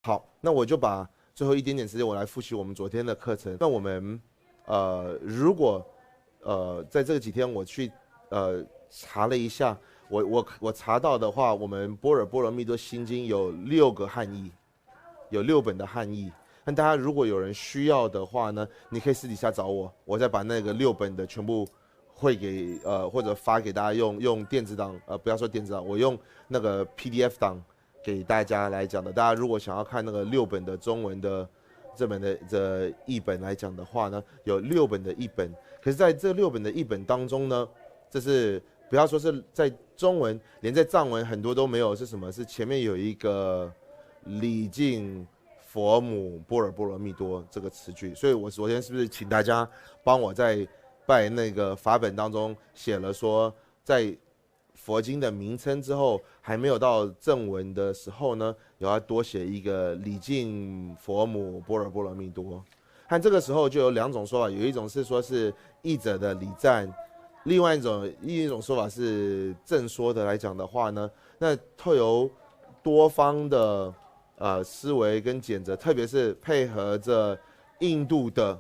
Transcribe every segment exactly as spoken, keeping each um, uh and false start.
好，那我就把最后一点点时间，我来复习我们昨天的课程。那我们呃，如果呃，在这几天我去呃查了一下，我我我查到的话，我们般若波罗蜜多心经有六个汉译，有六本的汉译。那大家如果有人需要的话呢，你可以私底下找我，我再把那个六本的全部汇给呃或者发给大家用用电子档呃不要说电子档，我用那个 P D F 档给大家来讲的。大家如果想要看那个六本的中文的这本的这译本来讲的话呢，有六本的译本。可是在这六本的译本当中呢，这是不要说是在中文，连在藏文很多都没有，是什么？是前面有一个礼敬佛母般若波罗蜜多这个词句。所以我昨天是不是请大家帮我在拜那个法本当中写了说，在佛经的名称之后，还没有到正文的时候呢，有要多写一个礼敬佛母般若波罗蜜多。和这个时候就有两种说法，有一种是说是译者的礼赞，另外一种另一种说法是正说的来讲的话呢，那透由多方的呃思维跟选择，特别是配合着印度的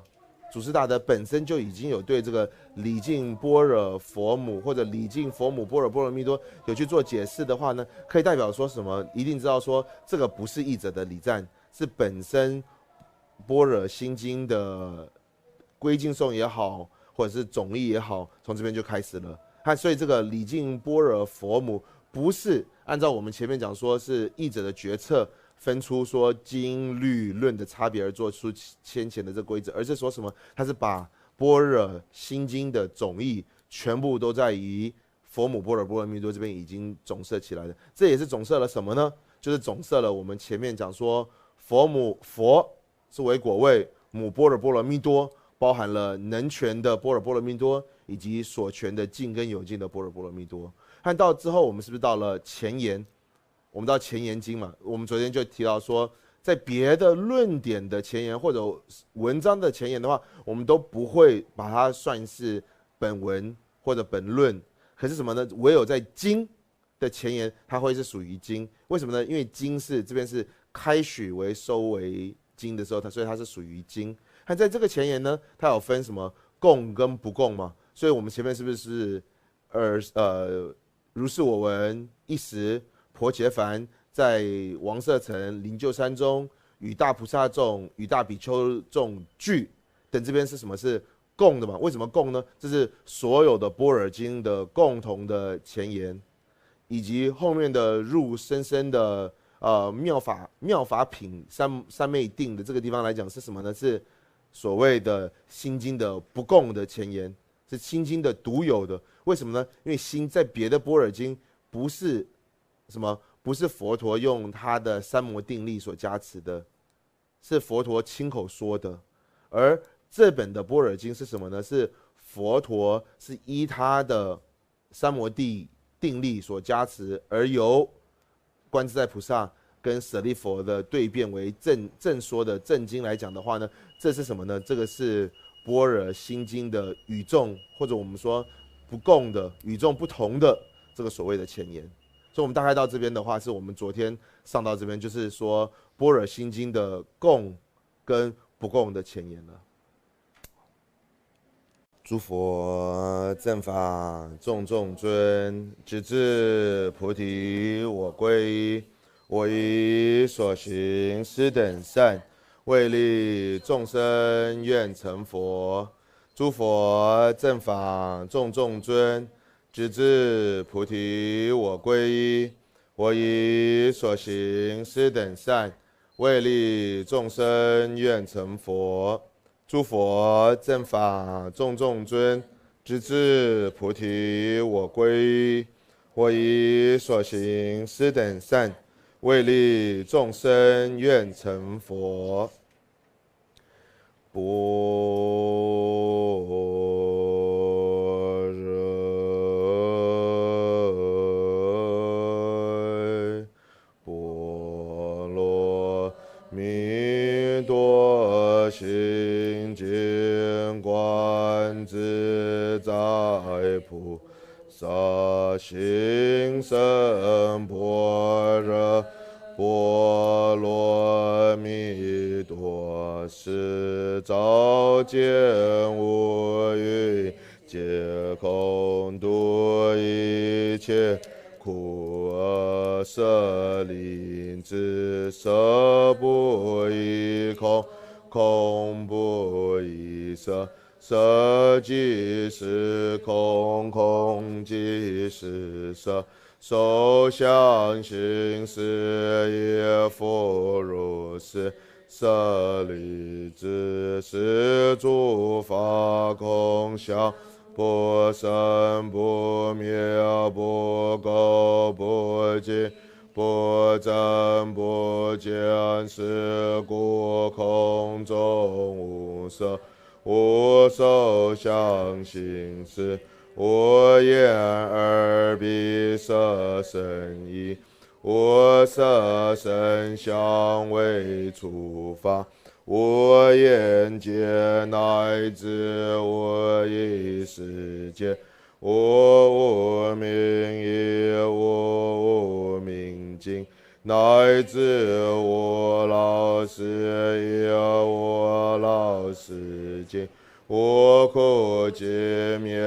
祖师大德本身就已经有对这个礼敬般若佛母或者礼敬佛母般若波罗蜜多有去做解释的话呢，可以代表说什么？一定知道说这个不是译者的礼赞，是本身般若心经的归经颂也好，或者是总译也好，从这边就开始了。它所以这个礼敬般若佛母不是按照我们前面讲说是译者的决策分出说经律论的差别而做出先前的这规则，而是说什么？它是把般若心经的总译全部都在于佛母般若波罗蜜多这边已经总摄起来了。这也是总摄了什么呢？就是总摄了我们前面讲说佛母佛是为果位，母般若波罗蜜多包含了能全的般若波罗蜜多以及所全的尽跟有尽的般若波罗蜜多。看到之后，我们是不是到了前言？我们到前言经嘛，我们昨天就提到说，在别的论点的前言或者文章的前言的话，我们都不会把它算是本文或者本论。可是什么呢？唯有在经的前言，它会是属于经。为什么呢？因为经是这边是开始为收为经的时候，它所以它是属于经。它在这个前言呢，它有分什么供跟不供嘛？所以我们前面是不是呃呃，如是我闻，一时婆伽梵在王舍城灵鹫山中与大菩萨众与大比丘众俱，等这边是什么？是供的嘛？为什么供呢？这是所有的般若经的共同的前言，以及后面的入深深的呃妙法妙法品三三昧定的这个地方来讲是什么呢？是所谓的心经的不共的前言，是心经的独有的。为什么呢？因为心在别的般若经不是什么，不是佛陀用他的三摩定力所加持的，是佛陀亲口说的。而这本的般若经是什么呢？是佛陀是依他的三摩地定力所加持，而由观自在菩萨跟舍利佛的对辩为正正说的正经来讲的话呢，这是什么呢？这个是般若心经的与众，或者我们说不共的与众不同的这个所谓的前言。所以我们大概到这边的话，是我们昨天上到这边，就是说般若心经的共跟不共的前言了。诸佛正法种种尊，直至菩提我归依。我以所行斯等善，为利众生愿成佛。诸佛正法种种尊，直至菩提我归依。我以所行斯等善，为利众生愿成佛。诸佛正法种种尊，直至菩提我归依。我以所行斯等善，为利众生愿成佛。般若波罗蜜多心经，观自在菩萨行深般若波罗弥陀时，照见五蕴皆空，度一切苦厄舍利子。色不异空，空不异色，色即是空，空即是色。 受想行识亦复如是。舍利子，是诸法空相，不生不灭，不垢不净，不增不减。是故空中无色， 无受想行识，无眼耳鼻舌身意，无色声香味触法，无眼界，乃至无意识界，无无明亦无无明尽， 乃至无老死亦无老死尽，无苦集灭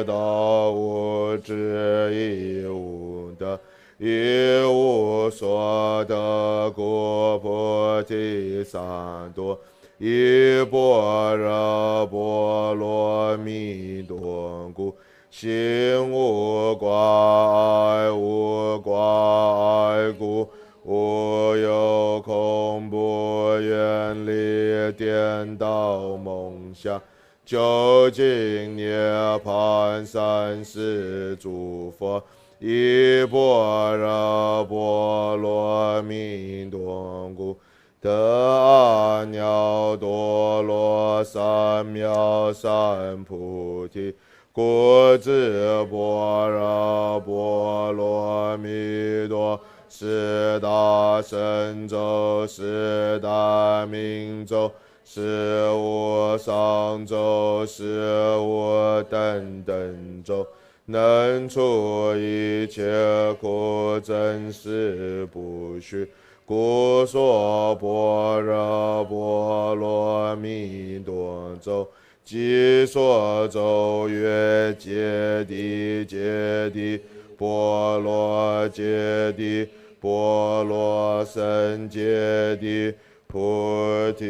道，无智亦无得，亦无所得。故菩提萨埵依般若波罗蜜多故， 心无挂碍。无挂碍故，无有恐怖，远离颠倒梦想，究竟涅槃。三世诸佛依般若波罗蜜多故， 得阿耨多罗三藐三菩提。故知般若波罗蜜多，是大神咒，是大明咒，是无上咒，是无等等咒， 能除一切苦，真实不虚。故说般若波罗蜜多咒。即说咒曰：揭谛揭谛，波罗揭谛，波罗僧揭谛，菩提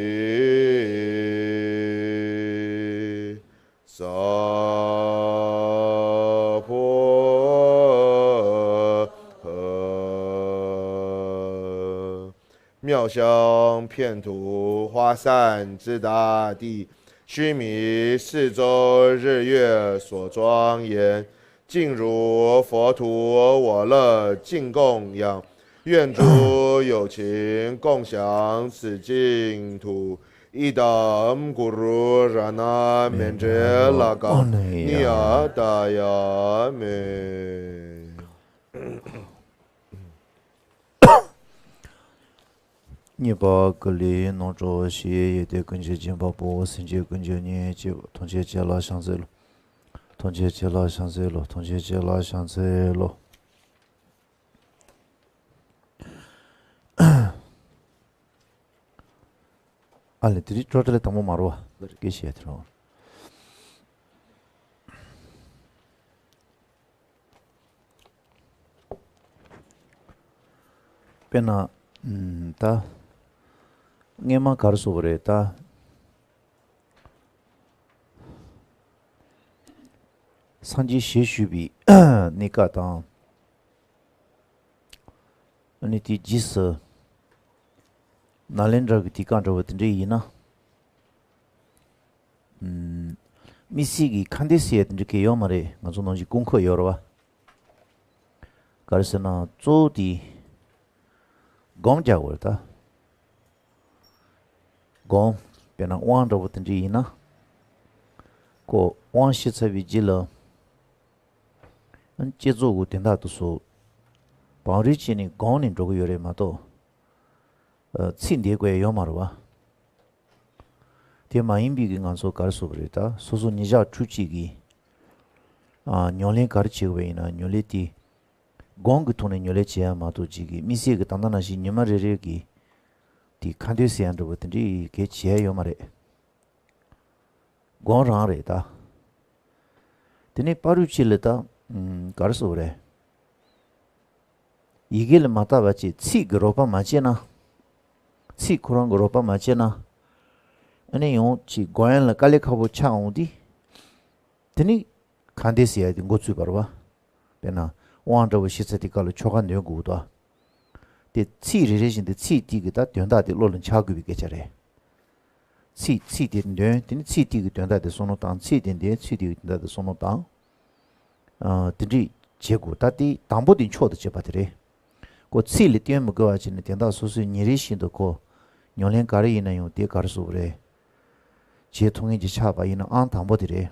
萨婆诃。妙香遍吐花山之大地，须弥四周日月所庄严， 尽如佛土我乐尽供养。愿诸有情共享此净土。Idam guru ranamaindrelakam niyatāya me. གཉིས་པ་ཀཱ་ལི་ནོར་བྲོ་ཞི་ཡེ་ཏེ་ཀུན་གྱི་སྦྱིན་པ་པོ། སེམས་ཅན་ཀུན་གྱི་གཉེན་གཅིག་ཐམས་ཅད་ཀྱི་ལ་ཕྱག་འཚལ་ལོ། ཐམས་ཅད་ཀྱི་ལ་ཕྱག་འཚལ་ལོ། ཐམས་ཅད་ཀྱི་ལ་ཕྱག་འཚལ་ལོ། ཨ་ལེ་དེ་རིང་ཊོ་ཊལ་དང་པོ་མ་རོ་བ་སྐད་བཤད་དེ་རོ། དཔེར་ན་ཨམ་ད་སྔས་མ་ག་རེ་ཟེར་བ་རེད་ད། སངས་རྒྱས་ཞེས་ཞུས་པའི་གནས་སྐབས་དང་། ཨ་ནི་དེའི་རྗེས་སུ་ནཱ་ལེནྡྲ་གི་དུས་སྐབས་འདྲ་བོ་དེ་འདྲ་ཡིན་ན། ཨམ། དམིགས་བསལ་གྱི་ཁ་འདོན་ཟེར་ཡ་དེ་འདྲ་གང་ཡང་ཡོད་མ་རེད། ང་ཚོ་ནང་བཞིན་དཀོན་མཆོག་ཡོད་རེད་བ། ག་རེ་ཟེར་ན་གཙོ་བོ་དེ་སྒོམ་རྒྱག་དགོས་རེད་ད། སྒོམ། དཔེར་ན་དབང་འདྲ་བོ་དེ་འདྲ་ཡིན་ན། ཁོ་དབང་ཞུས་ཚར་བའི་རྗེས་ལ། བསྐྱེད་རྫོགས་ཀྱི་དོན་དག་དེ་ཚོ་བང་རིམ་བྱས་ནས་སྒོམ་ནས་འགྲོ་གི་ཡོད་རེད་མ་གཏོགས། ཨ། ཚིག་འདི་དགོས་ཡ་ཡོད་མ་རེད་བ། དེ་མ་ཡིན་པའི་གི་ང་ཚོ་ག་རེ་ཟེར་བ་རེད་ད། སོ་སོ་ཉིན་ཞག་ཕྲུགས་གཅིག་གི་ཨ། ཉམས་ལེན་ག་རེ་བྱེད་དགོས་ཡིན་ན་ཉམས་ལེན་དེ་སྒོམ་གྱི་ཐོག་ནས་ཉམས་ལེན་བྱེད་ཡ་མ་གཏོགས་ཅིག་གི་དམིགས་བསལ་གྱི་ད་ལྟ་ནང་བཞིན་ཉི་མ་རེ་རེ་གི་ དེ་ཁ་འདོན་ཟེར་ཡ་འདྲ་བོ་དེ་འདྲའི་གལ་ཆེ་ཡ་ཡོད་མ་རེད། དགོངས་རང་རེད་ད། དེ་ནས་བར་དུ་ཅིག་ལ་ད་ཨམ་ག་རེ་ཟེར་དགོས་རེད། ཡི་གེ་ལ་མ་བལྟ་བ་བྱས་ཚིག་གི་རོགས་པ་མ་བྱས་ན། ཚིག་ཁོ་རང་གི་རོགས་པ་མ་བྱས་ན། ཨ་ནི་ཡང་ཅིག་དགོངས་ཡངས་ལ་དཀའ་ལས་ཁག་པོ་ཆགས་འོང་དུས། དེ་ནི་ཁ་འདོན་ཟེར་ཡ་དེ་འགོ་ཚུགས་པ་རེད་བ། དཔེར་ན་དབང་འདྲ་བོ་ཞུ་ཚར་དུས་སྐབས་ལ་ཆོ་ག་འདོན་དགོས་འདུག་བ། དེ་ཚིག་རེ་རེ་བཞིན་དུ་ཚིག་དེ་གི་ད་དོན་དག་དེ་བློ་ལ་འཆར་དགོས་པའི་སྐད་ཆ་རེད། ཚིག་ཚིག་དེ་འདོན། དེ་ནི་ཚིག་དེ་གི་དོན་དག་དེ་བསམ་བློ་བཏང་། ཚིག་དེ་འདོན། ཚིག་དེ་གི་དོན་དག་དེ་བསམ་བློ་བཏང་། ཨ། དེ་འདྲས་བྱེད་དགོས། ད་དེ་དང་པོ་དེ་མཆོག་ཏུ་བྱེད་པ་དེ་རེད། ཁོ་ཚིག་ལ་བརྟེན་མི་དགོས་པ་བྱས་ནས་དེ་དག་སོ་སོའི་ཉིན་རེ་བཞིན་དུ་ཁོ་ཉམས་ལེན་ག་རེ་ཡིན་ན་ཡང་དེ་ག་རེ་ཟེར་དགོས་རེད། བྱེད་ཐུབ་མཁན་ཅིག་ཆགས་པ་ཡིན་ན་ཨང་དང་པོ་དེ་རེད།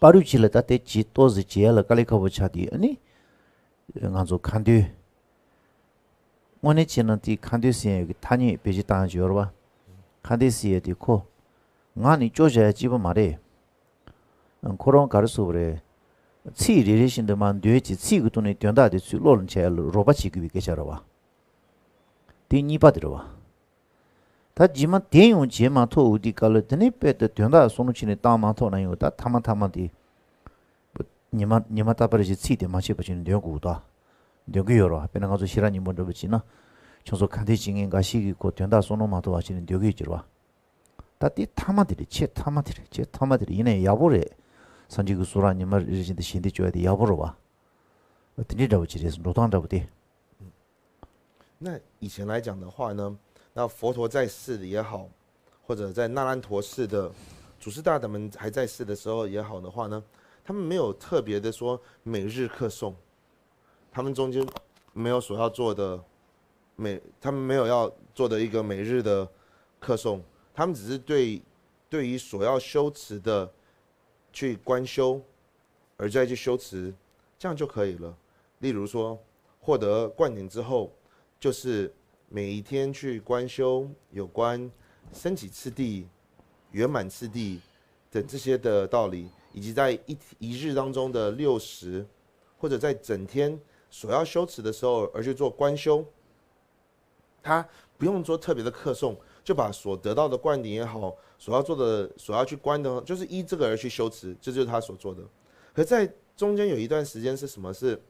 བར་དུ་ཅིག་ལ་ད་དེ་བྱེད་ཏོག་ཙམ་བྱེད་ཡ་ལ་དཀའ་ལས་ཁག་པོ་ཆགས་དུས། ཨ་ནི་ང་ཚོ་ཁ་འདོན། དངོས་གནས་བྱས་ན་དེ་ཁ་འདོན་ཟེར་ཡ་གི་ཐ་སྙད་བེད་སྤྱོད་བཏང་ཡ་ཅིག་ཡོད་རེད་བ། ཁ་འདོན་ཟེར་ཡ་དེ་ཁོ་ངག་ནས་སྐྱོར་བཞག་ཡ་གཅིག་པོ་མ་རེད། ཁོ་རང་ག་རེ་ཟེར་དགོས་རེད། ཚིག་རེ་རེ་བཞིན་དུ་མར་འདོན་བྱས། ཚིག་གི་ཐོག་ནས་དོན་དག་དེ་ཚུར་བློ་ལ་འཆར་ཡ་ལ་རོགས་པ་བྱེད་དགོས་པའི་སྐད་ཆ་རེད་བ། དེ་གཉིས་པ་དེ་རེད་བ། ད་རྗེས་མ་དེ་ཡང་བྱེད་མ་ཐུབ་འོ་དེ་ག་ལ་དེ་ནས་དཔེ་དེ་དོན་དག་བསམ་བློ་ཅིག་ནས་བཏང་མ་ཐུབ་ན་ཡང་ད་ཐ་མ་ཐ་མ་དེ། ཉི་མ་ཉི་མ་རྟག་པར་ཞིག་ཚིག་དེ་མ་ཆད་པ་ཅིག་ནས་འདོན་དགོས་ད། འདོན་གི་ཡོད་རེད་བ། དཔེར་ན་ང་ཚོ་ཤེས་རབ་སྙིང་པོ་འདྲ་པོ་བྱས་ན། ཁྱོད་ཚོ་ཁ་འདོན་བྱེད་མཁན་འགའ་ཞིག་གིས་ཁོ་དོན་དག་བསམ་བློ་མ་ཐུབ་པ་ཅིག་ནས་འདོན་གི་ཡོད་ཀྱི་རེད་བ། ད་དེ་ཐ་མ་དེ་རེད། ཆེས་ཐ་མ་དེ་རེད། ཆེས་ཐ་མ་དེ་རེད། ཡིན་ན་ཡང་ཡག་པོ་རེད། སངས་རྒྱས་ཀྱི་གསུང་རབ་ཉི་མ་རེ་རེ་བཞིན་དུ་ཞལ་འདེབས་བཅོལ་ཡ་དེ་ཡག་པོ་རེད་བ། དེ་འདྲའི་འདྲ་པོ་ཅིག་རེད། འགྲོ་སྟངས་འདྲ་པོ་དེ། 那以前来讲的话呢，那佛陀在世的也好，或者在那烂陀寺的祖师大德们还在世的时候也好的话呢，他们没有特别的说每日课诵，他们中间没有所要做的每，他们没有要做的一个每日的课诵，他们只是对对于所要修持的去观修，而再去修持，这样就可以了。例如说，获得灌顶之后，就是每一天去观修有关升起次第、圆满次第等这些的道理，以及在一一日当中的六时，或者在整天所要修持的时候而去做观修。 他不用做特别的课诵，就把所得到的灌顶也好，所要做的、所要去观的，就是依这个而去修持，这就是他所做的。可在中间有一段时间是什么？是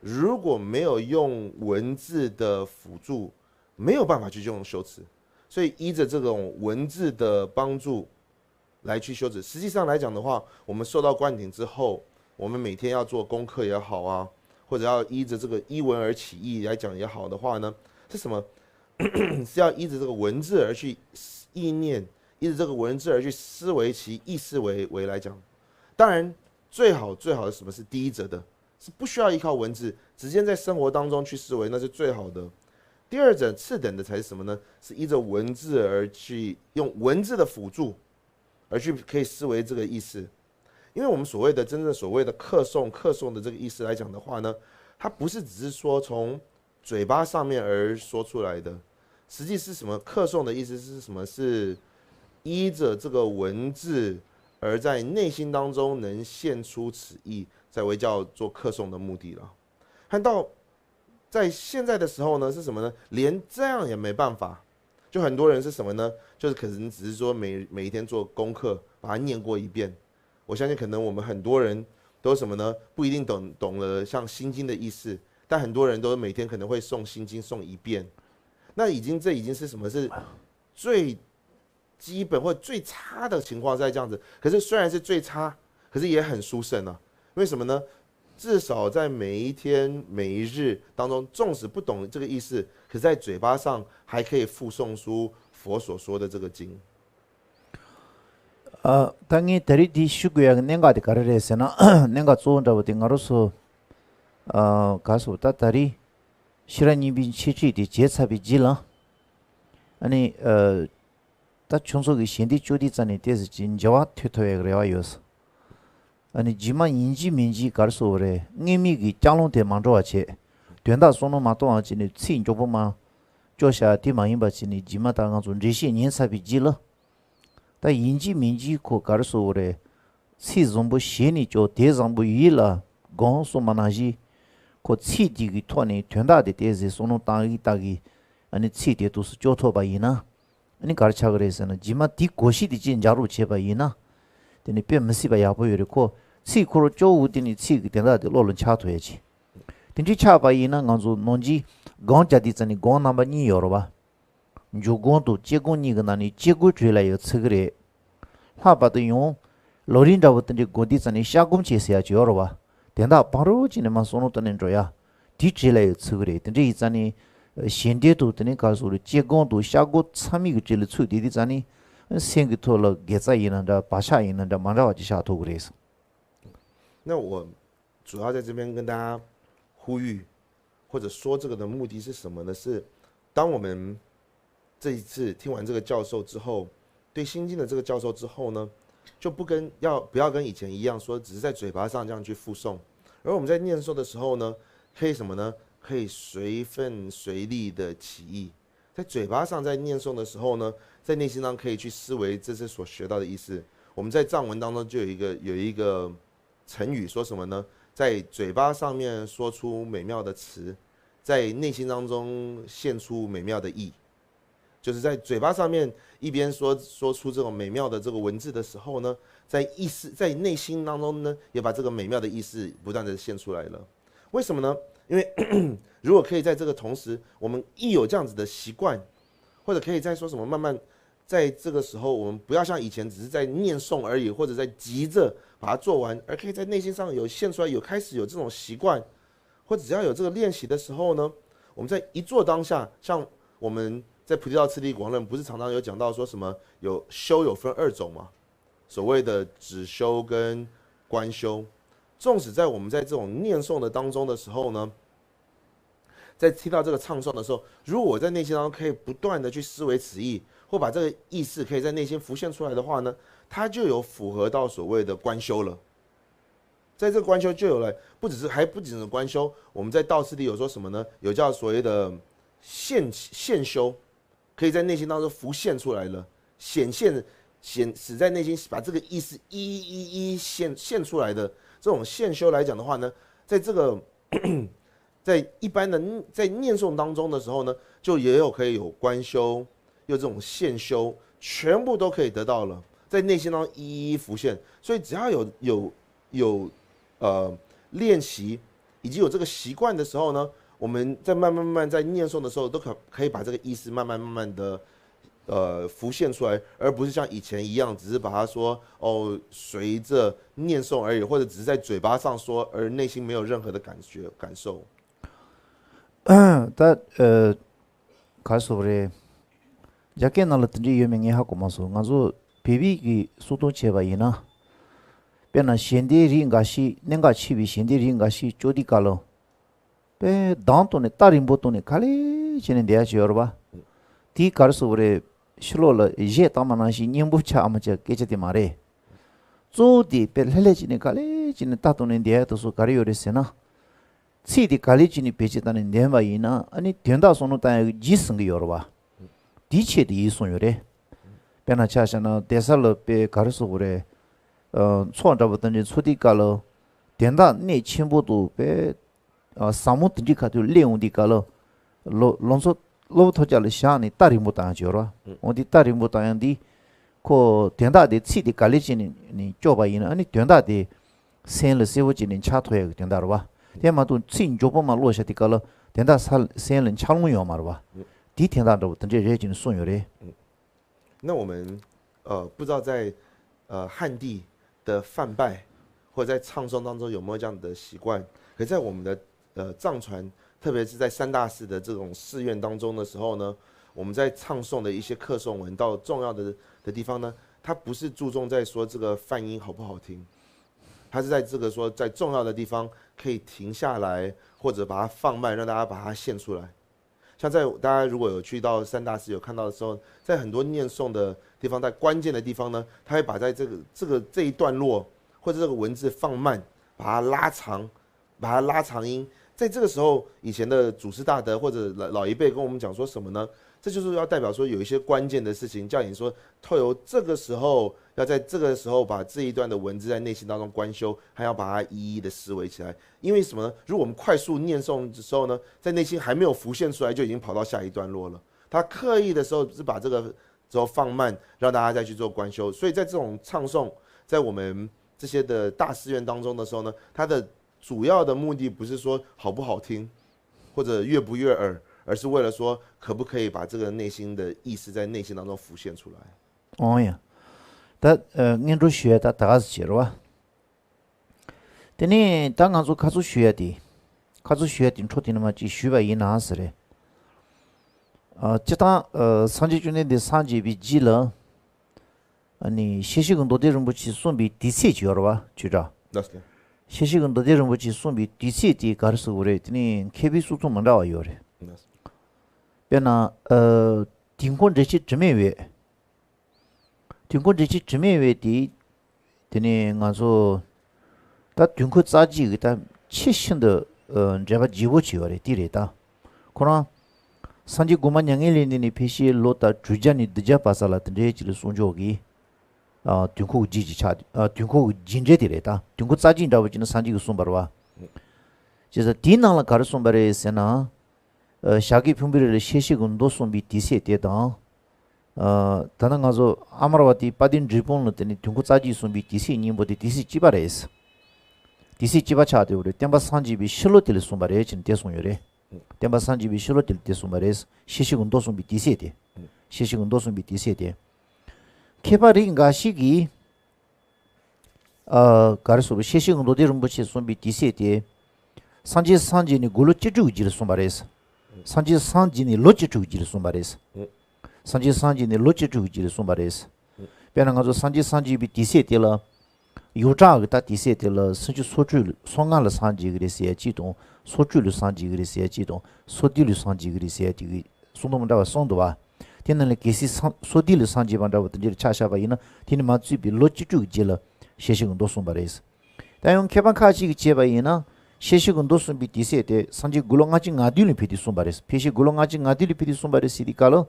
如果没有用文字的辅助，没有办法去用修持，所以依着这种文字的帮助，来去修持。实际上来讲的话，我们受到灌顶之后，我们每天要做功课也好啊，或者要依着这个依文而起意来讲也好的话呢，是什么？是要依着这个文字而去意念，依着这个文字而去思维其意思为为来讲。当然，最好最好的什么是第一者的，是不需要依靠文字，直接在生活当中去思维，那是最好的。第二者次等的才是什么呢？是依着文字而去用文字的辅助，而去可以思维这个意思。因为我们所谓的真正所谓的课诵，课诵的这个意思来讲的话呢，它不是只是说从嘴巴上面而说出来的，实际是什么？课诵的意思是什么？是依着这个文字而在内心当中能现出此意，才会叫做课诵的目的了。看到在现在的时候呢，是什么呢？连这样也没办法。就很多人是什么呢？就是可能只是说每每一天做功课，把它念过一遍。我相信可能我们很多人都什么呢？不一定懂懂了像心经的意思，但很多人都每天可能会诵心经诵一遍。那已经这已经是什么？是最基本或最差的情况在这样子。可是虽然是最差，可是也很殊胜啊。为什么呢？至少在每一天每一日当中，纵使不懂这个意思，可在嘴巴上还可以复诵出佛所说的这个经。 ཨ། ད་ངས་ད་རེས་འདི་ཞུ་དགོས་ཡག་གི་གནད་འགག་དེ་ག་རེ་རེད་ཟེར་ན། གནད་འགག་གཙོ་བོ་འདྲ་བོ་དེ་ང་རང་ཚོ། ཨ། ག་རེ་ཟེར། ད་ད་རེས་ཤེས་རབ་སྙིང་པོའི་འཆད་ཁྲིད་དེ་བྱས་ཚར་བའི་རྗེས་ལ། ཨ་ནི། ཨ། ད་ཁྱོད་ཚོ་གི་ཞལ་འདེབས་བཅོལ་དུས་ཙམ་ནས་ཏོག་ཙམ་ཅིག་འགྱུར་བ་ཐེབས་ཐུབ་ཡག་གི་རེ་བ་ཡོད། ཨ་ནི་རྗེས་མ་ཡིན་གཅིག་མིན་གཅིག་ག་རེ་ཟེར་དགོས་རེད། སྔོན་མའི་གི་ལྕགས་ལམ་དེ་མ་འགྲོ་བ་བྱས། དོན་དག་བསམ་བློ་མ་གཏོང་བ་བྱས་ནས་ཚིག་མགྱོགས་པོ་མར་སྐྱོར་བཞག་དེ་མ་ཡིན་པ་བྱས་ནས། རྗེས་མ་ད་ང་ཚོ་འགྲེལ་བཤད་ཉན་ཚར་བའི་རྗེས་ལ། ད་ཡིན་གཅིག་མིན་གཅིག་ཁོ་ག་རེ་ཟེར་དགོས་རེད། ཚིག་བཟང་པོ་ཞལ་ནས་སྐྱོར། དེ་བཟང་པོ་ཡིད་ལ་དགོངས་གསུངས་པ་ནང་བཞིན། ཁོ་ཚིག་དེ་གི་ཐོག་ནས་དོན་དག་དེ་ཏོག་ཙམ་བསམ་བློ་བཏང་གི་བཏང་གི། ཨ་ནི་ཚིག་དེ་དུས་སུ་སྐྱོར་ཐུབ་པ་ཡིན་ན། ཨ་ནི་ག་རེ་ཆགས་ཀྱི་རེད་ཟེར་ན། རྗེས་མ་དེའི་གོ་གཞི་དེ་ཅིག་འཇགས་རོགས་བྱས་པ་ཡིན་ན། དེ་ནི་དཔེ་མི་སྲིད་པ་ཡག་པོ་ཡོད་རེད། ཁོ་ཚིག་ཁོ་རང་སྐྱོ་བོ་དེ་ནི་ཚིག་གི་དོན་དག་དེ་བློ་ལ་འཆར་ཐུབ་ཡ་ཅིག་དེ་འདྲའི་ཆགས་པ་ཡིན་ན། ང་ཚོ་ནང་ཆོས་སྒོམ་རྒྱག་དུས་ཙམ་ནས་སྒོམ་རྣམ་པ་གཉིས་ཡོད་རེད་བ། འཇུག་སྒོམ་དང་བཅད་སྒོམ་གཉིས་ཀྱི་ནང་ནས་བཅད་སྒོ་བྲིས་ལ་ཡོད་ཚིག་གི་རེད། ལྷག་པར་དུ་ཡང་ལམ་རིམ་འདྲ་བོ་དེ་འདྲའི་སྒོམ་དུས་ཙམ་ནས་བཤགས་སྒོམ་བྱེད་ཟེར་ཡ་ཅིག་ཡོད་རེད་བ། དེ་དག་ཕ་རོལ་ཅིག་ནས་མར་བསམ་བློ་བཏང་ནས་འགྲོ་ཡ། དེ་བྲིས་ལ་ཡོད་ཚིག་གི་རེད། དེ་འདྲ་ཡིན་ཙང་ནི། གཞན་དོན་དུ་དེ་ནི་ག་རེ་ཟེར་རེད། བཅད་སྒོམ་དང་བཤགས་སྒོམ་ཚང་མའི་གི་བྲིས་ལ་ཚུད་དེ་དུས་ཙམ་ནི། སེམས་ཀྱི་ཐོག་ལ་དགེ་རྩ་ཡིན་ན་འདྲ། བག་ཆགས་ཡིན་ན་འདྲ། མ་འདྲ་བ་ཅིག་བཞག་ཐུབ་ཀྱི་རེད། 那我主要在这边跟大家呼吁，或者说这个的目的是什么呢？是当我们这一次听完这个教授之后，对心经的这个教授之后呢，就不跟要不要跟以前一样，说只是在嘴巴上这样去附诵，而我们在念诵的时候呢，可以什么呢？可以随份随力的起意，在嘴巴上在念诵的时候呢，在内心上可以去思维这次所学到的意思。我们在藏文当中就有一个有一个成语，说什么呢？在嘴巴上面说出美妙的词，在内心当中现出美妙的意。就是在嘴巴上面一边说说出这种美妙的这个文字的时候呢，在意识在内心当中呢，也把这个美妙的意思不断的现出来了。为什么呢？因为如果可以在这个同时，我们一有这样子的习惯，或者可以在说什么慢慢在这个时候，我们不要像以前只是在念诵而已，或者在急着把它做完，而可以在内心上有现出来，有开始有这种习惯，或者只要有这个练习的时候呢，我们在一做当下，像我们在《菩提道次第广论》不是常常有讲到说什么有修有分二种嘛？所谓的止修跟观修。纵使在我们在这种念诵的当中的时候呢，在听到这个唱诵的时候，如果我在内心当中可以不断的去思维此意，或把这个意识可以在内心浮现出来的话呢，它就有符合到所谓的观修了。在这个观修就有了，不只是还不仅是观修，我们在道次第有说什么呢？有叫所谓的现现修，可以在内心当中浮现出来了，显现显使在内心把这个意思一一一现现出来的这种现修来讲的话呢，在这个在一般的在念诵当中的时候呢，就也有可以有观修，有这种现修，全部都可以得到了，在内心当中一一浮现。所以只要有有有呃练习，以及有这个习惯的时候呢，我们在慢慢慢慢在念诵的时候，都可可以把这个意思慢慢慢慢的呃浮现出来，而不是像以前一样，只是把它说哦随着念诵而已，或者只是在嘴巴上说，而内心没有任何的感觉感受。 ད་ག་རེ་ཟེར་དགོས་རེད། རྒྱ་སྐད་ནང་ལ་དེ་འདྲ་ཡོད་མེད་ངས་ཧ་གོ་མ་སོང་། ང་ཚོ་བོད་པའི་གི་གསུང་སྟངས་བྱས་པ་ཡིན་ན། དཔེར་ན་ཞལ་འདེབས་རིགས་འགའ་ཞིག་གནད་འགག་ཆེ་བའི་ཞལ་འདེབས་རིགས་འགའ་ཞིག་སྐྱོར་དུས་སྐབས་ལ། དཔེ་གདངས་བཏང་ནས་རྟ་རིང་པོ་བཏང་ནས་ག་ལེ་བྱས་ནས་འདེབས་ཡ་ཅིག་ཡོད་རེད་པ། དེ་ག་རེ་ཟེར་དགོས་རེད། ཕྱི་ལོགས་ལ་གཞས་བཏང་པ་ནང་བཞིན་སྙན་པོ་ཆགས་ཨ་མ་ཆགས་སྐད་ཆ་དེ་མ་རེད། གཙོ་བོ་དེ་དཔེ་ལྷོད་ལྷོད་བྱས་ནས་ག་ལེ་བྱས་ནས་རྟ་བཏང་ནས་འདེབས་ཡ་དེ་ཚོ་ག་རེ་ཡོད་རེད་ཟེར་ན། ཚིག་དེ་ག་ལེ་བྱས་ནས་བེད་སྤྱོད་བཏང་ནས་འདེབས་པ་ཡིན་ན། ཨ་ནི་དོན་དག་བསམ་བློ་བཏང་ཡག་གི་རྗེས་ཟིན་གྱི་ཡོད་རེད་བ། དེའི་ཆེད་དུ་ཡིན་གསུངས་ཡོད་རེད། དཔེར་ན་ཆ་བཞག་ན་གདན་ས་ལ་དཔེ་ག་རེ་ཟེར་དགོས་རེད། ཨ། ཚོགས་འདྲ་པོ་དེ་འདྲའི་ཚོགས་དུས་སྐབས་ལ། དོན་དག་གནད་ཆེན་པོ་འདུག་པས། ཨ། ཟབ་མོ་དེ་འདྲའི་ཁ་ཐུག་སླེབས་འོང་དུས་སྐབས་ལ། ལོ་ལོ་ཚོ་སློབ་ཐོབ་རྒྱག་ལ་བཞག་ནས་རྟ་རིང་པོ་བཏང་ཡག་ཅིག་ཡོད་རེད་བ། འོ་དེ་རྟ་རིང་པོ་བཏང་ཡག་འདི། ཁོ་དོན་དག་དེ་ཚིག་དེ་ག་ལེ་བྱས་ནས་ནས་སྐྱོར་བ་ཡིན་ན། ཨ་ནི་དོན་དག་དེ་སེམས་ལ་གསལ་པོ་བྱས་ནས་འཆར་ཐུབ་ཡག་གི་དོན་དག་རེད་བ། དེ་མ་གཏོགས་ཚིག་མགྱོགས་པོ་མར་ཀློག་བཞག་དུས་སྐབས་ལ་དོན་དག་ས་སེམས་ལ་འཆར་ལོང་ཡོད་མ་རེད་བ། དེའི་དོན་དག་འདྲ་པོ་དེ་འདྲས་རེད་ཅེས་ནས་གསུངས་ཡོད་རེད། 那我们呃不知道在呃汉地的梵拜或在唱诵当中有没有这样的习惯？可在我们的呃藏传，特别是在三大寺的这种寺院当中的时候呢，我们在唱诵的一些课诵文到重要的的地方呢，它不是注重在说这个梵音好不好听，它是在这个说在重要的地方可以停下来，或者把它放慢，让大家把它现出来。 像在大家如果有去到三大寺有看到的时候，在很多念诵的地方，在关键的地方呢，他会把在这个这个这一段落或者这个文字放慢，把它拉长，把它拉长音。在这个时候，以前的祖师大德或者老老一辈跟我们讲说什么呢？这就是要代表说有一些关键的事情，叫你说透由这个时候，要在这个时候把这一段的文字在内心当中观修，还要把它一一的思维起来。因为什么呢？如果我们快速念诵的时候呢，在内心还没有浮现出来，就已经跑到下一段落了。他刻意的时候是把这个时候放慢，让大家再去做观修。所以在这种唱诵，在我们这些的大寺院当中的时候呢，它的主要的目的不是说好不好听，或者悦不悦耳，而是为了说可不可以把这个内心的意思在内心当中浮现出来。 ཨོང་ཡ། ད་ཨ་སྔོན་འགྲོ་ཞུ་ཡ་ད་ད་ག་ཟེ་བྱེད་རོ་བ། དེ་ནས་ད་ང་ཚོ་ཁ་ཚུགས་ཞུ་ཡ་དེ། ཁ་ཚུགས་ཞུ་ཡ་དེ་འཕྲོ་དེ་ནས་མ་ཅིག་ཞུས་པ་ཡིན་ན་ཟེར་རེད། ཨ་སྤྱིར་བཏང་ཨ་སངས་རྒྱས་བཅོམ་ལྡན་འདས་སངས་རྒྱས་པའི་རྗེས་ལ། ཨ་ནི་ཤེར་ཕྱིན་གྱི་མདོ་སྡེ་རིན་པོ་ཆེ་གསུངས་པའི་དུས་ཚོད་ཅིག་ཡོད་རེད་བ་ཅོ་ཅོ། ལགས་སོ། ཤེར་ཕྱིན་གྱི་མདོ་སྡེ་རིན་པོ་ཆེ་གསུངས་པའི་དུས་ཚོད་དེ་ག་རེ་ཟེར་དགོས་རེད། དེ་ནི་མཁས་པའི་གསུང་རྩོམ་མི་འདྲ་བ་ཡོད་རེད། ལགས་སོ། དཔེར་ན་ཨ་དུས་འཁོར་འགྲེལ་བྱེད་དྲི་མེད་འོད། དུས་འཁོར་འགྲེལ་བྱེད་དྲི་མེད་འོད་དེ། དེ་ནི་ང་ཚོ་ད་དུས་འཁོར་རྩ་རྒྱུད་ཀྱི་ད་ཆེས་ཤིན་ཏུ་ཨ་འགྲེལ་པ་ལྗིད་པོ་ཆེ་བ་རེད། དེ་རེད་ད། ཁོ་རང་སངས་རྒྱས་གོང་མ་མྱ་ངན་ལས་འདས་ནས་ཕལ་ཆེར་ལོ་ད་དྲུག་བརྒྱ་ནས་བདུན་བརྒྱ་བར་ས་ལ་དེ་འདྲའི་ཅིག་ལ་གསུང་ཆོག་གི། ཨ་དུས་འཁོར་གྱི་རྒྱུད་ཀྱི་ཆ་ཨ་དུས་འཁོར་གྱི་རྒྱུད་འགྲེལ་དེ་རེད་ད། དུས་འཁོར་རྩ་རྒྱུད་འདྲ་བོ་ཅིག་ནི་སངས་རྒྱས་ཀྱིས་གསུངས་པ་རེད་བ། བྱས་ཙང་དེའི་ནང་ལ་ག་རེ་གསུངས་པ་རེད་ཟེར་ན། ཨ་ཞྭ་གི་ཕུང་པོའི་རི་ལ་ཤེར་ཕྱིན་གྱི་མདོ་གསུངས་པའི་དུས་ཚོད་དེ་དང་། ཨ་ད་ནི་ང་ཚོ་ཨ་མར་བ་ཏི་དཔལ་ལྡན་འབྲས་སྤུངས་ལ་དེ་ནི་དུས་འཁོར་རྩ་རྒྱུད་གསུངས་པའི་དུས་ཚོད་གཉིས་པོ་དེ་དུས་ཚོད་གཅིག་པ་རེད། དུས་ཚོད་གཅིག་པ་ཆགས་བསྡད་པ་རེད། བསྟན་པ་སངས་རྒྱས་པའི་ཕྱི་ལོ་དེ་ལ་གསུངས་པ་རེད་ཅེས་དེ་གསུངས་ཡོད་རེད། བསྟན་པ་སངས་རྒྱས་པའི་ཕྱི་ལོ་དེ་ལ་དེ་གསུངས་པ་རེད། ཤེར་ཕྱིན་གྱི་མདོ་གསུངས་པའི་དུས་ཚོད་དེ། ཤེར་ཕྱིན་གྱི་མདོ་གསུངས་པའི་དུས་ཚོད་དེ། མཁས་པ་རིགས་འགའ་ཞིག་གིས། ཨ་ག་རེ་ཟེར་བ། ཤེར་ཕྱིན་གྱི་མདོ་སྡེ་རིན་པོ་ཆེ་གསུངས་པའི་དུས་ཚོད་དེ། སངས་རྒྱས་སངས་རྒྱས་ནས་དགུང་ལོ་བཅུ་དྲུག་གི་རྗེས་ལ་གསུངས་པ་རེད། སངས་རྒྱས་སངས་རྒྱས་ནས་ལོ་བཅུ་དྲུག་གི་རྗེས་ལ་གསུངས་པ་རེད། སངས་རྒྱས་སངས་རྒྱས་ནས་ལོ་བཅུ་དྲུག་གི་རྗེས་ལ་གསུངས་པ་རེད། དཔེར་ན་ང་ཚོ་སངས་རྒྱས་སངས་རྒྱས་པའི་དུས་ཚོད་དེ་ལ། ཡོངས་གྲགས་ཀྱི་ད་དུས་ཚོད་དེ་ལ་སུམ་ཅུ་སོ་དྲུག་སོ་ལྔ་ལ་སངས་རྒྱས་ཀྱི་རེད་ཟེར་ཡ་གཅིག་དང་། སོ་དྲུག་ལ་སངས་རྒྱས་ཀྱི་རེད་ཟེར་ཡ་གཅིག་དང་། སོ་བདུན་ལ་སངས་རྒྱས་ཀྱི་རེད་ཟེར་ཡ་དེ་གི་གསུང་རྩོམ་འདྲ་བ་གསུངས་འདུག་བ། དེ་ནང་ལས་གལ་སྲིད་སངས་སོ་བདུན་ལ་སངས་རྒྱས་པ་འདྲ་བ་དེ་འདྲ་ཆ་བཞག་པ་ཡིན་ན། དེ་ནི་མ་ཚུད་པའི་ལོ་བཅུ་དྲུག་རྗེས་ལ་ཤེར་ཕྱིན་གྱི་མདོ་གསུངས་པ་རེད། ད་ཡང་མཁས་པ་ཁ་ཅིག་གིས་བྱས་པ་ཡིན་ན། ཤེར་ཕྱིན་གྱི་མདོ་གསུངས་པའི་དུས་ཚོད་དེ་སངས་རྒྱས་དགུང་ལོ་ལྔ་བཅུ་ང་བདུན་ལ་ཕེབས་དུས་གསུངས་པ་རེད། ཕལ་ཆེར་དགུང་ལོ་ལྔ་བཅུ་ང་བདུན་ལ་ཕེབས་དུས་གསུངས་པ་རེད་ཟེར་དུས་སྐབས་ལ།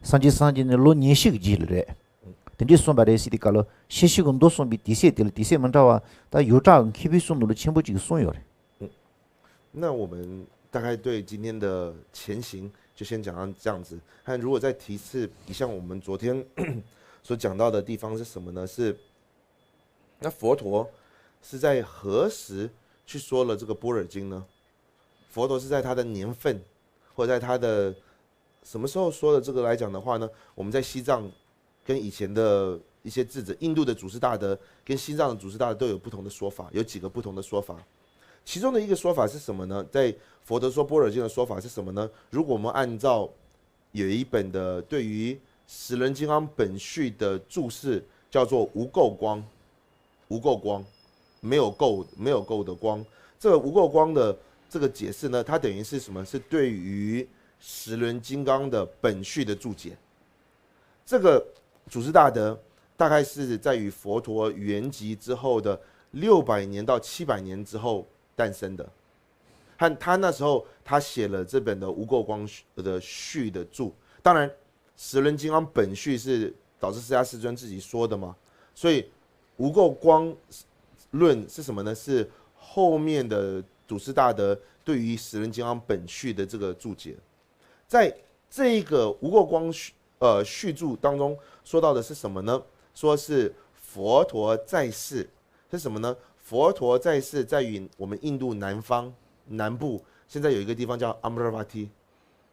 སངས་རྒྱས་སངས་རྒྱས་ནས་ལོ་ཉི་ཤུ་གི་རྗེས་ལ་རེད། དེ་འདྲས་གསུངས་པ་རེད་ཟེར་དུས་སྐབས་ལ། ཤེར་ཕྱིན་གྱི་མདོ་གསུངས་པའི་དུས་ཚོད་དེ་ལ་དུས་ཚོད་མི་འདྲ་བ་ད་ཡོངས་གྲགས་ཀྱི་མཁས་པའི་གསུང་ནང་ལ་ཆེན་པོ་ཅིག་གསུངས་ཡོད་རེད།那我们大概对今天的前行就先讲到这样子。那如果再提示一下，我们昨天所讲到的地方是什么呢？是那佛陀是在何时去说了这个般若经呢？佛陀是在他的年份，或者在他的什么时候说的这个来讲的话呢？我们在西藏跟以前的一些智者，印度的祖师大德跟西藏的祖师大德都有不同的说法，有几个不同的说法。其中的一个说法是什么呢？在佛陀说般若经的说法是什么呢？如果我们按照有一本的对于《十轮金刚本序》的注释，叫做无垢光，无垢光，没有垢没有垢的光。这个无垢光的这个解释呢，它等于是什么？是对于《十轮金刚》的本序的注解。这个祖师大德大概是在于佛陀圆寂之后的六百年到七百年之后诞生的。和他那时候他写了这本的无垢光的序的注。当然，《十轮金刚本序》是导师释迦世尊自己说的嘛，所以无垢光论是什么呢？是后面的祖师大德对于《十轮金刚本序》的这个注解。在这个无垢光序呃序注当中说到的是什么呢？说是佛陀在世，是什么呢？佛陀在世在于我们印度南方南部，现在有一个地方叫 Amaravati，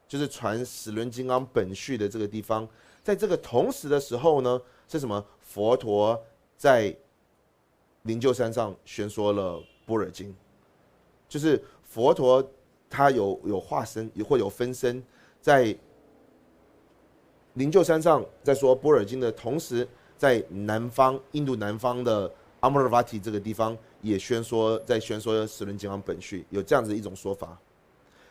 就是传《十轮金刚本序》的这个地方。在这个同时的时候呢，是什么？佛陀在灵鹫山上宣说了般若经，就是佛陀他有有化身，或有分身在灵鹫山上在说般若经的同时，在南方印度南方的 Amaravati 这个地方也宣说，在宣说《十轮金刚本序》，有这样子一种说法。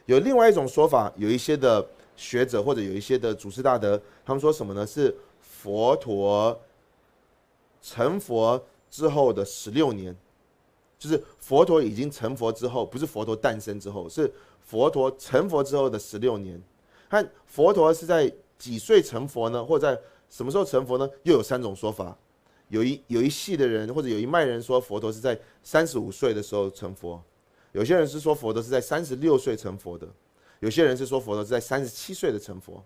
有另外一种说法，有一些的学者或者有一些的祖师大德，他们说什么呢？是佛陀成佛之后的十六年，就是佛陀已经成佛之后，不是佛陀诞生之后，是佛陀成佛之后的十六年。看佛陀是在几岁成佛呢？或者在什么时候成佛呢？又有三种说法。有一有一系的人或者有一脉人说佛陀是在三十五岁的时候成佛，有些人是说佛陀是在三十六岁成佛的，有些人是说佛陀是在三十七岁的成佛。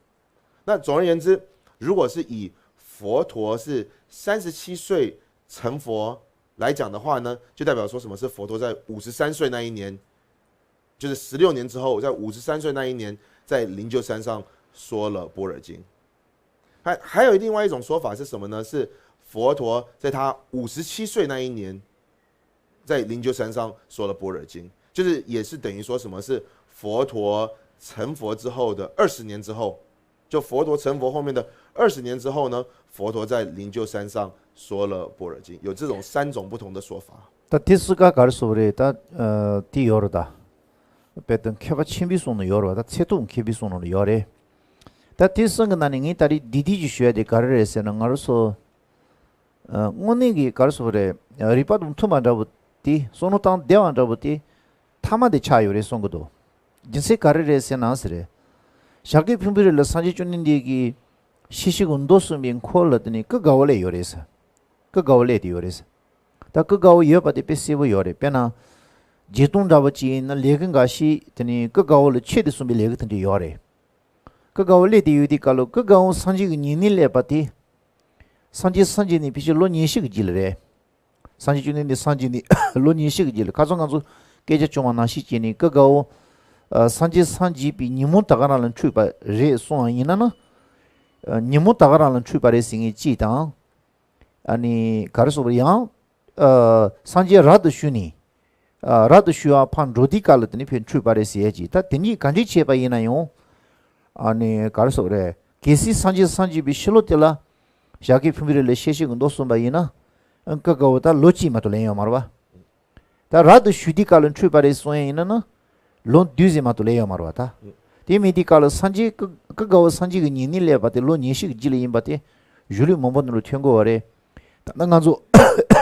那总而言之，如果是以佛陀是三十七岁成佛来讲的话呢，就代表说什么是佛陀在五十三岁那一年，就是十六年之后，在五十三岁那一年，在灵鹫山上说了般若经。还还有另外一种说法是什么呢？是佛陀在他五十七岁那一年，在灵鹫山上说了般若经，就是也是等于说什么是佛陀成佛之后的二十年之后，就佛陀成佛后面的二十年之后呢，佛陀在灵鹫山上说了般若经，有这种三种不同的说法。 ད་དེ་སུ་ག་ག་རེ་སོ་རེད་ད། དེ་ཡོད་རེད་ད། དཔེ་དོན་མཁས་པ་ཆེན་པོའི་གསུང་ནང་ཡོད་རེད་བ། ད་ཚད་ཐུབ་མཁས་པའི་གསུང་ནང་ཡོད་རེད། ད་དེ་གསུང་གི་ནང་ནས་ངས་ད་རེས་འདི་འདི་ཅིག་ཞུ་ཡ་དེ་ག་རེ་རེད་ཟེར་ན། ང་རང་ཚོ་དངོས་གནས་ཀྱི་ག་རེ་སོ་རེད། རིག་པ་དང་མཐུན་པ་འདྲ་བོ་དེ། བསམ་བློ་བཏང་བདེ་བ་འདྲ་བོ་དེ་ཐ་མ་དེ་ཆགས་ཡོད་རེད་གསུང་གི་འདུག་རྒྱུ་མཚན་ག་རེ་རེད་ཟེར་ན་ཟེར་རེད། ཞྭ་གི་ཕུང་པོའི་རི་ལ་སངས་རྒྱས་བཅོམ་ལྡན་འདས་ཀྱིས་ཤེས་བྱའི་མདོ་གསུངས་པའི་འཁོར་ལ་དེ་ནས་ཀུན་དགའ་བོ་སླེབས་ཡོད་རེད་ཟེར། ཀུན་དགའ་བོ་སླེབས་དེ་ཡོད་རེད་ཟེར། ད་ཀུན་དགའ་བོ་ཡོད་པ་དེ་དཔེ་གསལ་པོ་ཡོད་རེད། དཔེར་ན། བརྒྱད་སྟོང་འདྲ་བོ་ཅིག་ཡིན་ན་ལས་ཀུན་དགའ་ཞེས་དེ་ནས་ཀུན་དགའ་བོ་ལ་ཆོས་དེ་གསུངས་པའི་ལས་ཀུན་དེ་འདྲ་ཡོད་རེད། ཀུན་དགའ་བོ་སླེབས་དེ་ཡོད་དེ་ག་ལོ་ཀུན་དགའ་བོ་སངས་རྒྱས་ཀྱི་ཉེ་གནས་སླེབས་པ་དེ། སངས་རྒྱས་སངས་རྒྱས་ནས་ཕལ་ཆེར་ལོ་ཉི་ཤུ་གི་རྗེས་ལ་རེད། སངས་རྒྱས་བཅོམ་ལྡན་འདས་སངས་རྒྱས་ནས་ལོ་ཉི་ཤུ་གི་རྗེས་ལ། ཁ་སང་ང་ཚོ་སྐད་ཆ་བྱུང་བ་ནང་བཞིན་བྱས་ནས་ཀུན་དགའ་བོ། ཨ། སངས་རྒྱས་སངས་རྒྱས་པའི་ཉིན་མོ་ད་ག་རང་ལ་འཁྲུངས་པ་རེད་གསུངས་པ་ཡིན་ན་ན། ཨ། ཉིན་མོ་ད་ག་རང་ལ་འཁྲུངས་པ་རེད་ཟེར་མཁན་གཅིག་དང་། ཨ་ནི་ག་རེ་ཟེར་བ་ཡང་། ཨ། སངས་རྒྱས་རབ་ཏུ་བྱུང་ནས། ཨ། རབ་ཏུ་བྱུང་བ་ཕར་འགྲོ་དུས་སྐབས་ལ་དེ་ནས་ཕར་འཁྲུངས་པ་རེད་ཟེར་ཡ་གཅིག་ད་དེ་གཉིས་ག་འདྲས་བྱས་པ་ཡིན་ན་ཡང་། ཨ་ནི་ག་རེ་ཟེར་བ་རེད། གལ་སྲིད་སངས་རྒྱས་སངས་རྒྱས་པའི་ཕྱི་ལོ་དེ་ལ་ཞྭ་གི་ཕུང་པོའི་རི་ལ་ཤེས་བྱའི་མདོ་གསུངས་པ་ཡིན་ན། ཨ། ཀུན་དགའ་བོ་ད་ལོ་གཅིག་མ་གཏོགས་ལེན་ཡོད་མ་རེད་བ། ད་རབ་ཏུ་བྱུང་དུས་སྐབས་ལ་འཁྲུངས་པ་རེད་གསུང་ཡ་ཡིན་ན་ན། ལོ་བདུན་ཙམ་མ་གཏོགས་ལེན་ཡོད་མ་རེད་བ་ད། དེ་མིན་དུས་སྐབས་ལ་སངས་རྒྱས་ཀུན་ཀུན་དགའ་བོ་སངས་རྒྱས་ཀྱི་ཉེ་གནས་སླེབས་པ་དེ་ལོ་ཉི་ཤུ་གི་རྗེས་ལ་ཡིན་པ་དེ་གཞུང་ལུགས་མང་པོ་ནང་ལ་ཐོན་གྱི་ཡོད་རེད། ད་ལྟ་ང་ཚོ་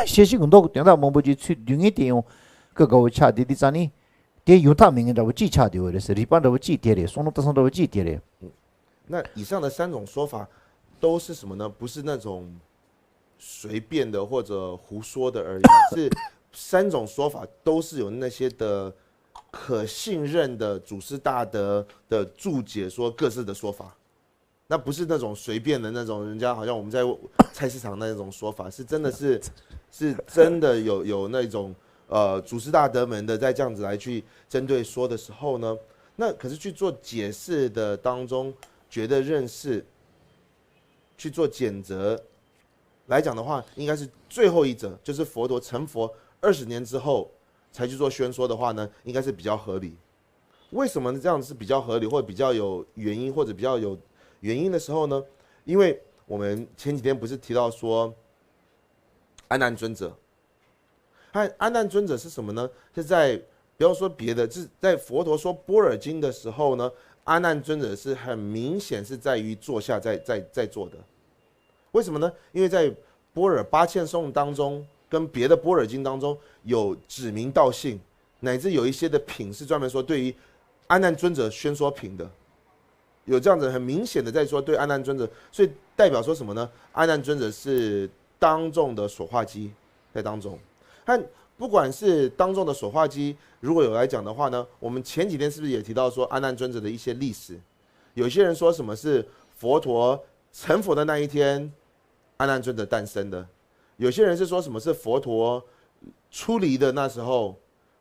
ཤེས་བྱའི་མདོ་གི་དོན་དག་མང་པོ་ཅིག་ཚུར་བསྡུ་མཁན་དེ་ཡང་ཀུན་དགའ་བོ་ཆགས་བསྡད་དུས་ཙ་ནས། དེ་ཡང་དག་མིན་མཁན་འདྲ་བོ་གཅིག་ཆགས་བསྡད་ཡོད་རེད་ཟེར། རིགས་པ་འདྲ་བོ་གཅིག་དེ་རེད། བསམ་བློ་བཏང་སྟངས་འདྲ་བོ་གཅིག་དེ་རེད། 那以上的三种说法都是什么呢？不是那种随便的或者胡说的而已，是三种说法都是有那些的可信任的祖师大德的注解，说各自的说法。那不是那种随便的那种，人家好像我们在菜市场那种说法，是真的是是真的有有那种呃祖师大德们的在这样子来去针对说的时候呢，那可是去做解释的当中，觉得认识去做检则来讲的话，应该是最后一则，就是佛陀成佛二十年之后才去做宣说的话呢，应该是比较合理。为什么这样是比较合理，或者比较有原因，或者比较有原因的时候呢？因为我们前几天不是提到说阿难尊者，阿阿难尊者是什么呢？是在不要说别的，是在佛陀说般若经的时候呢，阿难尊者是很明显是在于坐下在在在做的。为什么呢？因为在般若八千颂当中，跟别的般若经当中有指名道姓，乃至有一些的品是专门说对于阿难尊者宣说品的，有这样子很明显的在说对阿难尊者，所以代表说什么呢？阿难尊者是当众的说话机在当中，但不管是当众的说话机，如果有来讲的话呢，我们前几天是不是也提到说阿难尊者的一些历史？有些人说什么是佛陀成佛的那一天，阿难尊者诞生的；有些人是说什么是佛陀出离的那时候，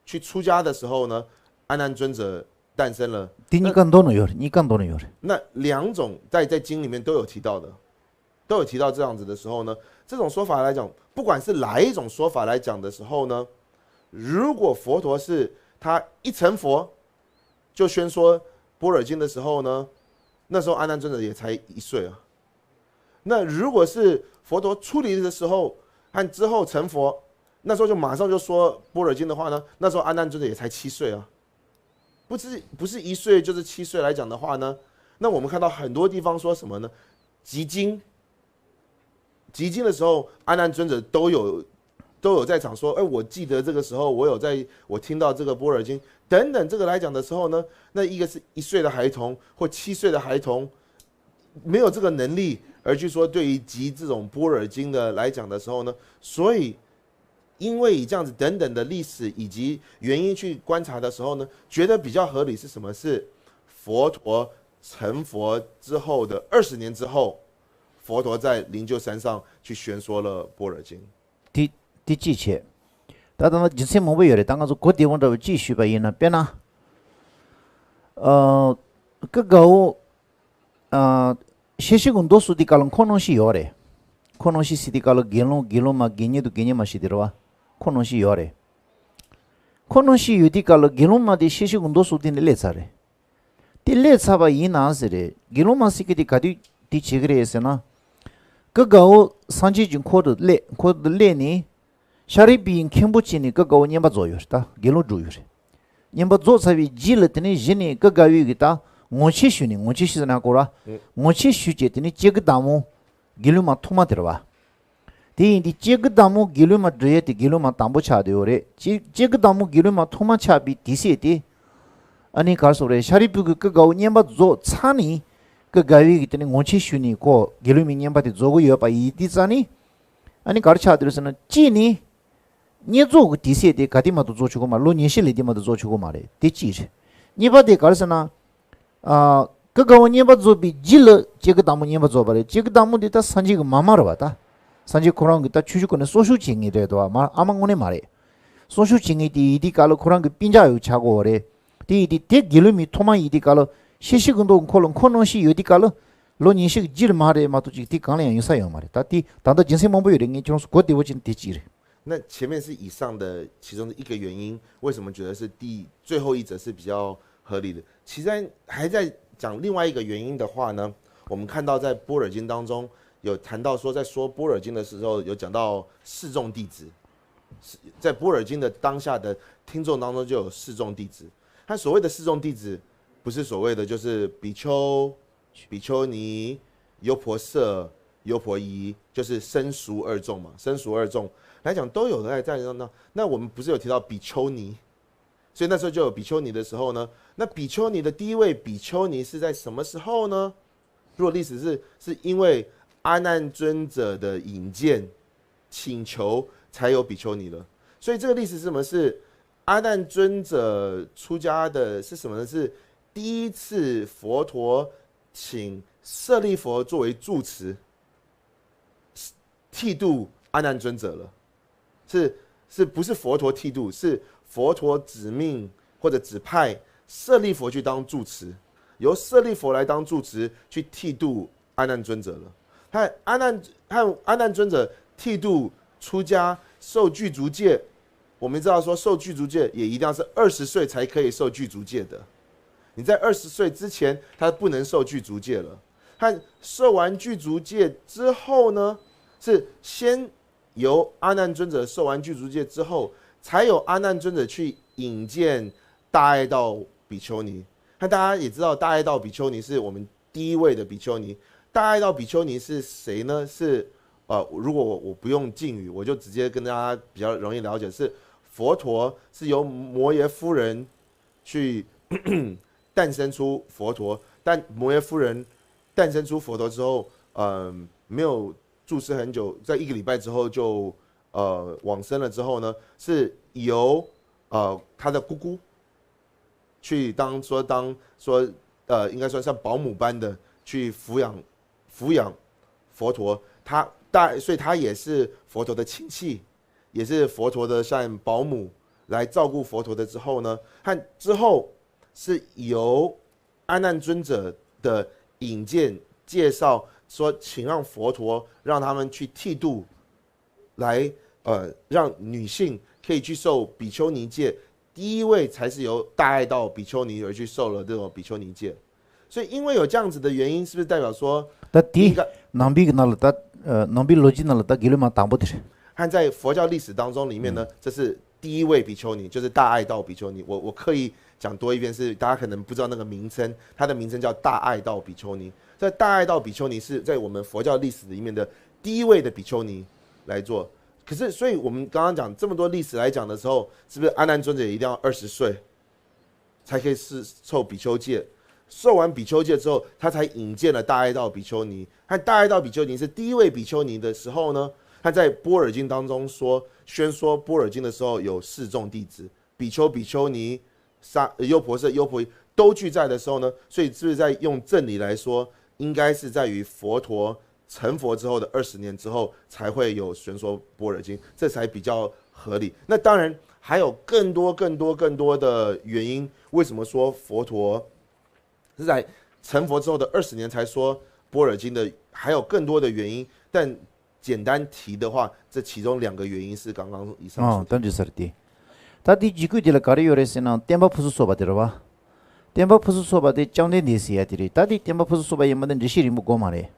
去出家的时候呢，阿难尊者诞生了。དེ་གཉིས་ཀ་མདོ་ནང་ཡོད་རེད། གཉིས་ཀ་མདོ་ནང་ཡོད་རེད། 那两种在在经里面都有提到的，都有提到这样子的时候呢，这种说法来讲，不管是哪一种说法来讲的时候呢，如果佛陀是他一成佛就宣说般若经的时候呢，那时候阿难尊者也才一岁啊。那如果是佛陀出离的时候和之后成佛，那时候就马上就说般若经的话呢，那时候阿难尊者也才七岁啊。不是不是一岁就是七岁来讲的话呢，那我们看到很多地方说什么呢？集经，集经的时候，阿难尊者都有都有在场说，哎，我记得这个时候我有在，我听到这个波尔经等等这个来讲的时候呢，那一个是一岁的孩童或七岁的孩童，没有这个能力，而去说对于集这种波尔经的来讲的时候呢，所以因为以这样子等等的历史以及原因去观察的时候呢，觉得比较合理是什么？是佛陀成佛之后的二十年之后，佛陀在灵鹫山上去宣说了般若经。དེ་དེ་གཅིག་བྱས། ད་ལྟ་ན་རྒྱུ་མཚན་མང་པོ་ཡོད་རེད། ད་ང་ཚོ་གོ་བདེ་བོ་འདྲ་བོ་གཅིག་ཞུས་པ་ཡིན་ན། དཔེར་ན། ཨ། ཀ་དགའ་བོ། ཨ། ཤེ་ཤི་གི་མདོ་སུ་དེ་ག་ལ་ཁོ་ནང་བཞིན་ཡོད་རེད། ཁོ་ནང་བཞིན་སི་དེ་ག་ལ་དགེ་སློང་དགེ་སློང་མ་དགེ་བསྙེན་དུ་དགེ་བསྙེན་མ་ཞིག་དེ་རེད་བ། ཁོ་ནང་བཞིན་ཡོད་རེད། ཁོ་ནང་བཞིན་ཡོད་དེ་ག་ལ་དགེ་སློང་མ་དེ་ཤེ་ཤི་གི་མདོ་སུ་དེ་ནས་སླེབས་ཚར་རེད། དེ་སླེབས་ཚར་བ་ཡིན་ན་ཟེར་རེད། དགེ་སློང་མ་ཟེར་གི་དེ་ག་དུས་དེ་བྱེད་གི་རེད་ཟེར་ན། ཀ་དགའ་བོ་སངས་རྒྱས་ཀྱི་འཁོར་དུ་སླེབས། འཁོར་དུ་སླེབས་ནས། ཤཱ་རིའི་བུའི་མཁན་པོ་བྱས་ནས་ཀ་དགའ་བོ་བསྙེན་པ་རྫོགས་ཡོད་རེད། ད་དགེ་སློང་སྒྲུབ་ཡོད་རེད། བསྙེན་པ་རྫོགས་ཚར་བའི་རྗེས་ལ་དེ་ནས་གཞི་ནས་ཀ་དགའ་བོས་ཀྱི་ད་ངོ་ཆེན་ཞུས་ནས། ངོ་ཆེན་ཞུས་ཟེར་ན་གོ་ར། ངོ་ཆེན་ཞུས་བྱས་དེ་ནས་སྐྱེ་དགུའི་བདག་མོ་དགེ་སློང་མ་ཐོག་མ་དེ་རེད་བ། དེ་ཡིན་དུས་སྐྱེ་དགུའི་བདག་མོ་དགེ་སློང་མ་སྒྲུབ་ཡས་དེ་དགེ་སློང་མ་དང་པོ་ཆགས་བསྡད་ཡོད་རེད། སྐྱེ་སྐྱེ་དགུའི་བདག་མོ་དགེ་སློང་མ་ཐོག་མ་ཆགས་པའི་དུས་ཚོད་དེ། ཨ་ནི་ག་རེ་ཟེར་དགོས་རེད། ཤཱ་རིའི་བུ་གིས་ཀ་དགའ་བོ་བསྙེན་པ་རྫོགས་ཚར་ནས། ཀ་དགའ་བོས་ཀྱི་དེ་ནས་ངོ་ཆེན་ཞུས་ནས་ཁོ་དགེ་སློང་མའི་བསྙེན་པ་དེ་རྫོགས་ཀྱི་ཡོད་པ་ཡིན་དུས་ཙང་ནི། ཨ་ནི་ག་རེ་ཆགས་བསྡད་རེད་ཟེར་ན། གཅིག་ནི། བསྙེན་རྫོགས་ཀྱི་དུས་ཚོད་དེ་ག་དུས་མ་གཏོགས་རྫོགས་ཆོག་གི་མ་རེད། ལོ་ཉི་ཤུ་ལས་དུས་མ་གཏོགས་རྫོགས་ཆོག་གི་མ་རེད། དེ་གཅིག་རེད། གཉིས་པ་དེ་ག་རེ་ཟེར་ན། ཨ། ཀ་དགའ་བོ་བསྙེན་པ་རྫོགས་པའི་རྗེས་ལ་སྐྱེ་དགུའི་བདག་མོ་བསྙེན་པ་རྫོགས་པ་རེད། སྐྱེ་དགུའི་བདག་མོ་དེ་ད་སངས་རྒྱས་ཀྱི་མ་མ་རེད་བ། ད་སངས་རྒྱས་ཁོ་རང་གི་ད་ཆོས་ཕྱོགས་ཀྱི་ནས་གསོ་སྐྱོང་བྱེད་མཁན་རེད་དོ། མ་ཨ་མ་དངོས་གནས་མ་རེད། གསོ་སྐྱོང་བྱེད་མཁན་དེ་ཡིན་དུས་ག་ལ་ཁོ་རང་གི་སྤུན་ཀྱག་ཡོད་ཆགས་ཀྱི་ཡོད་རེད། དེ་ཡིན་དུས་དེ་དགེ་སློང་མའི་ཐོག་མ་ཡིན་དུས་ག་ལ་ཤེ་ཤི་གི་མདོ་འཁོར་ལ་ཁོ་ནང་བཞིན་ཡོད་དུས་ག་ལ། ལོ་ཉི་ཤུ་གི་རྗེས་ལ་མ་རེད་མ་གཏོགས་ཅིག་དེ་གང་ལ་ཡང་ཡོང་ས་ཡོད་མ་རེད། ད་དེ་ད་ལྟ་རྒྱུ་མཚན་མང་པོ་ཡོད་རེད། ངས་ཁྱེད་རང་ཚོ་གོ་བདེ་བོ་བྱས་ནས་དེ་གཅིག་རེད། 那前面是以上的其中的一个原因，为什么觉得是第最后一则是比较合理的？其实还在讲另外一个原因的话呢，我们看到在般若经当中有谈到说，在说般若经的时候有讲到示众弟子，在般若经的当下的听众当中就有示众弟子。他所谓的示众弟子，不是所谓的就是比丘、比丘尼、优婆塞、优婆夷，就是生熟二众嘛，生熟二众来讲都有在在那。那我们不是有提到比丘尼？所以那时候就有比丘尼的时候呢，那比丘尼的第一位比丘尼是在什么时候呢？如果历史是是因为阿难尊者的引荐请求才有比丘尼了，所以这个历史是什么？是阿难尊者出家的是什么呢？是第一次佛陀请舍利佛作为住持，剃度阿难尊者了。是是不是佛陀剃度？是佛陀指命或者指派舍利佛去当住持，由舍利佛来当住持去剃度阿难尊者了。和阿难和阿难尊者剃度出家受具足戒，我们知道说受具足戒也一定要是二十岁才可以受具足戒的。你在二十岁之前，他不能受具足戒了。他受完具足戒之后呢，是先由阿难尊者受完具足戒之后，才有阿难尊者去引荐大爱道比丘尼。那大家也知道，大爱道比丘尼是我们第一位的比丘尼。大爱道比丘尼是谁呢？是呃，如果我我不用敬语，我就直接跟大家比较容易了解，是佛陀是由摩耶夫人去诞生出佛陀，但摩耶夫人诞生出佛陀之后，嗯、没有住世很久，在一个礼拜之后就呃往生了之后呢，是由呃他的姑姑去当说当说呃应该算像保姆般的去抚养抚养佛陀，他大所以他也是佛陀的亲戚，也是佛陀的像保姆来照顾佛陀的之后呢，和之后是由阿难尊者的引荐介绍说，请让佛陀让他们去剃度，来呃让女性可以去受比丘尼戒。第一位才是由大爱道比丘尼而去受了这种比丘尼戒。所以因为有这样子的原因，是不是代表说 ད་དེ་ནང་པའི་གི་ནང་ལ་ད་ནང་པའི་ལོ་རྒྱུས་ནང་ལ་ད་དགེ་སློང་མ་དང་པོ་དེ་རེད། 和在佛教历史当中里面呢，这是第一位比丘尼，就是大爱道比丘尼。我我刻意讲多一遍，是大家可能不知道那个名称，它的名称叫大爱道比丘尼。在大爱道比丘尼是在我们佛教历史里面的第一位的比丘尼来做。可是，所以我们刚刚讲这么多历史来讲的时候，是不是阿难尊者一定要二十岁才可以是受比丘戒？受完比丘戒之后，他才引荐了大爱道比丘尼。和大爱道比丘尼是第一位比丘尼的时候呢，他在般若经当中说，宣说般若经的时候有四众弟子，比丘、比丘尼、沙呃优婆塞、优婆夷都俱在的时候呢，所以是不是在用正理来说，应该是在于佛陀成佛之后的二十年之后，才会有宣说般若经，这才比较合理。那当然还有更多、更多、更多的原因，为什么说佛陀是在成佛之后的二十年才说般若经的？还有更多的原因，但简单提的话，这其中两个原因是刚刚以上所提。ད་འདི་ས་རེད་དེ། ད་དེ་འཇིགས་སྐུལ་དེ་ལ་ག་རེ་ཡོད་རེད་ཟེར་ན་བསྟན་པ་ཕུན་སུམ་ཚོགས་པ་དེ་རེད་བ། བསྟན་པ་ཕུན་སུམ་ཚོགས་པ་དེ་བཅོམ་ལྡན་འདས་ཟེར་ཡ་དེ་རེད། ད་དེ་བསྟན་པ་ཕུན་སུམ་ཚོགས་པ་ཡིན་པ་དེ་འགྲེལ་བཤད་རིང་པོ་དགོས་མ་རེད།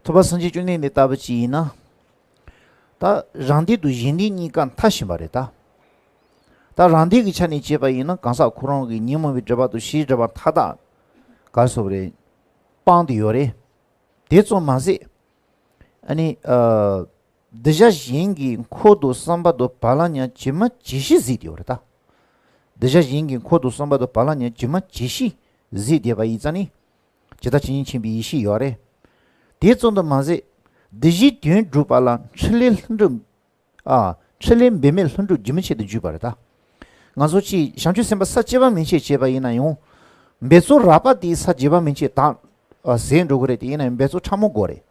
ཐུབ་པ་སངས་རྒྱས་བཅོམ་ལྡན་འདས་ལྟ་བུ་ཅིག་ཡིན་ན། ད་རང་སྡེ་དང་གཞན་སྡེ་གཉིས་ཀ་མཐའ་ཕྱིན་པ་རེད་ད། ད་རང་སྡེ་གི་ཆ་ནས་བྱས་པ་ཡིན་ན་གང་ཟག་ཁོ་རང་གི་ཉོན་མོངས་པའི་སྒྲིབ་པ་དང་ཕྱིའི་སྒྲིབ་པ་མཐའ་དག་ག་རེ་ཟེར་དགོས་རེད། སྤངས་ཏེ་ཡོད་རེད། དེ་ཙམ་མ་ཟད། ཨ་ནི་ཨ། གདུལ་བྱ་གཞན་གྱི་འཁོར་དང་བསམ་པ་དང་བག་ལ་ཉལ་ཇི་མ་ཇི་བཞིན་གཟིགས་ཏེ་ཡོད་རེད་ད། གདུལ་བྱ་གཞན་གྱི་འཁོར་དང་བསམ་པ་དང་བག་ལ་ཉལ་ཇི་མ་ཇི་བཞིན་གཟིགས་བསྡད་པ་ཡིན་ཙང་ནི། ཇི་ལྟར་ཇི་སྙེད་མཁྱེན་པའི་ཡེ་ཤེས་ཡོད་རེད། དེ་ཙམ་དུ་མ་ཟད། འདི་བཞིའི་དོན་བསྒྲུབ་པ་ལ་འཕྲིན་ལས་ལྷུན་གྲུབ། ཨ། འཕྲིན་ལས་འབད་མེད་ལྷུན་གྲུབ་རྒྱུན་མི་ཆད་དུ་བརྒྱུད་པ་རེད་ད། ང་ཚོ་ཅིག་བྱང་ཆུབ་སེམས་དཔའ་ས་བཅུ་པ་མན་ཆད་བྱས་པ་ཡིན་ན་ཡང་། འབད་རྩོལ་རགས་པ་དེའི་ས་བརྒྱད་པ་མན་ཆད་དག་ཟད་འགྲོ་གི་རེད། དེ་ཡིན་ན་ཡང་འབད་རྩོལ་ཕྲ་མོ་དགོས་རེད།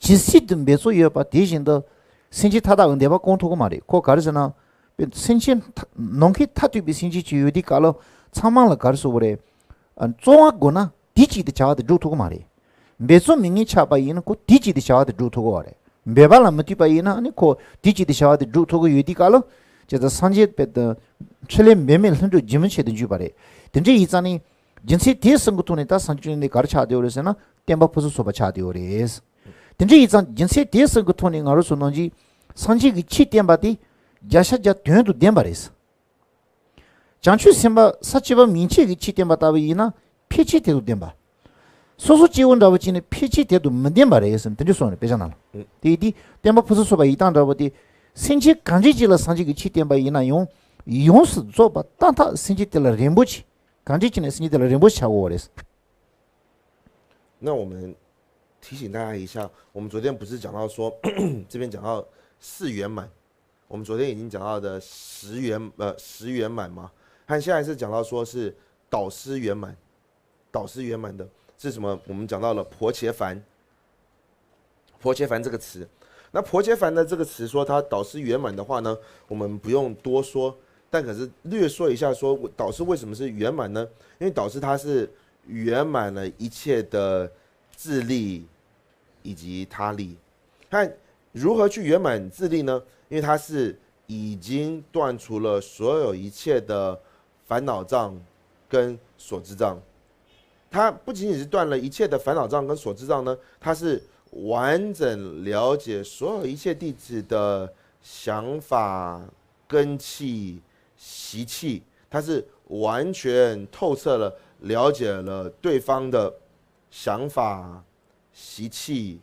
ཇི་སྲིད་དུ་འབད་རྩོལ་ཡོད་པ་དེ་བཞིན་དུ། སེམས་ཅན་མཐའ་དག་གི་བདེ་བ་སྐོང་ཐུབ་ཀྱི་མ་རེད། ཁོ་ག་རེ་ཟེར་ན། སེམས་ཅན་ནམ་མཁའི་མཐའ་ཐུག་པའི་སེམས་ཅན་ཅིག་ཡོད་དུས་སྐབས་ལ་ཚང་མ་ལ་ག་རེ་ཟེར་དགོས་རེད། རྩོལ་བ་དགོས་ན་དེ་གཅིག་དེ་བྱ་བ་དེ་སྒྲུབ་ཐུབ་ཀྱི་མ་རེད། འབད་རྩོལ་མེད་མཁན་ཆགས་པ་ཡིན་ན་ཁོ་དེ་གཅིག་དེ་བྱ་བ་དེ་སྒྲུབ་ཐུབ་ཀྱི་མ་རེད། འབད་པ་ལ་མི་ལྟོས་པ་ཡིན་ན་ནི་ཁོ་དེ་གཅིག་དེ་བྱ་བ་དེ་སྒྲུབ་ཐུབ་ཀྱི་ཡོད་དུས་སྐབས་ལ། ཇི་ལྟར་སངས་རྒྱས་པའི་འཕྲིན་ལས་འབད་མེད་ལྷུན་གྲུབ་རྒྱུན་མི་ཆད་དུ་བརྒྱུད་པ་རེད། དེ་འདྲ་ཡིན་ཙང་ནི། རྒྱུ་མཚན་དེའི་གསུང་གི་ཐོག་ནས་ད་སངས་རྒྱས་བཅོམ་ལྡན་འདས་ག་རེ་ཆགས་བསྡད་ཡོད་རེད་ཟེར་ན་བསྟན་པ་ཕུན་སུམ་ཚོགས་པ་ཆགས་བསྡད་ཡོད་རེད། དེ་འདྲ་ཡིན་ཙང་རྒྱུ་མཚན་དེའི་གསུང་གི་ཐོག་ནས་ང་རང་ཚོ་ནང་བཞིན་སངས་རྒྱས་ཀྱི་ཆོས་བསྟན་པ་དེ་བརྒྱ་ཆ་བརྒྱ་དོན་དང་ལྡན་པ་རེད། བྱང་ཆུབ་སེམས་དཔའ་ས་བཅུ་པ་མན་ཆད་ཀྱི་ཆོས་བསྟན་པ་ལྟ་བུ་ཡིན་ན་ཕལ་ཆེར་དེ་དང་ལྡན་པ། སོ་སོ་སྐྱེ་བོ་འདྲ་བོ་ཅིག་ནི་ཕལ་ཆེར་དེ་དང་མི་ལྡན་པ་རེད་ཟེར་དེ་འདྲ་གསུངས་རེད། དཔེ་ཆ་ནང་ལ། དེ་ཡིན་དུས་བསྟན་པ་ཕུན་སུམ་ཚོགས་པ་ཡི་དམ་འདྲ་བོ་དེ་སེམས་ཅན་གང་འདྲ་ཅིག་ལ་སངས་རྒྱས་ཀྱི་ཆོས་བསྟན་པ་ཡིན་ན་ཡང་ཡོངས་སུ་རྫོགས་པ་ཏག་ཏག་སེམས་ཅན་དེ་ལ་རན་པོ་ཆེ། གང་འདྲ་ཅིག་ནས་སེམས་ཅན་དེ་ལ་རན་པོ་ཆགས་དགོས་པ་རེད། 那我们提醒大家一下，我们昨天不是讲到说，这边讲到四圆满，我们昨天已经讲到的十圆呃十圆满嘛，看现在是讲到说是导师圆满，导师圆满的是什么？我们讲到了婆伽梵，婆伽梵这个词。那婆伽梵的这个词说它导师圆满的话呢，我们不用多说，但可是略说一下说，导师为什么是圆满呢？因为导师他是圆满了一切的自利以及他利。看如何去圆满自利呢？因为他是已经断除了所有一切的烦恼障跟所知障。他不仅仅是断了一切的烦恼障跟所知障呢，他是完整了解所有一切弟子的想法、根器、习气，他是完全透彻了了解了对方的想法、习气、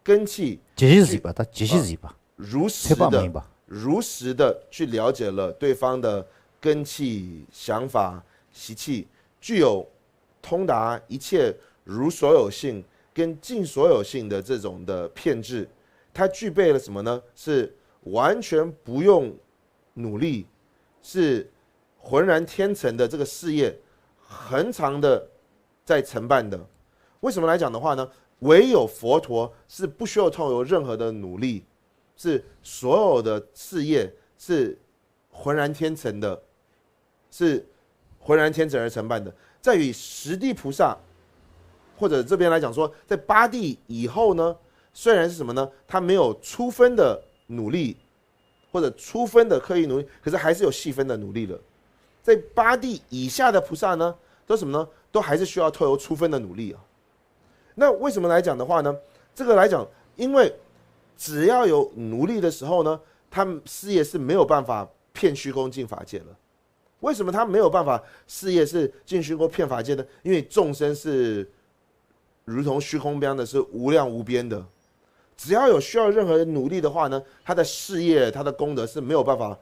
根器，ཇི་བཞིན་གཟིགས་པ་དང་ཇི་བཞིན་གཟིགས་པ།如实的ཚད་པ་མ་ཡིན་པ། 如实的去了解了对方的根器、想法、习气，具有通达一切如所有性跟尽所有性的这种的片质。他具备了什么呢？是完全不用努力，是浑然天成的这个事业，恒常的在承办的。为什么来讲的话呢？唯有佛陀是不需要透由任何的努力，是所有的事业是浑然天成的，是浑然天成而承办的。在于十地菩萨，或者这边来讲说，在八地以后呢，虽然是什么呢？他没有出分的努力，或者出分的刻意努力，可是还是有细分的努力了。在八地以下的菩萨呢，都什么呢？都还是需要透由出分的努力啊。那为什么来讲的话呢？这个来讲，因为只要有努力的时候呢，他们事业是没有办法骗虚空尽法界了。为什么他没有办法事业是尽虚空骗法界呢？因为众生是如同虚空般的，是无量无边的。只要有需要任何努力的话呢，他的事业、他的功德是没有办法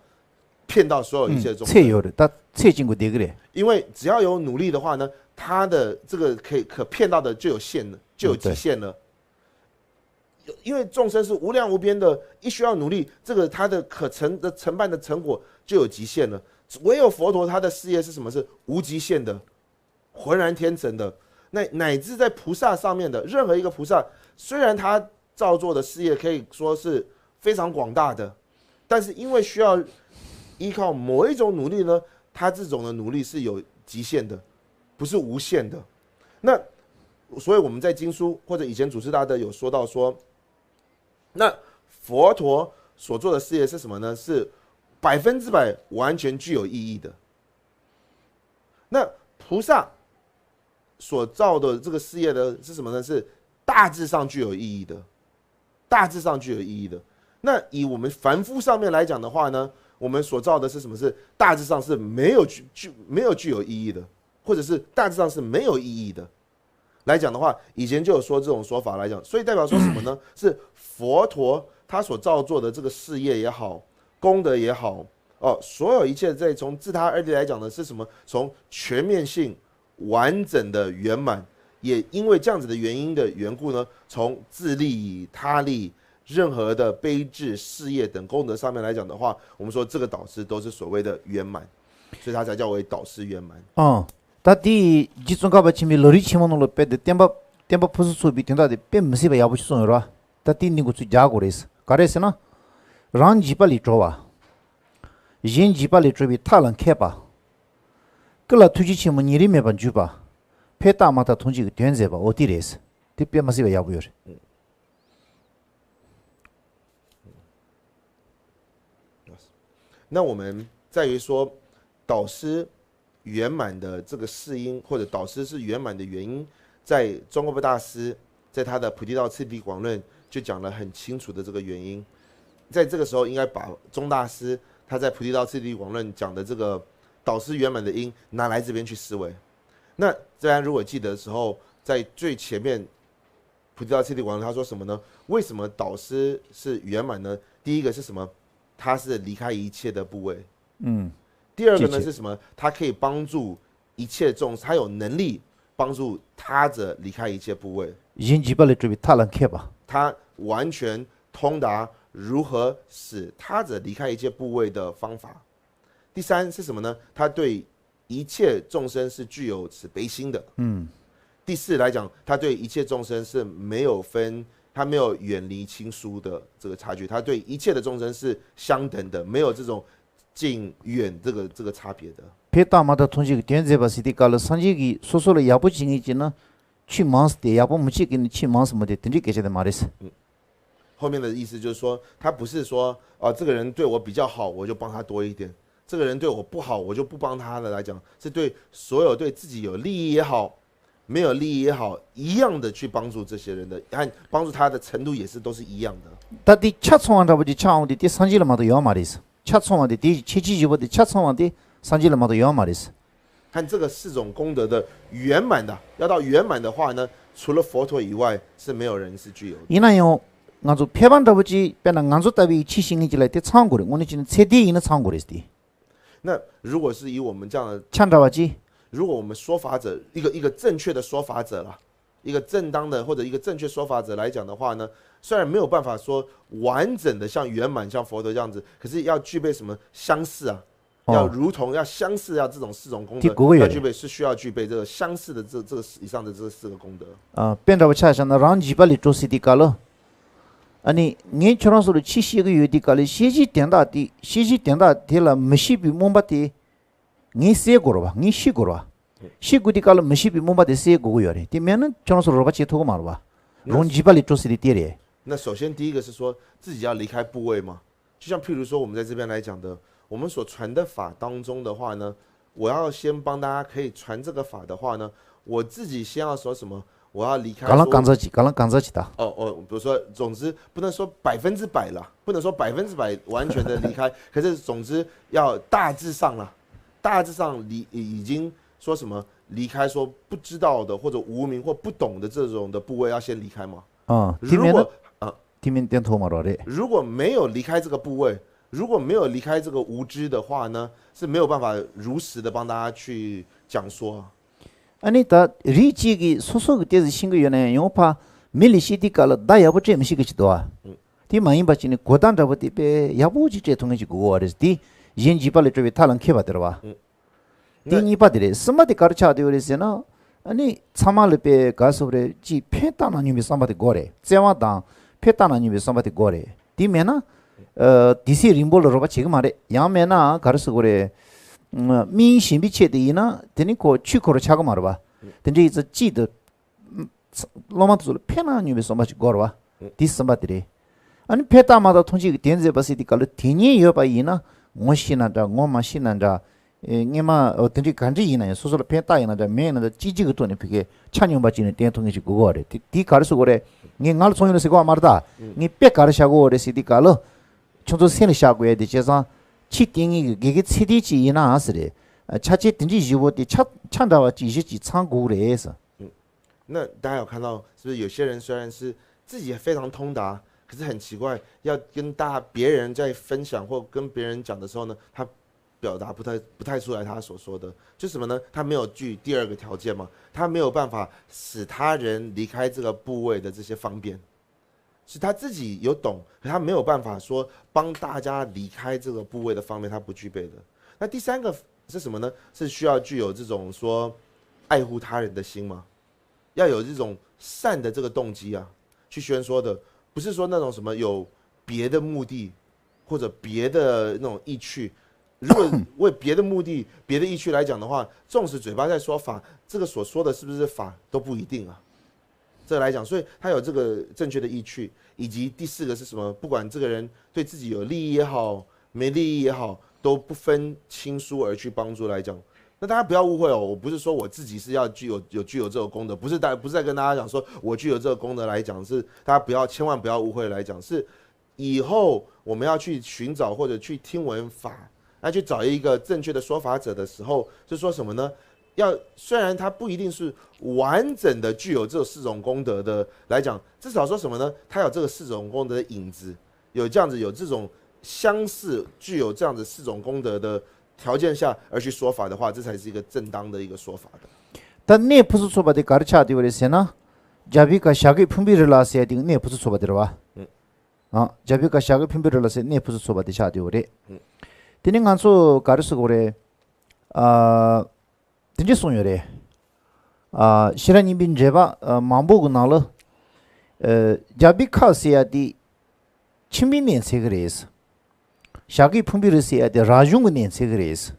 骗到所有一切众生。嗯，ཚེ་ཡོད་རེད། ད་ཚེ་གཅིག་གི་བདེ་གི་རེད།因为只要有努力的话呢，他的这个可以可骗到的就有限了，就有极限了。嗯，对。因为众生是无量无边的，一需要努力，这个他的可成的承办的成果就有极限了。唯有佛陀他的事业是什么？是无极限的。浑然天成的，那乃至在菩萨上面的任何一个菩萨，虽然他造作的事业可以说是非常广大的，但是因为需要依靠某一种努力呢，他这种的努力是有极限的，不是无限的。那所以我们在经书或者以前祖师大德有说到说，那佛陀所做的事业是什么呢？是百分之百完全具有意义的。那菩萨所造的这个事业呢，是什么呢？是大致上具有意义的，大致上具有意义的。那以我们凡夫上面来讲的话呢，我们所造的是什么？是大致上是没有具具没有具有意义的，或者是大致上是没有意义的。来讲的话，以前就有说这种说法来讲，所以代表说什么呢？是佛陀他所造作的这个事业也好，功德也好，哦，所有一切在从自他二谛来讲的是什么？从全面性、完整的圆满，也因为这样子的原因的缘故呢，从自利他利、任何的悲智、事业等功德上面来讲的话，我们说这个导师都是所谓的圆满，所以他才叫为导师圆满。 ཨང་། ད་དེ་རྗེ་ཙོང་ཁ་པ་ཆེན་པོའི་ལམ་རིམ་ཆེན་མོ་ནང་ལ་དཔེ་དེ་བསྟན་པ་བསྟན་པ་ཕུན་སུམ་ཚོགས་པའི་དོན་དག་དེ་དཔེ་མི་སྲིད་པ་ཡག་པོ་ཞིག་གསུངས་ཡོད་རེད་བ། ད་དེ་ནི་འགོ་ཚུགས་རྒྱག་དགོས་རེད། ག་རེ་ཟེར་ན། རང་འཇིགས་པ་ལས་གྲོལ་བ། གཞན་འཇིགས་པ་ལས་གྲོལ་བའི་ཐབས་ལ་མཁས་པ། སྐུ་ལ་ཐུགས་རྗེ་ཆེན་པོ་ཉེ་རིང་མེད་པར་འཇུག་པ། ཕས་བཏགས་མ་བཏགས་ཐམས་ཅད་ཀྱི་དོན་མཛད་པ། འོ་དེ་རེད། དེ་དཔེ་མི་སྲིད་པ་ཡག་པོ་ཡོད་རེད། 那我们在于说，导师圆满的这个试音，或者导师是圆满的原因，在宗喀巴大师在他的《菩提道次第广论》就讲了很清楚的这个原因。在这个时候，应该把宗大师他在《菩提道次第广论》讲的这个导师圆满的因拿来这边去思维。那大家如果记得的时候，在最前面《菩提道次第广论》他说什么呢？为什么导师是圆满呢？第一个是什么？他是离开一切的部位。嗯，第二个呢谢谢是什么？他可以帮助一切众生，他有能力帮助他者离开一切部位。 གཞན་འཇིགས་པ་ལས་གྲོལ་བའི་ཐབས་ལ་མཁས་པ། 他完全通达如何使他者离开一切部位的方法。第三是什么呢？他对一切众生是具有慈悲心的。嗯，第四来讲，他对一切众生是没有分，他没有远离亲疏的这个差距，他对一切的众生是相等的，没有这种近远这个这个差别的。 ཕས་བཏགས་མ་བཏགས་ཐམས་ཅད་ཀྱི་དོན་མཛད་པ་ཟེར་དུས་སྐབས་ལ་སངས་རྒྱས་ཀྱིས་སོ་སོ་ལ་ཡག་པོ་བྱེད་མཁན་གྱིས་ན་ཆོས་མང་ཙམ་སྟེ། ཡག་པོ་མི་བྱེད་མཁན་ནི་ཆོས་མང་ཙམ་མི་སྟེ། དེ་འདྲའི་སྐད་ཆ་དེ་མ་རེད། 后面的意思就是说，他不是说，哦，这个人对我比较好，我就帮他多一点；这个人对我不好，我就不帮他了。来讲，是对所有对自己有利益也好，没有利益也好，一样的去帮助这些人的，和帮助他的程度也是都是一样的。 ད་དེ་ཆ་ཚང་བ་འདྲ་པོ་ཅིག་ཆགས་འོང་དུས་དེ་སངས་རྒྱས་ལ་མ་གཏོགས་ཡོད་མ་རེད། ཆ་ཚང་བ་དེ་དེ་ཁྱད་ཆོས་བཞི་པོ་དེ་ཆ་ཚང་བ་དེ་སངས་རྒྱས་ལ་མ་གཏོགས་ཡོད་མ་རེད། 和这个四种功德的圆满的，要到圆满的话呢，除了佛陀以外，是没有人是具有的。 ཡིན་ན་ཡང་ང་ཚོ་ཕལ་པ་འདྲ་པོ་ཅིག་དཔེར་ན་ང་ཚོ་ལྟ་བུའི་ཆོས་ཤེས་མཁན་ཅིག་ལ་དེ་ཚང་དགོས་རེད། དངོས་གནས་བྱས་ན་ཚད་ལྡན་ཡིན་ན་ཚང་དགོས་རེད་དེ། 那如果是以我们这样的，ཆ་འདྲ་པོ་ཅིག如果我们说法者一个一个正确的说法者啦，一个正当的或者一个正确说法者来讲的话呢，虽然没有办法说完整的像圆满像佛陀这样子，可是要具备什么相似啊，哦要如同要相似啊这种四种功德这个我也要具备，是需要具备这个相似的这这个以上的这四个功德。 ཨ། དཔེ་འདྲ་པོ་ཆ་བཞག་ན་རང་འཇིགས་པ་ལས་གྲོལ་ཟེར་དུས་སྐབས་ལ། ཨ་ནི་ངས་ཁྱོད་རང་ཚོ་ལ་ཆོས་བཤད་ཀྱི་ཡོད་དུས་སྐབས་ལ་བཤད་གཞིའི་དོན་དག་དེ་བཤད་གཞིའི་དོན་དག་དེ་ལ་མི་ཤེས་པའི་རྨོངས་པ་དེ་ངས་སེལ་དགོས་རེད་བ། ངས་ཤེས་དགོས་རེད་བ། ཤེས་དགོས་དུས་སྐབས་ལ་མི་ཤེས་པའི་རྨོངས་པ་དེ་སེལ་དགོས་ཀྱི་ཡོད་རེད། དེ་མེད་ན་ཁྱོད་རང་ཚོ་རོགས་པ་བྱེད་ཐུབ་ཀྱི་མ་རེད་བ། རང་འཇིགས་པ་ལས་གྲོལ་ཟེར་དུས་དེ་རེད། 那首先第一个是说自己要离开部位嘛，就像譬如说我们在这边来讲的，我们所传的法当中的话呢，我要先帮大家可以传这个法的话呢，我自己先要说什么？我要离开说。 གང་ལ་གང་འཚམ་ཅིག་གང་ལ་གང་འཚམ་ཅིག་ད། 哦哦，比如说，总之不能说百分之百了，不能说百分之百完全的离开，可是总之要大致上了，大致上离已经说什么离开说不知道的或者无明或不懂的这种的部位要先离开嘛。啊，如果地面呢？啊， དེ་མིན་བསྟན་ཐུབ་མ་རེད། 如果没有离开这个部位，如果没有离开这个无知的话呢，是没有办法如实的帮大家去讲说。 ཨ་ནི་ད་རིགས་གཅིག་གིས་སོ་སོ་གི་ཏོག་ཙམ་ཤེས་ཀྱི་ཡོད་ན་ཡང་ཡང་ཕར་མི་ལ་བཤད་དུས་སྐབས་ལ་བརྡ་ཡག་པོ་སྤྲད་མི་ཤེས་ཀྱི་ཅིག་འདུག་བ། དེ་མ་ཡིན་པ་ཅིག་ནི་གོ་བརྡ་འདྲ་པོ་དེ་དཔེ་ཡག་པོ་ཅིག་སྤྲད་ཐུབ་མཁན་ཅིག་དགོས་ཀྱི་ཡོད་རེད། དེ་གཞན་འཇིགས་པ་ལས་གྲོལ་བའི་ཐབས་ལ་མཁས་པ་དེ་རེད་བ། དེ་གཉིས་པ་དེ་རེད། གསུམ་པ་དེ་ག་རེ་ཆགས་བསྡད་ཡོད་རེད་ཟེར་ན། ཨ་ནི་ཚང་མ་ལ་དཔེ་ག་རེ་ཟེར་དགོས་རེད། ཅིག་ཕན་བཏགས་ན་སྙམ་པའི་བསམ་པ་དེ་དགོས་རེད། བརྩེ་བ་དང་ཕན་བཏགས་ན་སྙམ་པའི་བསམ་པ་དེ་དགོས་རེད། དེ་མེད་ན། ཨ། དུས་ཚོད་རིང་པོ་ལ་རོགས་པ་བྱེད་ཀྱི་མ་རེད། ཡང་མེད་ན་ག་རེ་ཟེར་དགོས་རེད། དམིགས་ཡུལ་གཞན་པའི་ཆེད་དུ་ཡིན་ན་དེ་ནི་ཁོ་ཆོས་ཁོ་རང་ཆགས་ཀྱི་མ་རེད་བ། དེ་འདྲ་ཡིན་ཙང་གཅིག་ཏུ། སློབ་མ་དེ་ཚོ་ལ་ཕན་ན་སྙམ་པའི་བསམ་པ་ཞིག་དགོས་རེད་བ། དེ་གསུམ་པ་དེ་རེད། ཨ་ནི་ཕན་བཏགས་མ་བཏགས་ཐམས་ཅད་ཀྱི་དོན་མཛད་པ་ཟེར་དུས་སྐབས་ལ་དེ་ཉིད་ཡོད་པ་ཡིན་ན་ངོ་ཤེས་ན་འདྲ། ངོ་མ་ཤེས་ན་འདྲ། ཨེ། སྔོན་མ་འོ་དེ་འདྲའི་ག་འདྲ་ཡིན་ན་ཡང་སོ་སོ་ལ་ཕན་བཏགས་ཡིན་ན་འདྲ་མེད་ཡིན་ན་འདྲ་གཅིག་གཅིག་གི་ཐོག་ནས་ཕ་གིའི་ཆ་སྙོམས་པ་ཅིག་ནས་བསྟན་ཐུབ་མཁན་ཞིག་དགོས་ཀྱི་ཡོད་རེད། དེ་དེ་ག་རེ་ཟེར་དགོས་རེད། ངས་ང་ལ་ཚོར་ཡོང་ན་ཟེར་གོ་བ་མ་རེད་ད། ངས་དཔེ་ག་རེ་བཞག་གི་ཡོད་རེད་ཟེར་དུས་སྐབས་ལ། ཁྱོད་ཚོ་སེམས་ལ་བཞག་དགོས་ཡ་དེ་བྱས་ཙང་། ཕྱི་བསྟན་ངེས་ཀྱི་དགེ་རྒན་ཚད་ལྡན་ཅིག་ཡིན་ནའང་ཟེར་རེད། ཆ་ཆེ་དེ་འདྲའི་བཞི་པོ་དེ་ཆ་ཆ་འདྲ་བ་ཅིག་བཞི་ཅིག་ཚང་དགོས་རེད་ཟེར། 那大家有看到，是不是有些人虽然是自己非常通达，可是很奇怪，要跟大别人在分享或跟别人讲的时候呢，他表达不太不太出来他所说的，就什么呢？他没有具第二个条件嘛，他没有办法使他人离开这个部位的这些方便，是他自己有懂，可他没有办法说帮大家离开这个部位的方便，他不具备的。那第三个是什么呢？是需要具有这种说爱护他人的心吗？要有这种善的这个动机啊，去宣说的，不是说那种什么有别的目的或者别的那种意趣。如果为别的目的、别的意趣来讲的话，纵使嘴巴在说法，这个所说的是不是法都不一定啊。这个来讲，所以他有这个正确的意趣，以及第四个是什么？不管这个人对自己有利益也好，没利益也好，都不分亲疏而去帮助来讲。那大家不要误会哦，我不是说我自己是要具有有具有这个功德，不是大不是在跟大家讲说我具有这个功德来讲，是大家不要千万不要误会来讲，是以后我们要去寻找或者去听闻法，要去找一个正确的说法者的时候，是说什么呢？要虽然他不一定是完整的具有这四种功德的来讲，至少说什么呢？他有这个四种功德的影子，有这样子有这种相似具有这样子四种功德的条件下而去说法的话，这才是一个正当的一个说法的。 ད་གནས་ཕུན་སུམ་ཚོགས་པ་དེ་ག་རེ་ཆགས་བསྡད་ཡོད་རེད་ཟེར་ན། རྒྱལ་པོའི་བཀའ་ཞབས་ཀྱིས་ཕུན་པའི་རི་ལ་ཟེར་ཡ་དེ་གནས་ཕུན་སུམ་ཚོགས་པ་དེ་རེད་བ། ཨ། རྒྱལ་པོའི་བཀའ་ཞབས་ཀྱིས་ཕུན་པའི་རི་ལ་ཟེར་གནས་ཕུན་སུམ་ཚོགས་པ་དེ་ཆགས་བསྡད་ཡོད་རེད། དེ་ནས་ང་ཚོ་ག་རེ་ཟེར་དགོས་རེད། ཨ། དེ་འདྲས་གསུངས་ཡོད་རེད། ཨ། ཤེས་རབ་སྙིང་པོའི་འགྲེལ་པ་ཨ་མང་པོ་གི་ནང་ལ། ཨ། རྒྱལ་པོའི་བཀའ་ཟེར་ཡ་དེ་ཁྱིམ་པའི་གནས་མཚོན་གྱི་རེད། ཞབས་ཀྱིས་ཕུན་པའི་རི་ཟེར་ཡ་དེ་རང་གཞུང་གི་གནས་མཚོན་གྱི་རེད།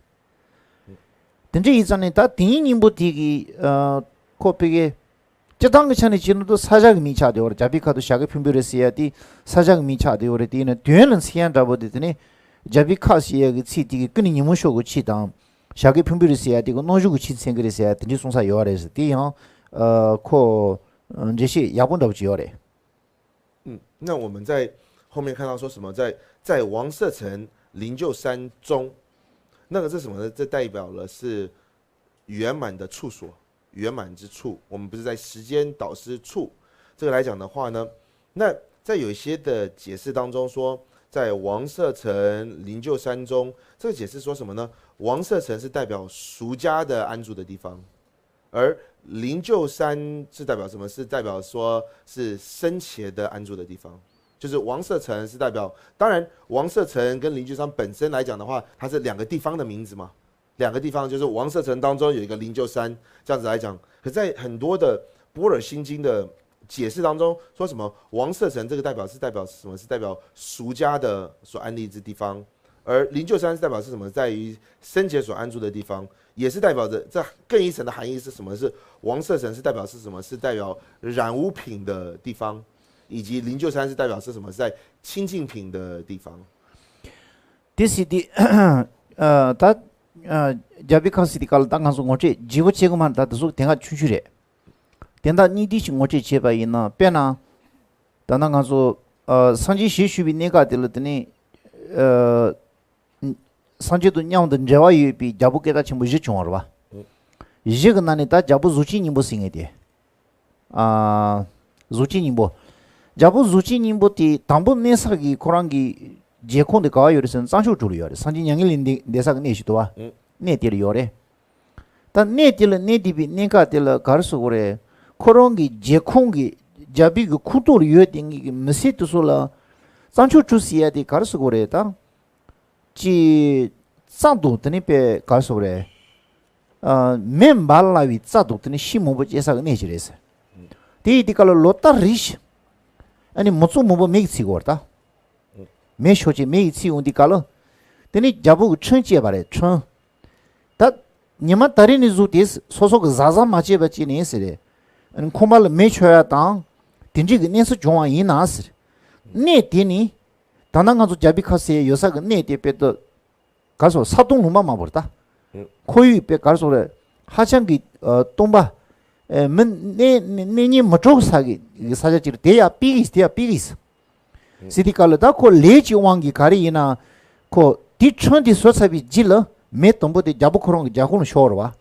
དེ་འདྲ་ཡིན་ཙང་ནས་ད་དེ་ཉིད་སྙིང་པོ་དེ་གི་ཨ་ཁོ་ཕ་གི་སྤྱིར་བཏང་གི་ཆ་ནས་བྱས་ན་ད་ས་ཞབས་ཀྱི་མིང་ཆགས་བསྡད་ཡོད་རེད། རྒྱལ་པོའི་བཀའ་དང་ཞབས་ཀྱིས་ཕུན་པའི་རི་ཟེར་ཡ་དེ་ས་ཞབས་ཀྱི་མིང་ཆགས་བསྡད་ཡོད་རེད། དེ་ཡིན་ན་དོན་ལ་མཚོན་ཡ་འདྲ་པོ་དེ་དེ་ནས་རྒྱལ་པོའི་བཀའ་ཟེར་ཡ་གི་ཚིག་དེ་གི་ཀུན་ནས་ཉོན་མོངས་སྐྱོབ་དགོས་ཆེད་དང་། ཞབས་ཀྱིས་ཕུན་པའི་རི་ཟེར་ཡ་དེ་གི་རྣམ་འཇུག་གི་ཆེད་མཚོན་གྱི་རེད་ཟེར་ཡ་དེ་འདྲའི་གསུང་ས་ཡོད་རེད་ཟེར། དེ་ཡང་ཨ་ཁོ་འགྲེལ་བཤད་ཡག་པོ་འདྲ་པོ་ཅིག་ཡོད་རེད། 嗯，那我们在后面看到说什么，在在王舍城灵鹫山中，那个是什么呢？这代表了是圆满的处所，圆满之处。我们不是在时间导师处这个来讲的话呢，那在有一些的解释当中说，在王舍城灵鹫山中，这个解释说什么呢？王舍城是代表俗家的安住的地方，而灵鹫山是代表什么？是代表说是僧伽的安住的地方。就是王舍城是代表，当然王舍城跟灵鹫山本身来讲的话，它是两个地方的名字嘛，两个地方就是王舍城当中有一个灵鹫山，这样子来讲。可在很多的般若心经的解释当中，说什么王舍城这个代表是代表什么？是代表俗家的所安立之地方，而灵鹫山是代表是什么？在于僧伽所安住的地方，也是代表着这更一层的含义是什么？是王舍城是代表是什么？是代表染污品的地方，以及灵鹫山是代表是什么？是在清净品的地方。 དེ་སྲིད་དེ། ཨ། ད། ཨ། རྒྱལ་པོའི་བཀའ་ཟེར་དུས་སྐབས་ལ་ད་ང་ཚོ་ངོ་སྤྲོད་ལྗིད་པོ་བྱེད་དགོས་མ་རེད། ད་དེ་ཚོ་དེ་སྔ་ཆུང་ཆུང་རེད། དོན་དག་སྙིང་བསྡུས་ཤིག་ངོ་སྤྲོད་བྱས་པ་ཡིན་ན། དཔེར་ན། ད་ནང་ང་ཚོ་ཨ་སངས་རྒྱས་ཞལ་བཞུགས་པའི་གནས་སྐབས་དེ་ལ་དེ་ནས་ཨ་སངས་རྒྱས་དང་མཉམ་དུ་འབྲེལ་བ་ཡོད་པའི་རྒྱལ་པོ་སྐད་གྲགས་ཆེན་པོ་བཞི་བྱུང་བ་རེད་བ། བཞི་གི་ནང་ནས་ད་རྒྱལ་པོ་གཟུགས་ཅན་སྙིང་པོ་ཟེར་མཁན་དེ། ཨ་གཟུགས་ཅན་སྙིང་པོ། རྒྱལ་པོ་གཟུགས་ཅན་སྙིང་པོ་དེ་དང་པོ་གནས་ས་གི་ཁོ་རང་གི་མཇལ་ཁང་དེ་ག་བ་ཡོད་རེད་ཟེར་ན་གཙང་ཆུ་གྲོང་ལ་ཡོད་རེད། སངས་རྒྱས་མྱ་ངན་ལས་འདས་འདས་ས་གི་གནས་ཤིག་འདུག་བ། ཨང་། གནས་དེ་ལ་ཡོད་རེད། ད་གནས་དེ་ལ་གནས་བསྡད་པའི་གནས་སྐབས་དེ་ལ་ག་རེ་ཟེར་དགོས་རེད། ཁོ་རང་གི་མཇལ་ཁང་གི་རྒྱལ་པོའི་གི་ཁོངས་གཏོགས་ལ་ཡོད་དེ་ངེད་ཀྱི་མི་སེར་དེ་ཚོ་ལ་གཙང་ཆུ་གྲོང་ཟེར་ཡ་དེ་ག་རེ་ཟེར་དགོས་རེད་ད། ཅི། རྩྭ་འདུག་དེ་ནི་དཔེ་ག་རེ་ཟེར་དགོས་རེད། ཨ། མེ་འབར་སླ་བའི་རྩྭ་འདུག་དེ་ནི་ཤིང་མང་པོ་སྐྱེ་ས་གི་གནས་ཤིག་རེད་ཟེར། དེ་ཡི་དེ་ག་ལ་ལོ་ལྟར་རེ་བཞིན། ཨ་ནི་མི་ཚོགས་མང་པོ་མེ་གིས་འཚིག་གི་ཡོད་རེད་ད། མེ་ཤོར་བྱས་མེ་ཡིས་འཚིག་ཡོང་དུས་སྐབས་ལ། དེ་ནས་རྒྱལ་པོ་གི་འཕྲིན་བཅད་པ་རེད། འཕྲིན། ད། ཉི་མ་ད་རེས་ནས་བཟུང་སྟེ་སོ་སོ་གི་བཟའ་བཟའ་མ་བྱས་པ་བྱས་ནས་ཟེར། ཁང་པ་ལ་མེ་མཆོད་ཡ་དང་། དེ་འདྲའི་གི་གནས་ཚུལ་བྱུང་བ་ཡིན་ན་ཟེར། གནས་དེ་ནི། ད་ལྟ་ང་ཚོ་རྒྱ་བི་ཁ་ཟེར་ཡོད་ས་གི་གནས་དེ་དཔེ་ད། ག་རེ་ཟེར་ས་དོང་ལུང་པ་མང་པོ་རེད་ད། ཁོར་ཡུག་དཔེ་ག་རེ་ཟེར་རེད། ཧ་ཅང་གི་ཨ། སྟོང་པ། ཨེ། མི་གནས་གནས་གནས་ཉེན་མི་སྤྲོ་ས་གི་གི་ས་ཆ་ཅིག་རེད། དེ་ཡང་ཕ་གི་དེ་ཡང་ཕ་གི་ཟེར་དུས་སྐབས་ལ་ད་ཁོ་ལས་ཀྱི་དབང་གིས་ག་རེ་ཡིན་ན། ཁོ་དེ་འཕྲིན་དེ་བཟོས་ཚར་བའི་རྗེས་ལ་མེ་དང་པོ་དེ་རྒྱལ་པོ་ཁོ་རང་གི་རྒྱབ་ཁུག་ལ་ཤོར་བ།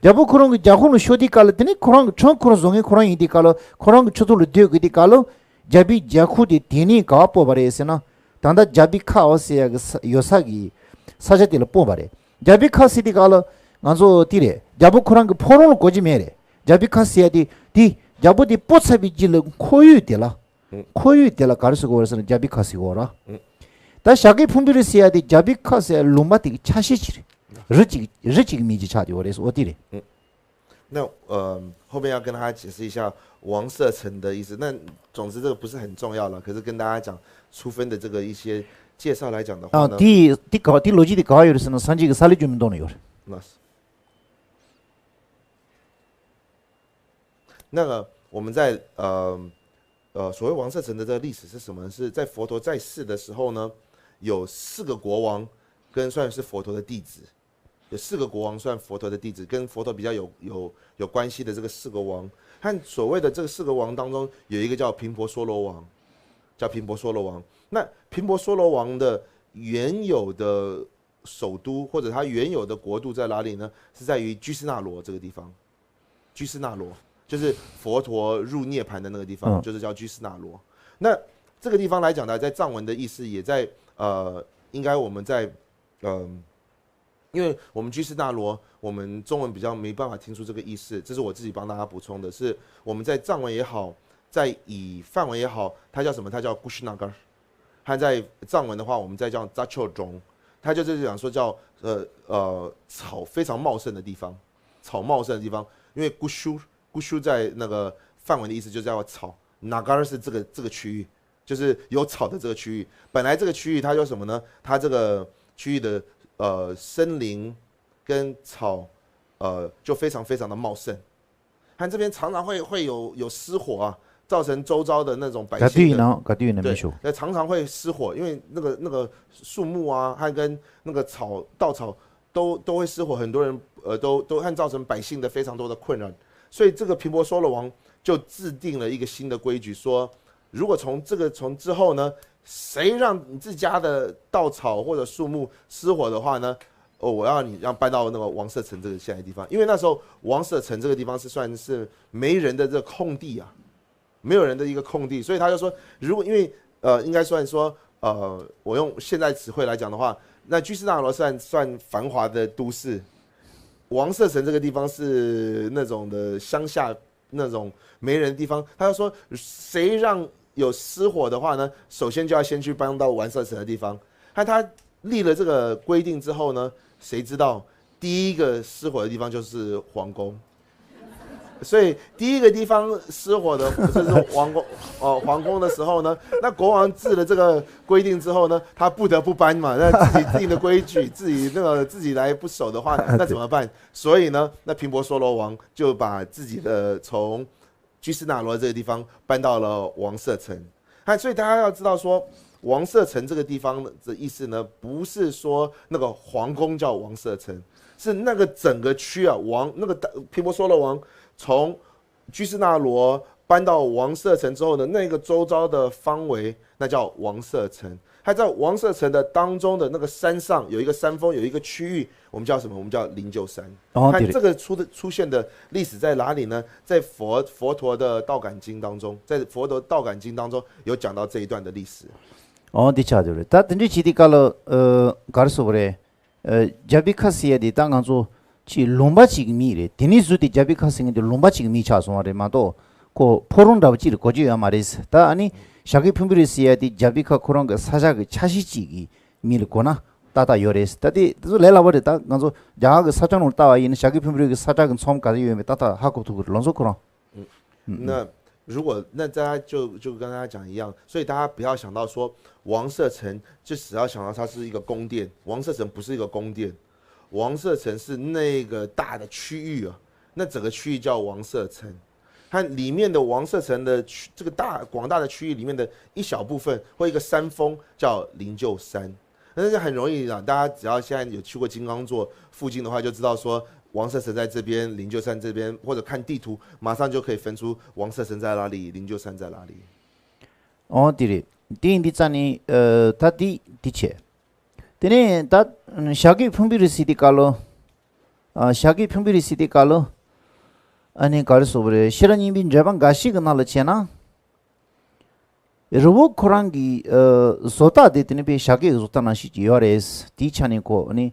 རྒྱལ་པོ་ཁོ་རང་གི་རྒྱབ་ཁུག་ལ་ཤོར་དུས་སྐབས་ལ་དེ་ནས་ཁོ་རང་གི་འཕྲིན་ཁོ་རང་བཟོ་མཁན་ཁོ་རང་ཡིན་དུས་སྐབས་ལ་ཁོ་རང་གི་ཁྲི་ཐོག་ལ་སྡོད་དགོས་དུས་སྐབས་ལ། རྒྱལ་པོའི་རྒྱལ་ཁུག་དེ་དེ་ནས་ག་པར་སྤོས་པ་རེད་ཟེར་ན། ད་ལྟ་རྒྱ་བི་ཁ་འོ་ཟེར་ཡ་གི་ས་ཡོད་ས་གི་ས་ཆ་དེ་ལ་སྤོས་པ་རེད། རྒྱ་བི་ཁ་ཟེར་དུས་སྐབས་ལ་ང་ཚོ་དེ་རེད། རྒྱལ་པོ་ཁོ་རང་གི་ཕོ་བྲང་ལ་གོ་རྒྱུ་མེད་རེད། རྒྱ་བི་ཁ་ཟེར་ཡ་དེ་དེ་རྒྱལ་པོ་དེ་སྤོས་ཚར་བའི་རྗེས་ལ་ཁོར་ཡུག་དེ་ལ། ཁོར་ཡུག་དེ་ལ་ག་རེ་ཟེར་དགོས་རེད་ཟེར་ན་རྒྱ་བི་ཁ་ཟེར་དགོས་ར། ད་ཞྭ་སྐད་ཕུང་པོའི་རི་ཟེར་ཡ་དེ་རྒྱ་བི་ཁ་ཟེར་ཡ་ལུང་པ་དེ་གི་ཆ་ཤས་ཅིག་རེད། རི་གཅིག་རི་གཅིག་གི་མིང་ཅིག་ཆགས་ཡོད་རེད། འོ་དེ་རེད། 那呃，后面要跟大家解释一下王舍城的意思。那总之这个不是很重要了，可是跟大家讲初分的这个一些介绍来讲的话 ཨ། 呢， དེ་དེ་ག་དེ་ལོ་རྒྱུས་དེ་ག་ཡོད་རེད་ཟེར་ན་སངས་རྒྱས་ཀྱི་ས་ལེ་སྒྲོན་མེ་མདོ་ན་ཡོད་རེད། 那是那个我们在呃呃所谓王舍城的这个历史是什么？是在佛陀在世的时候呢，有四个国王跟算是佛陀的弟子，有四个国王算佛陀的弟子，跟佛陀比较有有有关系的这个四个王。和所谓的这个四个王当中，有一个叫频婆娑罗王，叫频婆娑罗王。那频婆娑罗王的原有的首都或者他原有的国度在哪里呢？是在于居士那罗这个地方。居士那罗就是佛陀入涅槃的那个地方，嗯。就是叫居士那罗。那这个地方来讲呢，在藏文的意思也在呃，应该我们在嗯。因为我们居士那罗，我们中文比较没办法听出这个意思，这是我自己帮大家补充的，是我们在藏文也好，在以梵文也好，它叫什么？它叫 Kushinagar。它在藏文的话，我们再叫 Zachodrong，它就是讲说叫呃呃草非常茂盛的地方，草茂盛的地方，因为 Kushu Kushu 在那个梵文的意思就是叫草，Nagar 是这个这个区域，就是有草的这个区域。本来这个区域它有什么呢？它这个区域的呃森林跟草呃就非常非常的茂盛，它这边常常会会有有失火啊，造成周遭的那种百姓的。 ག་དུས་ཡིན་ནའང་ག་དུས་ཡིན་ནའང་མེ་ཤོར། 对，那常常会失火，因为那个那个树木啊，它跟那个草稻草都都会失火，很多人呃都都会造成百姓的非常多的困扰。所以这个频婆娑罗王就制定了一个新的规矩，说如果从这个从之后呢，谁让你自家的稻草或者树木失火的话呢，哦，我要你让搬到那个王舍城这个现在的地方，因为那时候王舍城这个地方是算是没人的这个空地啊，没有人的一个空地，所以他就说，如果因为呃，应该算说呃，我用现在词汇来讲的话，那居士那罗算算繁华的都市，王舍城这个地方是那种的乡下那种没人的地方。他就说，谁让有失火的话呢，首先就要先去搬到王舍城的地方。那他立了这个规定之后呢，谁知道第一个失火的地方就是皇宫。所以第一个地方失火的就是皇宫，哦，皇宫的时候呢，那国王制了这个规定之后呢，他不得不搬嘛，那自己定的规矩，自己那个自己来不守的话，那怎么办？所以呢，那频婆娑罗王就把自己的从居士那罗这个地方搬到了王舍城。哎，所以大家要知道说，王舍城这个地方的意思呢，不是说那个皇宫叫王舍城，是那个整个区啊，王那个大频婆娑罗王从居士那罗搬到王舍城之后呢，那个周遭的方围，那叫王舍城。它在王舍城的当中的那个山上有一个山峰，有一个区域，我们叫什么？我们叫灵鹫山。哦，对了。它这个出的出现的历史在哪里呢？在佛佛陀的道感经当中，在佛陀道感经当中有讲到这一段的历史。 འོ་འདི་ཆགས་འདུག་རེད། ད་དེ་འདྲ་བྱས་དུས་སྐབས་ལ་ཨ་ག་རེ་ཟེར་དགོས་རེད། ཨ་རྒྱ་བི་ཁ་ཟེར་ཡ་དེ་ད་ང་ཚོ་ཅིག་ལུང་པ་ཅིག་གི་མིང་རེད། དེ་ནས་བཟོས་ཏེ་རྒྱ་བི་ཁ་ཟེར་མཁན་དེ་ལུང་པ་ཅིག་གི་མིང་ཆགས་སོང་བ་རེད་མ་གཏོགས། ཁོ་ཕོ་བྲང་འདྲ་བོ་ཅིག་ལ་གོ་རྒྱུ་ཡོད་མ་རེད། ད་ཨ་ནི་ཞྭ་སྒའི་ཕུང་པོའི་རི་ཟེར་ཡ་དེ་རྒྱ་བི་ཁ་ཁོ་རང་གི་ས་ཆ་གི་ཆ་ཤས་ཅིག་གི་མིང་ལ་གོ་ན་ཏག་ཏག་ཡོད་རེད། ད་དེ་དེ་ཚོ་ལས་སླ་པོ་རེད། ད་ང་ཚོ་རྒྱ་གར་གི་ས་ཆ་ནང་ལ་བལྟ་བ་ཡིན་ན་ཞྭ་སྒའི་ཕུང་པོའི་རི་གི་ས་ཁྲ་གི་མཚམས་ག་ཚོད་ཡོད་མེད་ཏག་ཏག་ཧ་གོ་ཐུབ་ཀྱི་རེད། ལོ་ཚོད་ཁོ་རང་། 那如果那大家就就跟大家讲一样，所以大家不要想到说王舍城，就只要想到它是一个宫殿。王舍城不是一个宫殿，王舍城是那个大的区域啊，那整个区域叫王舍城。它里面的王舍城的区这个大广大的区域里面的一小部分或一个山峰叫灵鹫山。那就很容易啊，大家只要现在有去过金刚座附近的话，就知道说王舍城在这边，灵鹫山这边，或者看地图，马上就可以分出王舍城在哪里，灵鹫山在哪里。 འོ་དེ་རེད། དེ་ཡིན་དུས་ཙང་ནི་ཨ་ད་དེ་དེ་བྱས། དེ་ནས་ད་ཞྭ་སྒའི་ཕུང་པོའི་རི་ཟེར་དུས་སྐབས་ལ། ཨ་ཞྭ་སྒའི་ཕུང་པོའི་རི་ཟེར་དུས་སྐབས་ལ། ཨ་ནི་ག་རེ་ཟེར་དགོས་རེད། ཤེས་རབ་སྙིང་པོའི་འགྲེལ་པ་འགའ་ཞིག་གི་ནང་ལ་བྱས་ན། རི་བོ་ཁོ་རང་གི་ཨ་བཟོ་ལྟ་དེ་དེ་ནི་དཔེ་ཞྭ་སྒའི་བཟོ་ལྟ་ནང་བཞིན་གྱི་ཡོད་རེད། དེའི་ཆ་ནས་ཁོ་ནི་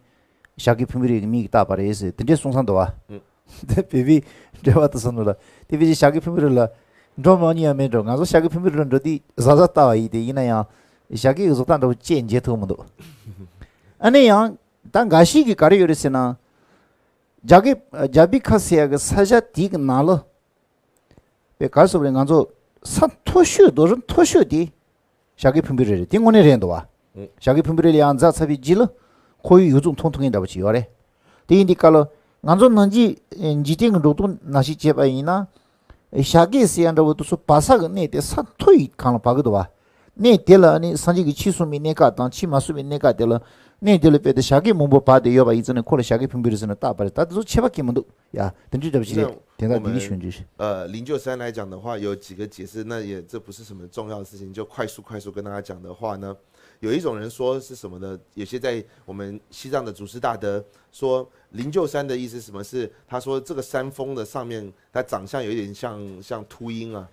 ཞྭ་སྒའི་ཕུང་པོའི་རི་གི་མིང་བཏགས་པ་རེད་ཟེར་དེ་འདྲའི་གསུང་བསམ་འདུག་བ། དེ་བོད་པའི་འགྲེལ་པ་དེ་ཚོ་ནང་ལ་དེ་བོད་ཀྱི་ཞྭ་སྒའི་ཕུང་པོའི་རི་ལ་འགྲོ་མྱོང་མྱོང་ཡང་མེད་འགྲོ། ང་ཚོ་ཞྭ་སྒའི་ཕུང་པོའི་རི་ལ་འགྲོ་དུས་གཟབ་གཟབ་ལྟ་བ་ཡིན། དེ་ཡིན་ན་ཡང་ཞྭ་སྒའི་བཟོ་ལྟ་འདྲ་བོ་ཅིག་མཇལ་ཐུབ་མི་འདུག་ཨ་ནི་ཡང་ད་འགའ་ཞིག་གིས་ག་རེ་ཡོད་རེད་ཟེར་ན། རྒྱ་སྐད་རྒྱ་བི་ཁ་ཟེར་ཡ་གི་ས་ཆ་དེའི་གི་ནང་ལ། པའི་ག་རེ་ཟེར་དགོས་རེད། ང་ཚོ་ས་མཐོ་ཤོས་རྡོ་རིང་མཐོ་ཤོས་དེ་ཞྭ་སྒའི་ཕུང་པོའི་རི་རེད། དེ་དངོས་གནས་རེད་འདུག་བ། ཞྭ་སྒའི་ཕུང་པོའི་རི་ལ་ཡང་འཛེགས་ཚར་བའི་རྗེས་ལ་ཁོར་ཡུག་ཡོངས་རྫོགས་མཐོང་ཐུབ་མཁན་འདྲ་པོ་ཅིག་ཡོད་རེད། དེ་ཡིན་དུས་སྐབས་ལ་ང་ཚོ་ནང་ཆོས་འཇིག་རྟེན་གྱི་འགྲོ་སྟངས་ནང་བཞིན་བྱས་པ་ཡིན་ན། ཞྭ་སྒའི་ཟེར་ཡ་འདྲ་བོ་དེ་ཚོ་བབས་ས་གི་གནས་དེ་ས་མཐོ་ཡི་སྒང་ལ་བབས་ཀྱི་འདུག་བ། གནས་དེ་ལ་ནི་སངས་རྒྱས་ཀྱི་ཆོས་གསུངས་པའི་གནས་སྐབས་དང་ཆོས་མ་གསུངས་པའི་གནས་སྐབས་དེ་ལ་གནས་དེ་ལ་དཔེ་དེ་ཞྭ་སྒའི་མང་པོ་བབས་ཏེ་ཡོད་པ་ཡིན་ཙང་ནི་ཁོ་ལ་ཞྭ་སྒའི་ཕུང་པོའི་རི་ཟེར་ནས་བཏགས་པ་རེད། ད་དེ་ཚོ་ཆད་པ་གི་མི་འདུག་ཡ། དེ་འདྲའི་འདྲ་པོ་ཞིག་རེད། 那 དེ་འདྲ་དེ་འདྲའི་我们 ཞུ་འདྲི་ཞིག 呃灵鹫山来讲的话，有几个解释，那也这不是什么重要的事情，就快速快速跟大家讲的话呢，有一种人说是什么呢？有些在我们西藏的祖师大德说，灵鹫山的意思是什么？是他说这个山峰的上面，它长相有一点像像秃鹰啊，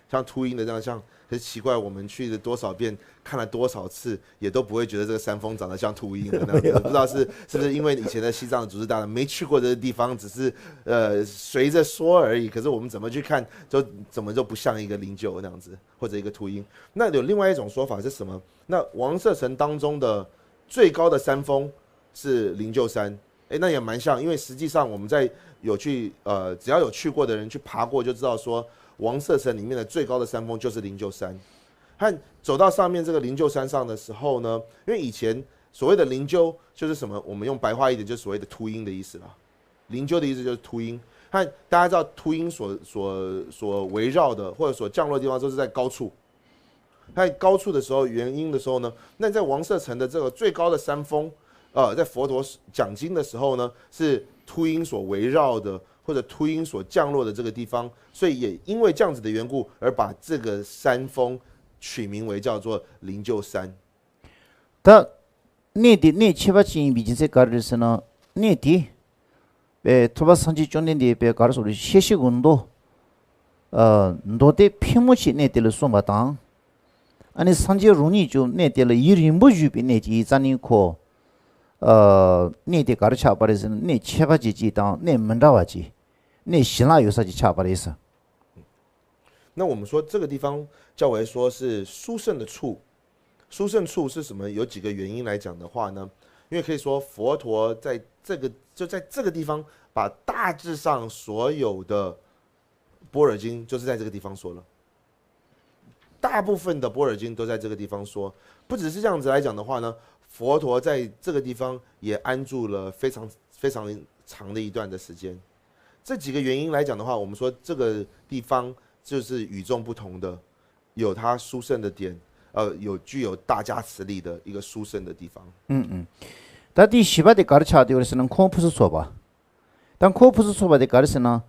像秃鹰的这样像，很奇怪，我们去了多少遍，看了多少次，也都不会觉得这个山峰长得像秃鹰的那样子。不知道是是不是因为以前的西藏的祖师大德没去过这个地方，只是呃随着说而已。可是我们怎么去看，就怎么就不像一个灵鹫那样子，或者一个秃鹰。那有另外一种说法是什么？那王舍城当中的最高的山峰是灵鹫山，哎，那也蛮像，因为实际上我们在有去呃，只要有去过的人去爬过，就知道说王舍城里面的最高的山峰就是灵鹫山。和走到上面这个灵鹫山上的时候呢，因为以前所谓的灵鹫就是什么，我们用白话一点，就是所谓的秃鹰的意思啦。灵鹫的意思就是秃鹰，和大家知道秃鹰所所所围绕的或者所降落的地方都是在高处。在高处的时候，原因的时候呢，那在王舍城的这个最高的山峰，呃，在佛陀讲经的时候呢，是秃鹰所围绕的，或者秃鹰所降落的这个地方，所以也因为这样子的缘故，而把这个山峰取名为叫做灵鹫山。 ད་གནས་དེ་གནས་ཁྱད་པར་ཅན་ཡིན་པའི་རྒྱུ་མཚན་ག་རེ་རེད་ཟེར་ན། གནས་དེ་པའི་ཐུབ་པ་སངས་རྒྱས་བཅོམ་ལྡན་འདས་པའི་ག་རེ་ཟེར་དགོས་རེད། ཤེར་ཕྱིན་གྱི་མདོ། ཨ་མདོ་སྡེ་ཕལ་མོ་ཆེའི་གནས་དེ་ལ་གསུངས་པ་དང་། ཨ་ནི་སངས་རྒྱས་རང་ཉིད་ཀྱང་གནས་དེ་ལ་ཡུན་རིང་པོ་བཞུགས་པའི་གནས་ཅིག་ཡིན་ཙང་ནི་ཁོ། ཨ་གནས་དེ་ག་རེ་ཆགས་པ་རེད་ཟེར་ན་གནས་ཁྱད་པར་ཅན་ཅིག་དང་གནས་མི་འདྲ་བ་ཅིག། གནས་བྱིན་རླབས་ཡོད་ས་ཅིག་ཆགས་པ་རེད་ཟེར། 那我们说这个地方较为说是殊胜的处，殊胜处是什么？有几个原因来讲的话呢，因为可以说佛陀在这个就在这个地方把大致上所有的般若经就是在这个地方说了，大部分的般若经都在这个地方说。不只是这样子来讲的话呢，佛陀在这个地方也安住了非常非常长的一段的时间。这几个原因来讲的话，我们说这个地方就是与众不同的，有它殊胜的点，呃，有具有大加持力的一个殊胜的地方。 ད་དེའི་བཞི་པ་དེ་ག་རེ་ཆགས་བསྡད་ཡོད་རེད་ཟེར་ན་ཁོང་ཕུན་སུམ་ཚོགས་པ། ད་ཁོང་ཕུན་སུམ་ཚོགས་པ་དེ་ག་རེ་ཟེར་ན།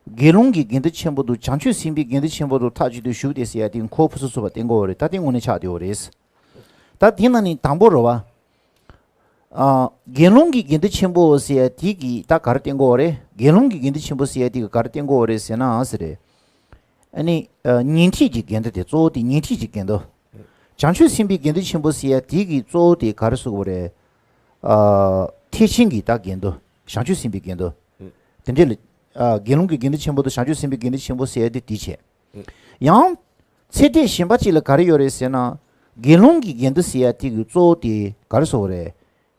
དགེ་སློང་གི་དགེ་འདུན་ཆེན་པོ་དང་བྱང་ཆུབ་སེམས་དཔའི་དགེ་འདུན་ཆེན་པོ་དང་ཐག་གཅོད་དུ་ཞུགས་ཏེ་ཟེར་ཡ་དེ་འཁོར་ཕུན་སུམ་ཚོགས་པ་བསྟན་དགོས་པ་རེད། ད་དེ་དངོས་གནས་ཆགས་བསྡད་ཡོད་རེད། ད་དེ་ནང་ནས་དང་པོ་རེད་བ། ཨ། དགེ་སློང་གི་དགེ་འདུན་ཆེན་པོ་ཟེར་ཡ་དེ་གི་ད་ག་རེ་བསྟན་དགོས་པ་རེད། དགེ་སློང་གི་དགེ་འདུན་ཆེན་པོ་ཟེར་ཡ་དེ་གི་ག་རེ་བསྟན་དགོས་པ་རེད་ཟེར་ན་ཟེར་རེད། ཨ་ནི། ཨ། ཉན་ཐོས་ཀྱི་དགེ་འདུན་དེ་གཙོ་བོ་དེ་ཉན་ཐོས་ཀྱི་དགེ་འདུན། བྱང་ཆུབ་སེམས་དཔའི་དགེ་འདུན་ཆེན་པོ་ཟེར་ཡ་དེ་གི་གཙོ་བོ་དེ་ག་རེ་ཟེར་དགོས་པ་རེད། ཨ། ཐེག་ཆེན་གྱི་ད་དགེ་འདུན། བྱང་ཆུབ་སེམས་དཔའི་དགེ་འདུན། དེ་འདྲས་ལ། ཨ། དགེ་སློང་གི་དགེ་འདུན་ཆེན་པོ་དང་བྱང་ཆུབ་སེམས་དཔའི་དགེ་འདུན་ཆེན་པོ་ཟེར་ཡ་དེ་དེ་བྱས། ཡང་། ཚིག་དེ་གཞན་པ་གཅིག་ལ་ག་རེ་ཡོད་རེད་ཟེར་ན། དགེ་སློང་གི་དགེ་འདུན་ཟེར་ཡ་དེ་གི་གཙོ་བོ་དེ་ག་རེ་ཟེར་དགོས་རེད།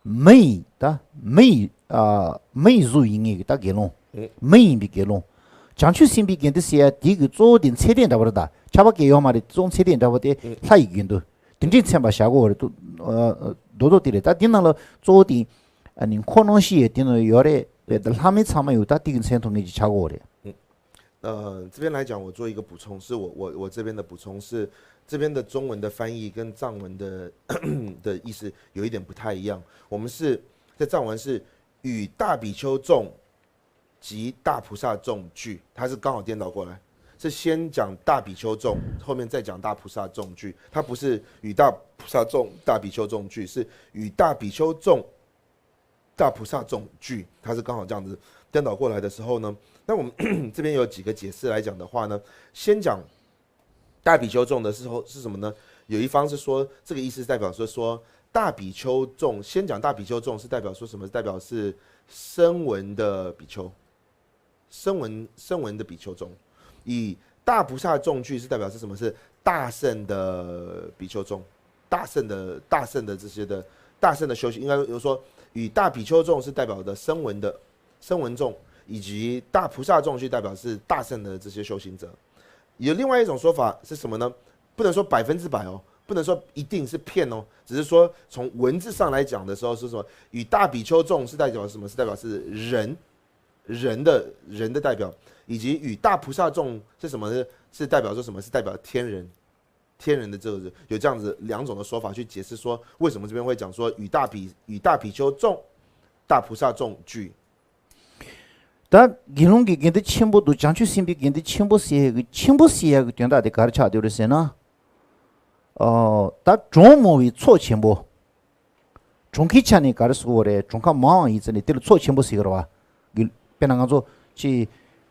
མི་ཡི་ད། མི་ཡི། ཨ། མི་ཡི་གཟུགས་ཡིན་ངེས་ཀྱི་ད་དགེ་སློང་། ཨེ། མི་ཡིན་པའི་དགེ་སློང་། བྱང་ཆུབ་སེམས་དཔའི་དགེ་འདུན་ཟེར་ཡ་དེ་གི་གཙོ་བོ་དེ་ཚད་ལྡན་འདྲ་བ་རེད། ད་ཁྱབ་པ་གས་ཡོད་མ་རེད། གཙོ་བོ་ཚད་ལྡན་འདྲ་བ་དེ་ལྷ་ཡི་དགེ་འདུན། དེ་འདྲའི་མཚན་པ་བཞག་དགོས་པ་རེད། ཨ། རྡོག་རྡོག་དེ་རེད། ད་དེ་ནང་ལ་གཙོ་བོ་དེ། ཨ་ནི་འཁོར་སྣང་བཞི་ཡི་དེ་ནང་ཡོད་རེད། དཔེ་ད་ལྷག་མའི་ཚང་མ་ཡོད། ད་དེ་གི་མཚན་ཐོབ་མཁན་ཅིག་ཆགས་དགོས་པ་རེད། 呃，这边来讲，我做一个补充，是我我我这边的补充是，这边的中文的翻译跟藏文的的意思有一点不太一样。我们是在藏文是与大比丘众及大菩萨众俱，它是刚好颠倒过来，是先讲大比丘众，后面再讲大菩萨众俱。它不是与大菩萨众、大比丘众俱，是与大比丘众、大菩萨众俱，它是刚好这样子颠倒过来的时候呢，那我们这边有几个解释来讲的话呢，先讲大比丘众的时候是什么呢？有一方是说这个意思代表说说大比丘众，先讲大比丘众是代表说什么？代表是声闻的比丘，声闻声闻的比丘众，以大菩萨众俱是代表是什么？是大乘的比丘众，大乘的大乘的这些的大乘的修行，应该有说以大比丘众是代表的声闻的声闻众，以及大菩萨众去代表是大乘的这些修行者。有另外一种说法是什么呢？不能说百分之百哦，不能说一定是骗哦，只是说从文字上来讲的时候是什么？与大比丘众是代表什么？是代表是人，人的人的代表，以及与大菩萨众是什么呢？是代表说什么？是代表天人，天人的这个人。有这样子两种的说法去解释说，为什么这边会讲说与大比与大比丘众、大菩萨众俱？ ད་དགེ་སློང་གི་དགེ་འདུན་ཆེན་པོ་དང་བྱང་ཆུབ་སེམས་དཔའི་དགེ་འདུན་ཆེན་པོ་ཟེར་ཡ་གི་ཆེན་པོ་ཟེར་ཡ་གི་དོན་དག་དེ་ག་རེ་ཆགས་བསྡད་རེད་ཟེར་ན། ཨོ། ད་གྲངས་མང་བའི་ཚོགས་ཆེན་པོ། གྲངས་ཀའི་ཆ་ནས་ག་རེ་ཟེར་དགོས་རེད། གྲངས་ཀ་མང་བ་ཡིན་ཙང་ནས་དེ་ལ་ཚོགས་ཆེན་པོ་ཟེར་གི་རེད་བ། དཔེར་ན་ང་ཚོ་ཅི།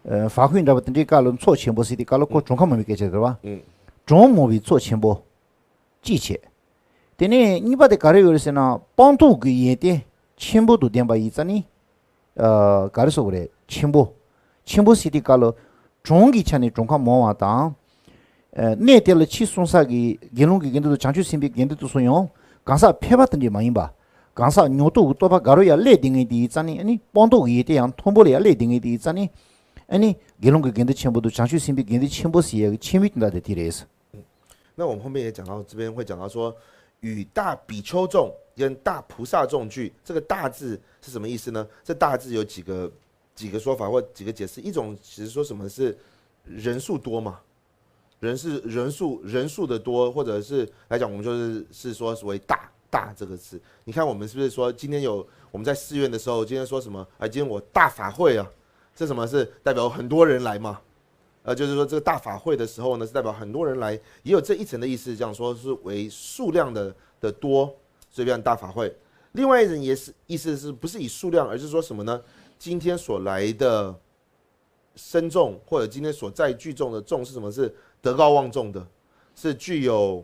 ཨ། ཧྥ་ཧུའི་འདྲ་བ་དེ་འདྲའི་སྐབས་ལ་ཚོགས་ཆེན་པོ་ཟེར་དུས་སྐབས་ལ་ཁོ་གྲངས་ཀ་མང་བའི་སྐད་ཆ་རེད་བ། གྲངས་མང་བའི་ཚོགས་ཆེན་པོ། གཅིག་བྱས། དེ་ནས་གཉིས་པ་དེ་ག་རེ་ཡོད་རེད་ཟེར་ན། སྤངས་རྟོགས་ཀྱི་ཡོན་ཏན་ཆེན་པོ་དང་ལྡན་པ་ཡིན་ཙང་ནི། ཨ། ག་རེ་ཟེར་དགོས་རེད། ཆེན་པོ། ཆེན་པོ་ཟེར་དུས་སྐབས་ལ་གྲངས་ཀྱི་ཆ་ནས་གྲངས་ཀ་མང་བ་དང་། ཨ། གནས་དེ་ལ་ཕྱི་གསུང་ས་གི་དགེ་སློང་གི་དགེ་འདུན་དང་བྱང་ཆུབ་སེམས་དཔའི་དགེ་འདུན་དེ་ཚོ་ཡང་གང་ཟག་ཕལ་པ་དེ་འདྲས་མ་ཡིན་པ། གང་ཟག་ཉོན་མོངས་ཀྱི་རྟོག་པ་དགའ་རབ་ཡར་སླེབས་བསྡད་མཁན་དེ་ཡིན་ཙང་ནི། ཨ་ནི་སྤངས་རྟོགས་ཀྱི་ཡོན་ཏན་ཡང་མཐོན་པོ་ལ་ཡར་སླེབས་བསྡད་མཁན་དེ་ཡིན་ཙང་ནི། ཨ་ནི་དགེ་སློང་གི་དགེ་འདུན་ཆེན་པོ་དང་བྱང་ཆུབ་སེམས་དཔའི་དགེ་འདུན་ཆེན་པོ་ཟེར་ཡ་གི་ཆེན་པོའི་དོན་དག་དེ་དེ་རེད། 那我们后面也讲到，这边会讲到说，与大比丘众跟大菩萨众俱，这个大字是什么意思呢？这大字有几个几个说法或几个解释。一种其实说什么是人数多嘛，人是人数人数的多，或者是来讲，我们就是是说所谓大大这个词。你看我们是不是说今天有我们在寺院的时候，今天说什么？哎，今天我大法会啊，这什么是代表很多人来嘛？呃，就是说这个大法会的时候呢，是代表很多人来，也有这一层的意思，这样说是为数量的的多，所以变成大法会。另外一种也是意思是不是以数量，而是说什么呢？今天所来的僧众或者今天所在聚众的众是什么？是德高望重的，是具有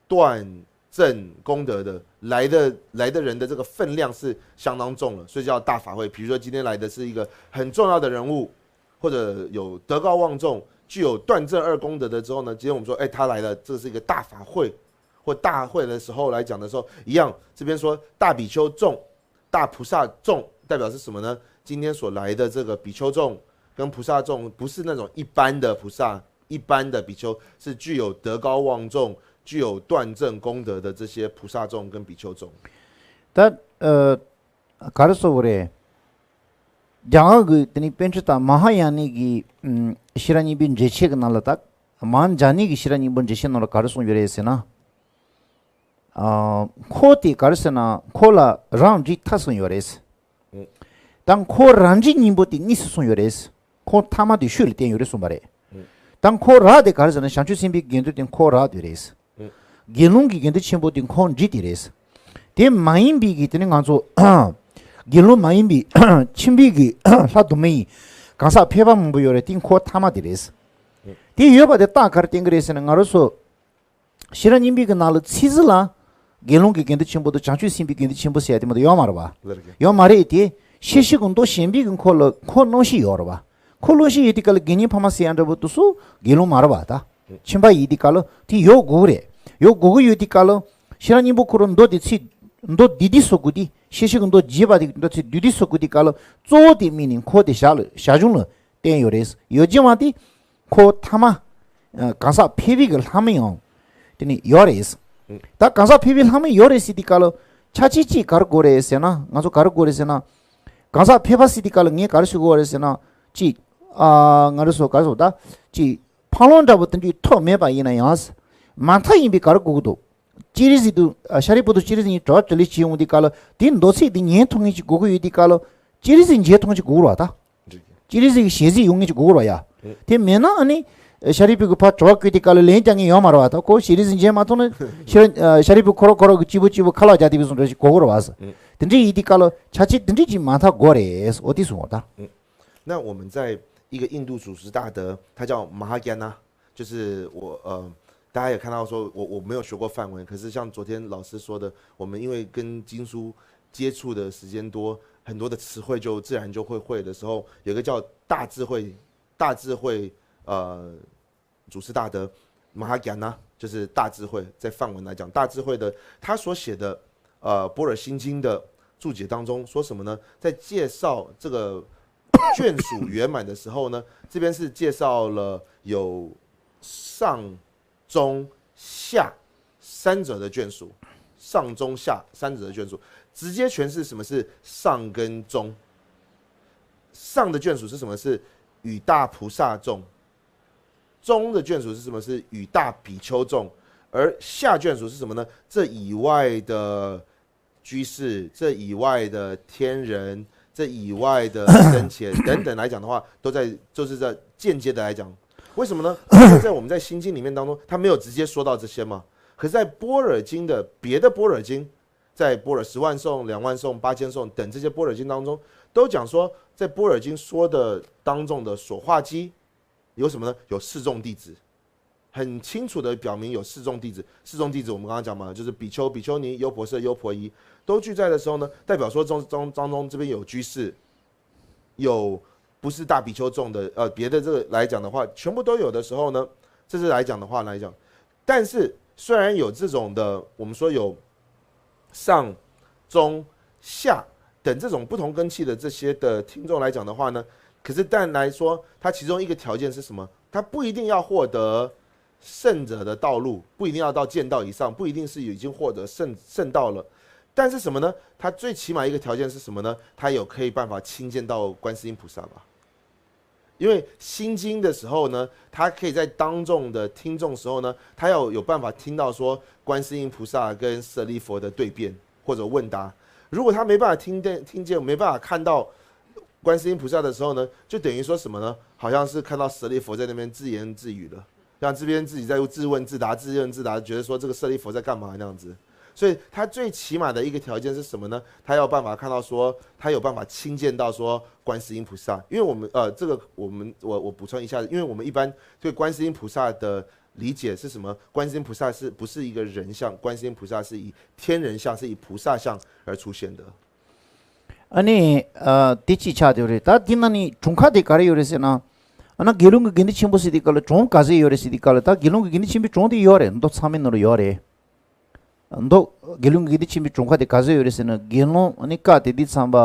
断证功德的，来的来的人的这个分量是相当重了，所以叫大法会。比如说今天来的是一个很重要的人物，或者有德高望重、具有断证二功德的之后呢，今天我们说，哎，他来了，这是一个大法会或大会的时候来讲的时候，一样这边说大比丘众、大菩萨众代表是什么呢？今天所来的这个比丘众跟菩萨众不是那种一般的菩萨、一般的比丘，是具有德高望重、具有断证功德的这些菩萨众跟比丘众。 ད། ཨ། ག་རེ་ཟེར་དགོས་རེད། རྒྱ་གར་གྱི་དེ་ནི་པཎ་ཌི་ཏ་མ་ཧཱ་ཡ་ནའི་གི། ཨམ། ཤེས་རབ་སྙིང་པོའི་འགྲེལ་བྱེད་ཀྱི་ནང་ལ། ད་མ་ཧཱ་ཡ་ནའི་གི་ཤེས་རབ་སྙིང་པོའི་འགྲེལ་བྱེད་ནང་ལ་ག་རེ་གསུངས་ཡོད་རེད་ཟེར་ན། ཨ། འཁོར་དེ་ག་རེ་ཟེར་ན། འཁོར་ལ་རང་རིག་མཐར་སོན་ཡོད་རེད། ད་འཁོར་རང་རིག་སྙིང་པོ་དེ་གཉིས་སུ་སོང་ཡོད་རེད། འཁོར་ཐ་མ་དེ་ཤུལ་ལ་བསྟན་ཡོད་རེད་གསུངས་པ་རེད། ད་འཁོར་རགས་དེ་ག་རེ་ཟེར་ན་བྱང་ཆུབ་སེམས་དཔའི་དགེ་འདུན་དེ་འཁོར་རགས་དེ་རེད། དགེ་སློང་གི་དགེ་འདུན་ཆེན་པོ་དེ་འཁོར་འབྲིང་དེ་རེད། དེ་མ་ཡིན་པའི་གི་དེ་ནི་ང་ཚོ་དགེ་སློང་མ་ཡིན་པའི་ཁྱིམ་པའི་གི་ལྷ་དུ་མ་ཡིན་གང་ཟག་ཕལ་པ་མང་པོ་ཡོད་རེད། དེ་འཁོར་ཐ་མ་དེ་རེད། དེ་ཡོད་པ་དེ་རྟགས་ག་རེ་བསྟན་གི་རེད་ཟེར་ན་ང་རང་ཚོ་ཤེས་རབ་སྙིང་པོའི་གི་ནང་ལ་ཚིག་ཟིག་ལ་དགེ་སློང་གི་དགེ་འདུན་ཆེན་པོ་དང་བྱང་ཆུབ་སེམས་དཔའི་དགེ་འདུན་ཆེན་པོ་ཟེར་ཡ་དེ་མ་གཏོགས་ཡོད་མ་རེད་པ། ལར་གི་ཡོད་མ་རེད་དེ། ཤེས་བྱའི་གི་མདོ་གཞན་པའི་གི་འཁོར་ལ་འཁོར་རྣམ་བཞི་ཡོད་རེད་པ། འཁོར་རྣམ་བཞི་ཡོད་དུས་སྐབས་ལ་དགེ་བསྙེན་ཕ་མ་ཟེར་ཡ་འདྲ་པོ་དེ་ཚོ་དགེ་སློང་མ་རེད་པ་ད། ཁྱིམ་པ་ཡིན་དུས་སྐབས་ལ་དེ་ཡོད་དགོས་ཀྱི་རེད། ཡོད་དགོས་ཀྱི་ཡོད་དུས་སྐབས་ལ་ཤེས་རབ་སྙིང་པོ་ཁོ་རང་མདོ་དེ་ཚིག་མདོ་འདི་འདི་སོགས་དགོས་དེ་ཤེས་བྱའི་གི་མདོ་རྒྱས་པ་དེ་མདོ་ཚིག་འདི་འདི་སོགས་དགོས་དུས་སྐབས་ལ་གཙོ་བོ་དེ་དམིགས་ནས་འཁོར་དེ་བཞག་ལ་བཞག་བྱུང་ལ་བསྟན་ཡོད་རེད། ཡོད་ཀྱི་མ་དེ། འཁོར་ཐ་མ། ཨ་གང་ཟག་ཕལ་པའི་གི་ལྷ་མི་ཡང་། དེ་ནི་ཡོད་རེད། ད་གང་ཟག་ཕལ་པའི་ལྷ་མི་ཡོད་རེད་ཟེར་དུས་སྐབས་ལ། ཆ་ཅིག་ཅིག་ག་རེ་དགོས་རེད་ཟེར་ན་ང་ཚོ་ག་རེ་དགོས་རེད་ཟེར་ན། གང་ཟག་ཕལ་པ་ཟེར་དུས་སྐབས་ལ་ངས་ག་རེ་ཞུ་དགོས་རེད་ཟེར་ན། ཅིག་ཨ་ང་རེ་སོ་ག་རེ་སོ་ད། ཅིག་ཕ་ལོང་འདྲ་པོ་དེ་འདྲའི་ཐོག་མེད་པ་ཡིན་ན་ཡང་། མ་མཐའ་ཡིན་པའི་ག་རེ་དགོས་ཀྱི་འདུག་སྤྱན་རས་གཟིགས་དུ་ཨ་ཤཱ་རིའི་བུ་དུ་སྤྱན་རས་གཟིགས་གཉིས་གྲོགས་བྱ་ལས་བྱེད་ཡོང་དུས་སྐབས་ལ་དེ་མདོ་ཚིག་དེ་ཉན་ཐུབ་མཁན་ཅིག་དགོས་ཀྱི་ཡོད་དུས་སྐབས་ལ། སྤྱན་རས་གཟིགས་མཇལ་ཐུབ་མཁན་ཅིག་དགོས་ཀྱི་རེད་པ་ད། སྤྱན་རས་གཟིགས་ཀྱི་ཞལ་གཟིགས་ཡོང་མཁན་ཅིག་དགོས་ཀྱི་རེད་པ་ཡ། དེ་མེད་ན་ཨ་ནི། ཤཱ་རིའི་བུ་གི་ཕར་གྲོགས་བསྐོས་དུས་སྐབས་ལ་ལན་རྒྱག་མཁན་ཡོད་མ་རེད་པ་ད། ཁོ་སྤྱན་རས་གཟིགས་མཇལ་མ་ཐུབ་ན་ཤཱ་ཤཱ་རིའི་བུ་ཁོ་རང་ཁོ་རང་གི་གཅིག་པུ་གཅིག་པུ་ཁ་ལག་རྒྱག་དེ་བས་སོང་འདྲ་ཞིག་དགོས་ཀྱི་རེད་པ། དེ་འདྲའི་ཡིན་དུས་སྐབས་ལ་ཆ་ཅིག་དེ་འདྲའི་ཅིག་མ་མཐའ་དགོས་རེད། འོ་དེ་སོང་བ་ད། 那我们在一个印度祖师大德，他叫马哈加纳，就是我呃，大家也看到说我我没有学过梵文，可是像昨天老师说的，我们因为跟经书接触的时间多，很多的词汇就自然就会会的时候，有一个叫大智慧，大智慧呃祖师大德马哈加纳，就是大智慧，在梵文来讲，大智慧的他所写的呃般若心经的注解当中说什么呢？在介绍这个眷属圆满的时候呢，这边是介绍了有上、中、下三者的眷属，上中下三者的眷属，直接诠释什么是上跟中。上的眷属是什么？是与大菩萨众。中的眷属是什么？是与大比丘众。而下眷属是什么呢？这以外的居士，这以外的天人，这以外的生前等等来讲的话，都在就是在间接的来讲。为什么呢？因为在我们在心经里面当中，他没有直接说到这些嘛。可是，在般若经的别的般若经，在般若十万颂、两万颂、八千颂等这些般若经当中，都讲说，在般若经说的当中的所化机有什么呢？有四众弟子，很清楚的表明有四众弟子。四众弟子我们刚刚讲嘛，就是比丘、比丘尼、优婆塞、优婆夷都俱在的时候呢，代表说中中当中这边有居士，有不是大比丘众的呃别的这个来讲的话，全部都有的时候呢，这是来讲的话来讲。但是虽然有这种的，我们说有上、中、下等这种不同根器的这些的听众来讲的话呢，可是但来说，他其中一个条件是什么？他不一定要获得圣者的道路，不一定要到见道以上，不一定是已经获得圣圣道了。但是什么呢？他最起码一个条件是什么呢？他有可以办法亲见到观世音菩萨吧？因为心经的时候呢，他可以在当众的听众时候呢，他要有办法听到说观世音菩萨跟舍利佛的对辩或者问答。如果他没办法听见，听见没办法看到观世音菩萨的时候呢，就等于说什么呢？好像是看到舍利佛在那边自言自语了。像这边自己在自问自答，自问自答，觉得说这个舍利佛在干嘛那样子。所以他最起码的一个条件是什么呢？他要办法看到说，他有办法亲见到说观世音菩萨，因为我们呃，这个我们我我补充一下，因为我们一般对观世音菩萨的理解是什么？观世音菩萨是不是一个人像？观世音菩萨是以天人像，是以菩萨像而出现的。 ཨ་ནི། ཨ་དེ་གཅིག་ཆགས་བསྡད་ཡོད་རེད། ད་འདི་ན་ནི་གྲུབ་མཐའ་དེ་ག་རེ་ཡོད་རེད་ཟེར་ན། ཨ་ན་དགེ་སློང་གི་དགེ་འདུན་ཆེན་པོ་ཟེར་དུས་སྐབས་ལ་གྲུབ་མཐའ་ག་ཚོད་ཡོད་རེད་ཟེར་དུས་སྐབས་ལ། ད་དགེ་སློང་གི་དགེ་འདུན་ཆེན་པོའི་གྲུབ་མཐའ་དེ་ཡོད་རེད། མདོ་ཚང་མའི་ནང་ལ་ཡོད་རེད། མདོ་དགེ་སློང་གི་དགེ་འདུན་ཆེན་པོའི་གྲུབ་མཐའ་དེ་ག་ཚོད་ཡོད་རེད་ཟེར་ན། དགེ་སློང་ཨ་ནི་བཀའ་དེ་འདི་ཚང་པ་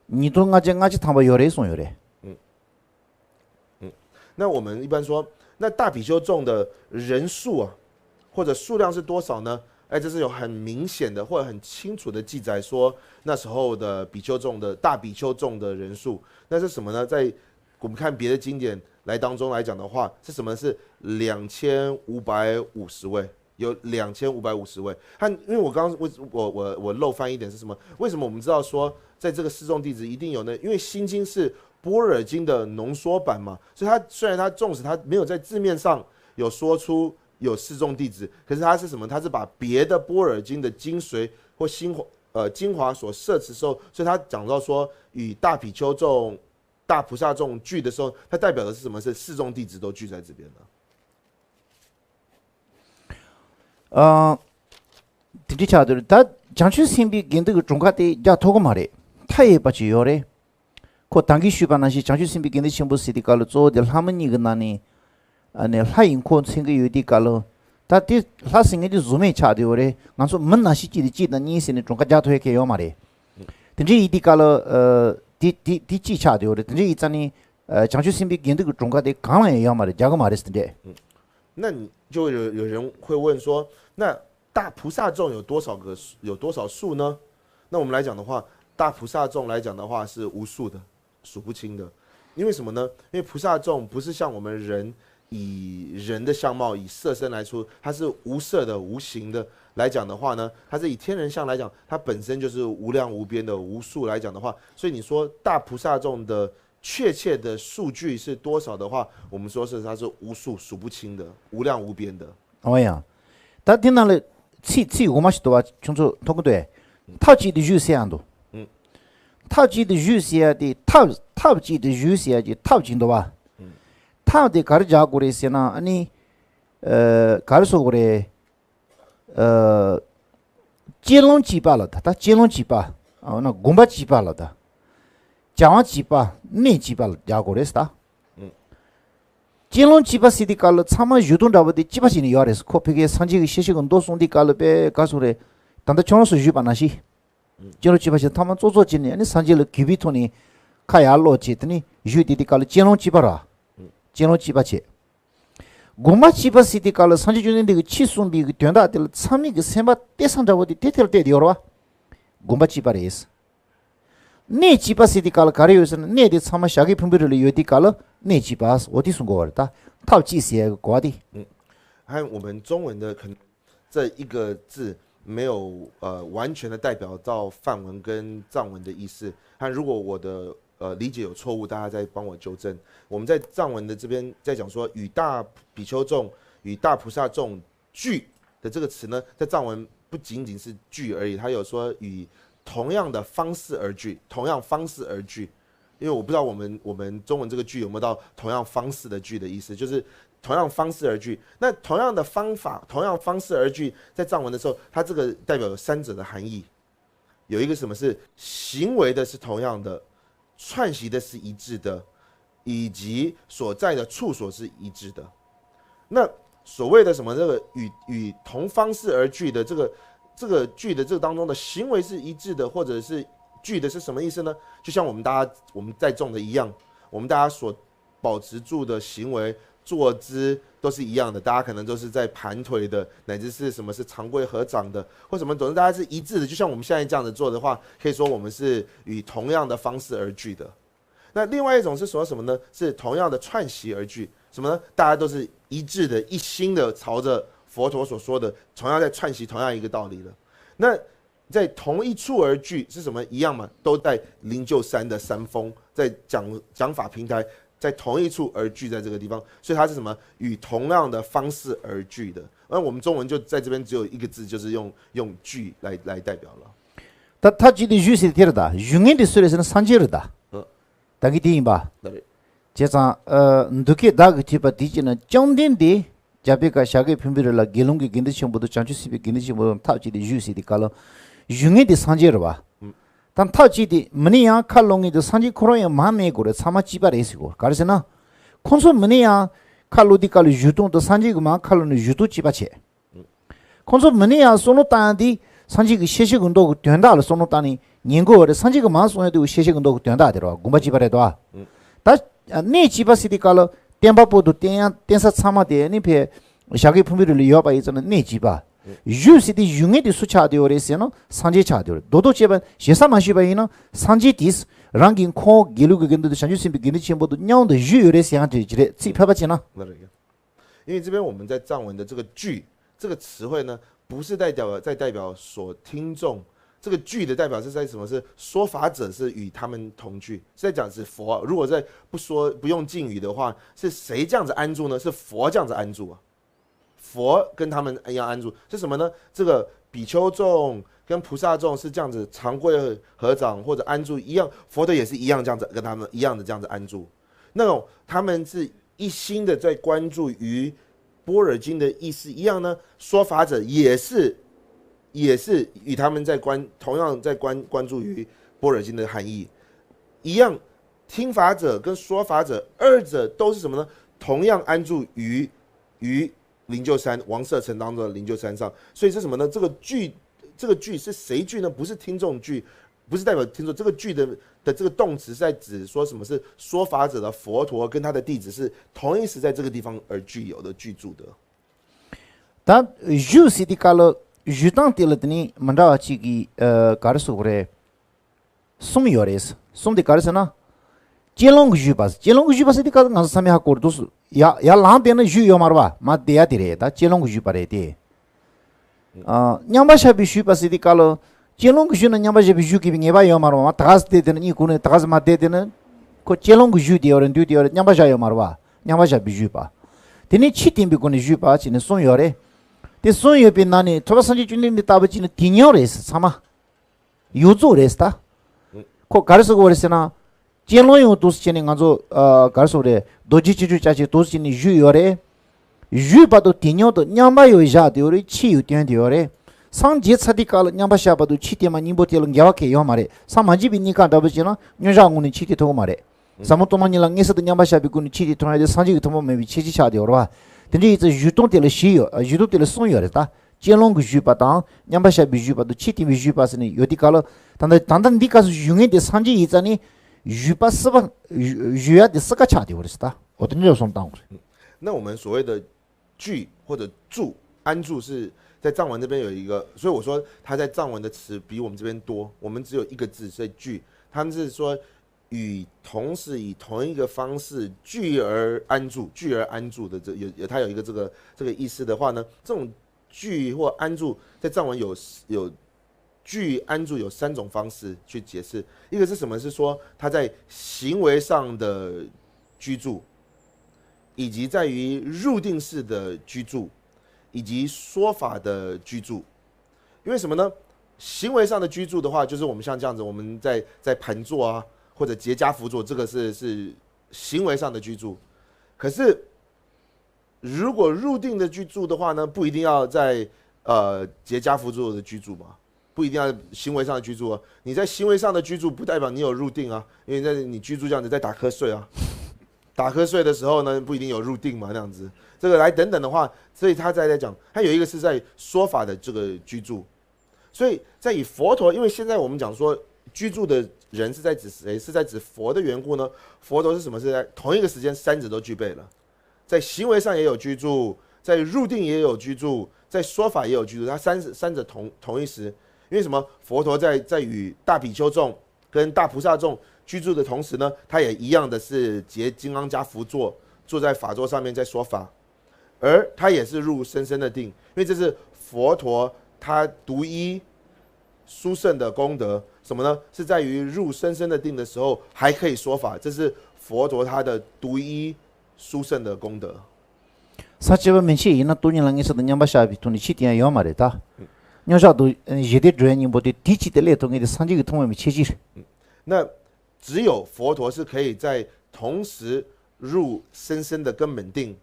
ཉིས་སྟོང་ལྔ་བརྒྱ་ལྔ་བཅུ་ཐམ་པ་ཡོད་རེད་གསུངས་ཡོད་རེད།那我们一般说，那大比丘众的人数啊，或者数量是多少呢？哎，这是有很明显的或者很清楚的记载说，那时候的比丘众的大比丘众的人数，那是什么呢？在我们看别的经典来当中来讲的话，是什么？是两千五百五十位，有两千五百五十位。他因为我刚刚我我我我漏翻一点是什么？为什么我们知道说在这个四众弟子一定有呢？因为心经是般若经的浓缩版嘛，所以它虽然它纵使它没有在字面上有说出有四众弟子，可是它是什么？它是把别的般若经的精髓或精华呃精华所摄取之后，所以它讲到说与大比丘众、大菩萨众聚的时候，它代表的是什么？是四众弟子都聚在这边了。ཨ། དེ་འདྲ་ཆགས་འདུག་ད་བྱང་ཆུབ་སེམས་དཔའི་དགེ་འདུན་གྱི་གྲངས་ཀ་དེ་རྒྱག་ཐུབ་ཀྱི་མ་རེད། མཐའ་ཡས་པ་ཅིག་ཡོད་རེད། ཁོ་ད་གིན་ཞུས་པ་ནང་བཞིན་བྱང་ཆུབ་སེམས་དཔའི་དགེ་འདུན་ཆེན་པོ་ཟེར་དུས་སྐབས་ལ་གཙོ་བོ་དེ་ལྷ་མི་གཉིས་ཀྱི་ནང་ནས་ཨ་ནི་ལྷ་ཡི་འཁོར་མཚོན་གྱི་ཡོད་དུས་སྐབས་ལ། ད་དེ་ལྷ་ཟེར་མཁན་དེ་གཟུགས་མེད་ཆགས་བསྡད་ཡོད་རེད། ང་ཚོ་མི་ནང་བཞིན་གཅིག་དང་གཅིག་དང་གཉིས་ཟེར་ནས་གྲངས་ཀ་རྒྱག་ཐུབ་ཡ་གང་ཡང་ཡོད་མ་རེད། དེ་འདྲ་ཡིན་དུས་སྐབས་ལ་ཨ་དེ་དེ་དེ་གཅིག་ཆགས་བསྡད་ཡོད་རེད། དེ་འདྲ་ཡིན་ཙང་ནི་ཨ་བྱང་ཆུབ་སེམས་དཔའི་དགེ་འདུན་གྱི་གྲངས་ཀ་དེ་གང་ལ་ཡང་ཡོད་མ་རེད། རྒྱག་གི་མ་རེད་ཟེར་དེ་འདྲས། 那你就有有人会问说，那大菩萨众有多少个有多少数呢？那我们来讲的话，大菩萨众来讲的话是无数的，数不清的。因为什么呢？因为菩萨众不是像我们人以人的相貌以色身来说，它是无色的、无形的来讲的话呢，它是以天人相来讲，它本身就是无量无边的无数来讲的话，所以你说大菩萨众的确切的数据是多少的话，我们说是它是无数数不清的，无量无边的。 འོ་ཡ། ད་དེ་ནང་ལ་ཚིག་ཚིག་འོ་མ་ཞིག་འདུག་བ། ཁྱོད་ཚོ་མཐོང་གི་འདུག་ཨེ། ཐབས་ཅིག་ཏུ་བཞུད་ཟེར་ཡ་འདུག་ཐབས་ཅིག་ཏུ་བཞུད་ཟེར་ཡ་དེ་ཐབས་ཐབས་ཅིག་ཏུ་བཞུད་ཟེར་ཡ་ཀྱི་ཐབས་ཅིག་འདུག་བ། ཐབས་དེ་ག་རེ་རྒྱག་དགོས་རེད་ཟེར་ན་ཨ་ནི། ཨ། ག་རེ་ཟེར་དགོས་རེད། ཨ། སྤྱན་ལམ་གཅིག་པ་ལ་ད་ལྟ་སྤྱན་ལམ་གཅིག་པ། འོ་ན་སྒོམ་པ་གཅིག་པ་ལ་ད། བྱ་བ་གཅིག་པ་གནས་གཅིག་པ་ལ་རྒྱག་དགོས་རེད་ད། སྤྱན་ལམ་གཅིག་པ་ཟེར་དུས་སྐབས་ལ་ཚང་མ་བཞུད་དོན་འདྲ་པོ་དེ་གཅིག་པ་ཞིག་ནས་ཡོད་རེད། ཁོ་ཕ་གིའི་སངས་རྒྱས་ཀྱི་ཤེས་བྱའི་མདོ་གསུངས་དུས་སྐབས་ལ་དཔེ་ག་ཟེར་རེད། ད་ལྟ་ཁྱོད་རང་ཚོ་བཞུད་པ་ནང་བཞིན། སྤྱན་ལམ་གཅིག་པ་ཞིག་ཚང་མ་ཙོག་ཙོག་བྱས་ནས་ཨ་ནི་སངས་རྒྱས་ལ་གུས་པའི་ཐོག་ནས་ཁ་ཡར་སློག་བྱས་དེ་ནས་བཞུད་དེ་དུས་སྐབས་ལ་སྤྱན་ལམ་གཅིག་པ་ར། སྤྱན་ལམ་གཅིག་པ་བྱས། སྒོམ་པ་གཅིག་པ་ཟེར་དུས་སྐབས་ལ་སངས་རྒྱས་བཅོམ་ལྡན་འདས་ཀྱིས་ཕྱིས་གསུངས་པའི་དོན་དག་དེ་ལ་ཚང་མས་ཀྱི་སེམས་པ་གཏད་ས་འདྲ་པོ་དེ་དེ་དེ་ལ་གཏད་དེ་ཡོད་རེད་བ། སྒོམ་པ་གཅིག་པ་རེད། གནས་གཅིག་པ་ཟེར་དུས་སྐབས་ལ་ག་རེ་ཡོད་ཟེར་ན་གནས་དེ་ཚང་མ་ཞྭ་གི་ཕུང་པོའི་རི་ལ་ཡོད་དུས་སྐབས་ལ་གནས་གཅིག་པ་འོ་དེ་གསུང་དགོས་པ་རེད་ད། ཐབས་གཅིག་ཟེར་ཡ་གི་གོ་བ་དེ། 嗯，还有我们中文的可能这一个字没有呃完全的代表到梵文跟藏文的意思。那如果我的呃理解有错误，大家再帮我纠正。我们在藏文的这边在讲说与大比丘众、与大菩萨众聚的这个词呢，在藏文不仅仅是聚而已，它有说与同样的方式而聚，同样方式而聚。因为我不知道我们我们中文这个聚有没有到同样方式的聚的意思，就是同样方式而聚。那同样的方法，同样方式而聚，在藏文的时候，它这个代表有三者的含义。有一个什么是行为的是同样的，串习的是一致的，以及所在的处所是一致的。那所谓的什么这个与与同方式而聚的这个这个聚的这个当中的行为是一致的，或者是聚的是什么意思呢？就像我们大家我们在众的一样，我们大家所保持住的行为、坐姿都是一样的，大家可能都是在盘腿的，乃至是什么是常规合掌的，或什么，总之大家是一致的。就像我们现在这样子做的话，可以说我们是与同样的方式而聚的。那另外一种是说什么呢？是同样的串习而聚，什么呢？大家都是一致的、一心的朝着佛陀所说的，同样在串习同样一个道理了。那在同一处而聚是什么一样嘛？都在灵鹫山的山峰，在讲讲法平台，在同一处而聚在这个地方，所以它是什么？与同样的方式而聚的。而我们中文就在这边只有一个字，就是用用聚来来代表了。 ད་ཐབས་གཅིག་ཏུ་བཞུད་ཟེར་དེ་རེད་ད། བཞུད་མཁན་དེ་སུ་རེད་ཟེར་ན་སངས་རྒྱས་རེད་ད། ད་གིན་དེ་ཡིན་པ། བྱས་ཙང་འདུ་ཁའི་བདག་གིས་ཐོས་པ་དེ་གཅིག་ན་བཅོམ་ལྡན་འདས་རྒྱ་བོད་ཀ་ཞྭ་གི་ཕུང་པོའི་རི་ལ་དགེ་སློང་གི་དགེ་འདུན་ཆེན་པོ་དང་བྱང་ཆུབ་སེམས་དཔའི་དགེ་འདུན་ཆེན་པོ་དང་ཐབས་གཅིག་ཏུ་བཞུགས་ཟེར་དེ་ག་ལ། བཞུགས་མཁན་དེ་སངས་རྒྱས་རེད་བ། ད་ཐབས་གཅིག་དེ་མི་ནི་ཡང་ཁ་སློག་མཁན་དེ་སངས་རྒྱས་ཁོ་རང་ཡང་མ་མེད་དགོས་རེད། ཚང་མ་གཅིག་པ་རེད་ཟེར་གོ། ག་རེ་ཟེར་ན། ཁོང་ཚོ་མི་ནི་ཡང་ཁ་སློག་དེ་ག་ལ་བཞུགས་སྟངས་དང་སངས་རྒྱས་ཀྱི་མ་ཁ་སློག་ནས་བཞུགས་སྟངས་གཅིག་པ་བྱས། ཁོང་ཚོ་མི་ནི་ཡང་བསམ་བློ་བཏང་ཡང་དེ་སངས་རྒྱས་ཀྱི་ཤེས་བྱའི་མདོ་གི་དོན་དག་ལ་བསམ་བློ་བཏང་ནས་ཉན་དགོས་པ་རེད། སངས་རྒྱས་ཀྱི་མ་གསུང་ཡང་དེ་ཤེས་བྱའི་མདོ་གི་དོན་དག་དེ་རེད་བ། སྒོམ་པ་གཅིག་པ་རེད་དོ། ད་གནས་གཅིག་པ་ཟེར་དེ་ག་ལ་བསྟན་པ་པོ་དང་བསྟན་ཡང་བསྟན་ས་ཚང་མ་དེ་ནི་ཕེ་ཞྭ་གི་ཕུང་པོའི་རི་ལ་ཡོད་པ་ཡིན་ཙང་ན་གནས་གཅིག་པ། བཞུགས་ཟེར་དེ་བཞུགས་མཁན་དེ་སུ་ཆགས་བསྡད་ཡོད་རེད་ཟེར་ན་སངས་རྒྱས་ཆགས་བསྡད་ཡོད་རེད། རྡོག་རྡོག་བཅད་པ་ཞེ་ས་མ་ཞུས་པ་ཡིན་ན་སངས་རྒྱས་དེས་རང་གི་ཁོང་དགེ་ལུགས་ཀྱི་དགེ་འདུན་དང་བྱང་ཆུབ་སེམས་དཔའི་དགེ་འདུན་ཆེན་པོ་དང་མཉམ་དུ་བཞུགས་ཡོད་རེད་ཟེར་ཡང་དེ་རེད། ཚིག་ཕལ་པ་བྱས་ན། 因为这边我们在藏文的这个聚这个词汇呢，不是代表在代表所听众，这个句的代表是在什么？是说法者是与他们同句，是在讲是佛。如果在不说不用敬语的话，是谁这样子安住呢？是佛这样子安住啊。佛跟他们一样安住，是什么呢？这个比丘众跟菩萨众是这样子，长贵合掌或者安住一样，佛陀也是一样这样子跟他们一样的这样子安住。那种他们是一心的在关注于般若经的意思一样呢，说法者也是也是与他们在关同样在关关注于般若经的含义一样。听法者跟说法者二者都是什么呢？同样安住于于灵鹫山王舍城当中的灵鹫山上。所以是什么呢？这个句这个句是谁句呢？不是听众句，不是代表听众。这个句的的这个动词是在指说什么是说法者的佛陀跟他的弟子是同一时在这个地方而具有的居住的。ད་བཞུགས་ཟེར་དུས་སྐབས་ལ་བཞུགས་སྟངས་དེ་ལ་དེ་ནི་མི་འདྲ་བ་གཅིག་གི་ཨ་ག་རེ་ཟེར་དགོས་རེད། གསུམ་ཡོད་རེད། གསུམ་དེ་ག་རེ་ཟེར་ན། ཅེ་ལོང་གི་བཞུགས་པ། ཅེ་ལོང་གི་བཞུགས་པ་ཟེར་དུས་སྐབས་ལ་ང་ཚོ་བསམ་ཡག་སྐོར་འདུག་ཡ་ཡར་ལངས་བསྡད་ན་བཞུགས་ཡོད་མ་རེད་པ། མར་བསྡད་ཡ་དེ་རེད། ད་ཅེ་ལོང་གི་བཞུགས་པ་རེད་དེ། ཨ་མཉམ་པར་བཞག་པའི་བཞུགས་པ་ཟེར་དུས་སྐབས་ལ། ཅེ་ལོང་གི་བཞུགས་ན་མཉམ་པར་བཞག་པའི་བཞུགས་དགོས་པའི་ངེས་པ་ཡོད་མ་རེད་པ། ད་ག་ཟེ་བསྡད་བསྡད་ན་གཉིད་ཁུག་ནས་ད་ག་ཟེ་མར་བསྡད་བསྡད་ན། ཁོ་ཅེ་ལོང་གི་བཞུགས་བསྡད་ཡོད་རེད། འདུག་བསྡད་ཡོད་རེད། མཉམ་པར་བཞག་ཡོད་མ་རེད་པ། མཉམ་པར་བཞག་པའི་བཞུགས་པ། དེ་ནས་ཆོས་བསྟན་པའི་སྒོ་ནས་བཞུགས་པ་བྱས་ནས་གསུམ་ཡོད་རེད། དེ་གསུམ་ཡོད་པའི་ནང་ནས་ཐོས་པ་སངས་རྒྱས་བཅོམ་ལྡན་འདས་ལྟ་བུ་བྱས་ན་དེ་སྙོམས་རེད་ཚང་མ། ཡོངས་རྫོགས་རེད་ད། ཁོ་ག་རེ་ཟེར་དགོས་རེད་ཟེར་ན། ཅེ་ལོང་ཡང་འདུག་སེ་བྱས་ནས་ང་ཚོ་ཨ་ག་རེ་ཟེར་དགོས་རེད། རྡོ་རྗེ་སྤྱོད་འཇུག་ཅག་ཅིག་འདུག་སེ་བྱས་ནས་བཞུགས་ཡོད་རེད། བཞུགས་པ་དང་དེ་སྙོམས་དུ་མཉམ་པར་ཡང་བཞག་བསྡད་ཡོད་རེད། ཆོས་ཡང་སྟོན་བསྡད་ཡོད་རེད། སངས་རྒྱས་ཚར་དུས་སྐབས་ལ་མཉམ་པར་བཞག་པ་དང་ཆོས་བསྟན་པ་གཉིས་པོ་དེ་ལ་འགལ་བ་གང་ཡང་ཡོད་མ་རེད། སངས་མ་རྒྱས་པའི་གནས་སྐབས་འདྲ་པོ་བྱས་ན་མཉམ་བཞག་ངང་ནས་ཆོས་བསྟན་ཐུབ་ཀྱི་མ་རེད། ཟབ་མོ་སྟོང་པ་ཉིད་ལ་མངོན་སུམ་དུ་མཉམ་པར་བཞག་པའི་སྒོ་ནས་ཆོས་བསྟན་ཐུབ་ཡ་དེ་སངས་རྒྱས་ཀྱི་ཐུན་མོང་མ་ཡིན་པའི་ཁྱད་ཆོས་ཆགས་བསྡད་ཡོད་རེད་པ། དེ་འདྲ་ཡིན་ཙང་བཞུགས་སྟངས་དེ་ལ་བཞི་ཡོད། བཞུགས་སྟངས་དེ་ལ་གསུམ་ཡོད་རེད་ད། ཅེ་ལོང་གི་བཞུགས་པ་དང་མཉམ་པར་བཞག་པའི་བཞུགས་པ་དང་ཆོས་བསྟན་པའི་བཞུགས་པ་ཟེར་ནས་ཡོད་དུས་སྐབས་ལ། ད་ལྟ་ད་ལྟ་འདི་སྐབས་སུ་བཞུགས་མཁན་དེ་སངས་རྒྱས་ཡིན་ཙང་ནི། བཞུགས་པ་སྲིད་པ། བཞུགས་ཡ་དེ་སྲིད་ཀ་ཆགས་བསྡད་ཡོད་རེད་ད། འོ་དེ་འདྲ་སོང་བཏང་དགོས་རེད། 那我们所谓的聚或者住，安住是在藏文那边有一个，所以我说他在藏文的词比我们这边多，我们只有一个字，所以聚。他们是说与同时以同一个方式聚而安住，聚而安住的这有有它有一个这个这个意思的话呢，这种聚或安住在藏文有有聚安住有三种方式去解释，一个是什么？是说他在行为上的居住，以及在于入定式的居住，以及说法的居住。因为什么呢？行为上的居住的话，就是我们像这样子，我们在在盘坐啊，或者结跏趺坐，这个是是行为上的居住。可是如果入定的居住的话呢，不一定要在呃结跏趺坐的居住嘛，不一定要行为上的居住啊。你在行为上的居住，不代表你有入定啊，因为在你居住这样子在打瞌睡啊，打瞌睡的时候呢，不一定有入定嘛，那样子。这个来等等的话，所以他在在讲，他有一个是在说法的这个居住，所以在以佛陀，因为现在我们讲说居住的人是在指谁？是在指佛的缘故呢？佛陀是什么？是在同一个时间三者都具备了，在行为上也有居住，在入定也有居住，在说法也有居住，他三三者同同一时。因为什么？佛陀在在与大比丘众跟大菩萨众居住的同时呢，他也一样的是结金刚跏趺坐，坐在法座上面在说法，而他也是入深深的定，因为这是佛陀他独一殊胜的功德。什么呢？是在于入深深的定的时候还可以说法，这是佛陀他的独一殊胜的功德。 ས་བཅད་པ་མན་ཆད་ཡིན་ན་སྟོང་ཉིད་ལ་མངོན་སུམ་དུ་མཉམ་པར་བཞག་པའི་ཐོག་ནས་ཆོས་བསྟན་ཡ་ཡོད་མ་རེད་ད། མཉམ་བཞག་ཏུ་ཞི་བདེ་འགྲོ་ཡ་གཉིས་པོ་དེ་དེ་གཅིག་ཏུ་སླེབས་ཐུབ་མཁན་དེ་སངས་རྒྱས་ཀྱི་ཐུན་མོང་མའི་ཁྱད་ཆོས་རེད།那只有佛陀是可以在同时入深深的根本定，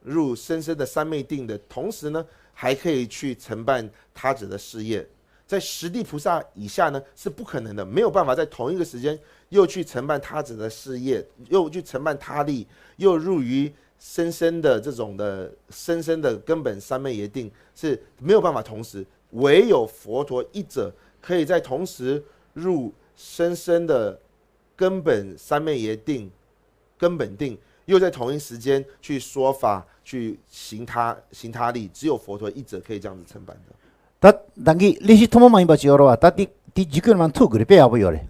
入深深的三昧定的同时呢，还可以去承办他者的事业。在十地菩萨以下呢，是不可能的，没有办法在同一个时间又去承办他者的事业，又去承办他力，又入于深深的这种的深深的根本三昧耶定，是没有办法同时。唯有佛陀一者，可以在同时入深深的根本三昧耶定、根本定，又在同一时间去说法、去行他行他力，只有佛陀一者可以这样子承办的。 ད་ད་གིན་ལས་གཞི་ཐུན་མོང་མ་ཡིན་པ་ཅིག་ཡོད་རེད་བ། ད་དེ་དེ་ཇི་ཀུན་མ་ཐུག་གི་རེད། དཔེ་ཡག་པོ་ཡོད་རེད།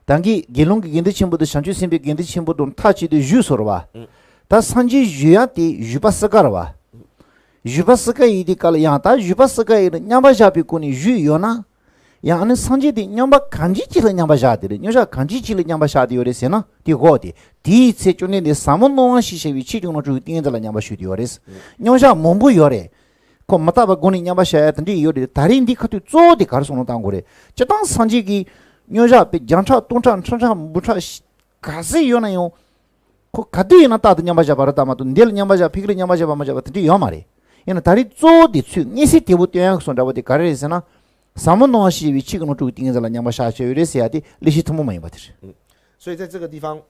ད་གིན་དགེ་སློང་གི་དགེ་འདུན་ཆེན་པོ་དང་བྱང་ཆུབ་སེམས་དཔའི་དགེ་འདུན་ཆེན་པོ་དང་མཐའ་གཅིག་ཏུ་བཞུགས་སོ་རེད་བ། ད་སངས་རྒྱས་བཞུགས་ཡ་དེ་བཞུགས་པ་སྲིད་ཀ་རེད་བ། བཞུགས་པ་སྲིད་ཀ་ཡིན་དུས་སྐབས་ལ་ཡང་ད་བཞུགས་པ་སྲིད་ཀ་ཡིན་ན་མཉམ་པར་བཞག་པའི་སྒོ་ནས་བཞུགས་ཡོད་ན། ཡང་ཨ་ནི་སངས་རྒྱས་དེ་མཉམ་པ་གང་ཅིའི་ཕྱིར་ལ་མཉམ་པར་བཞག་དེ་རེད། མཉམ་བཞག་གང་ཅིའི་ཕྱིར་ལ་མཉམ་པར་བཞག་དེ་ཡོད་རེད་ཟེར་ན་དེ་གོ་དེ། དེའི་ཚེ་བཅོམ་ལྡན་འདས་ཟབ་མོ་སྣང་བ་ཞེས་བྱ་བའི་ཆོས་ཀྱི་དངོས་གྲུབ་ཀྱི་ཏིང་ངེ་འཛིན་ལ་མཉམ་པར་ཞུགས་ཏེ་ཡོད་རེད། མཉམ་བཞག་མང་པོ་ཡོད་རེད། ཁོ་མི་རྟག་པའི་སྒོ་ནས་མཉམ་པར་བཞག་ཡ་དེ་འདྲས་ཡོད་རེད། ད་རེས་འདི་ཁ་ཐུག་གཙོ་བོ་དེ་ག་རེ་བསམ་བློ་བཏང་དགོས་རེད། སྤྱིར་བཏང་སངས་རྒྱས་ཀྱི་མཉམ་བཞག་པའི་བརྒྱ་ཕྲག་སྟོང་ཕྲག་ཕྲག་ཕྲག་འབུམ་ཕྲག་ག་ཚད་ཡོད་ན་ཡང་། ཁོ་ག་དུས་ཡིན་ན་རྟག་ཏུ་མཉམ་པར་བཞག་པ་རེད་ད་མ་གཏོགས་འདི་ལ་མཉམ་པར་བཞག་ཕ་གི་ལ་མཉམ་པར་བཞག་པ་མ་བཞག་པ་དེ་འདྲས་ཡོད་མ་རེད། ཡིན་ན་ད་རེས་གཙོ་བོ་དེ་ཚུལ་དངོས་གསལ་དོད་པོ་སྟོན་ཡག་སོང་འདྲ་པོ་དེ་ག་རེ་རེད་ཟེར་ན། ཟབ་མོ་སྣང་བ་ཞེས་བྱ་བའི་ཆོས་ཀྱི་དངོས་གྲུབ་ཀྱི་ཏིང་ངེ་འཛིན་ལ་མཉམ་པར་བཞག་བྱས་ཡོད་རེད་ཟེར་ཡ་དེ་ལེགས་བཤད་ཐུན་མོང་མ་ཡིན་པ་དེ་རེད། 所以在这个地方，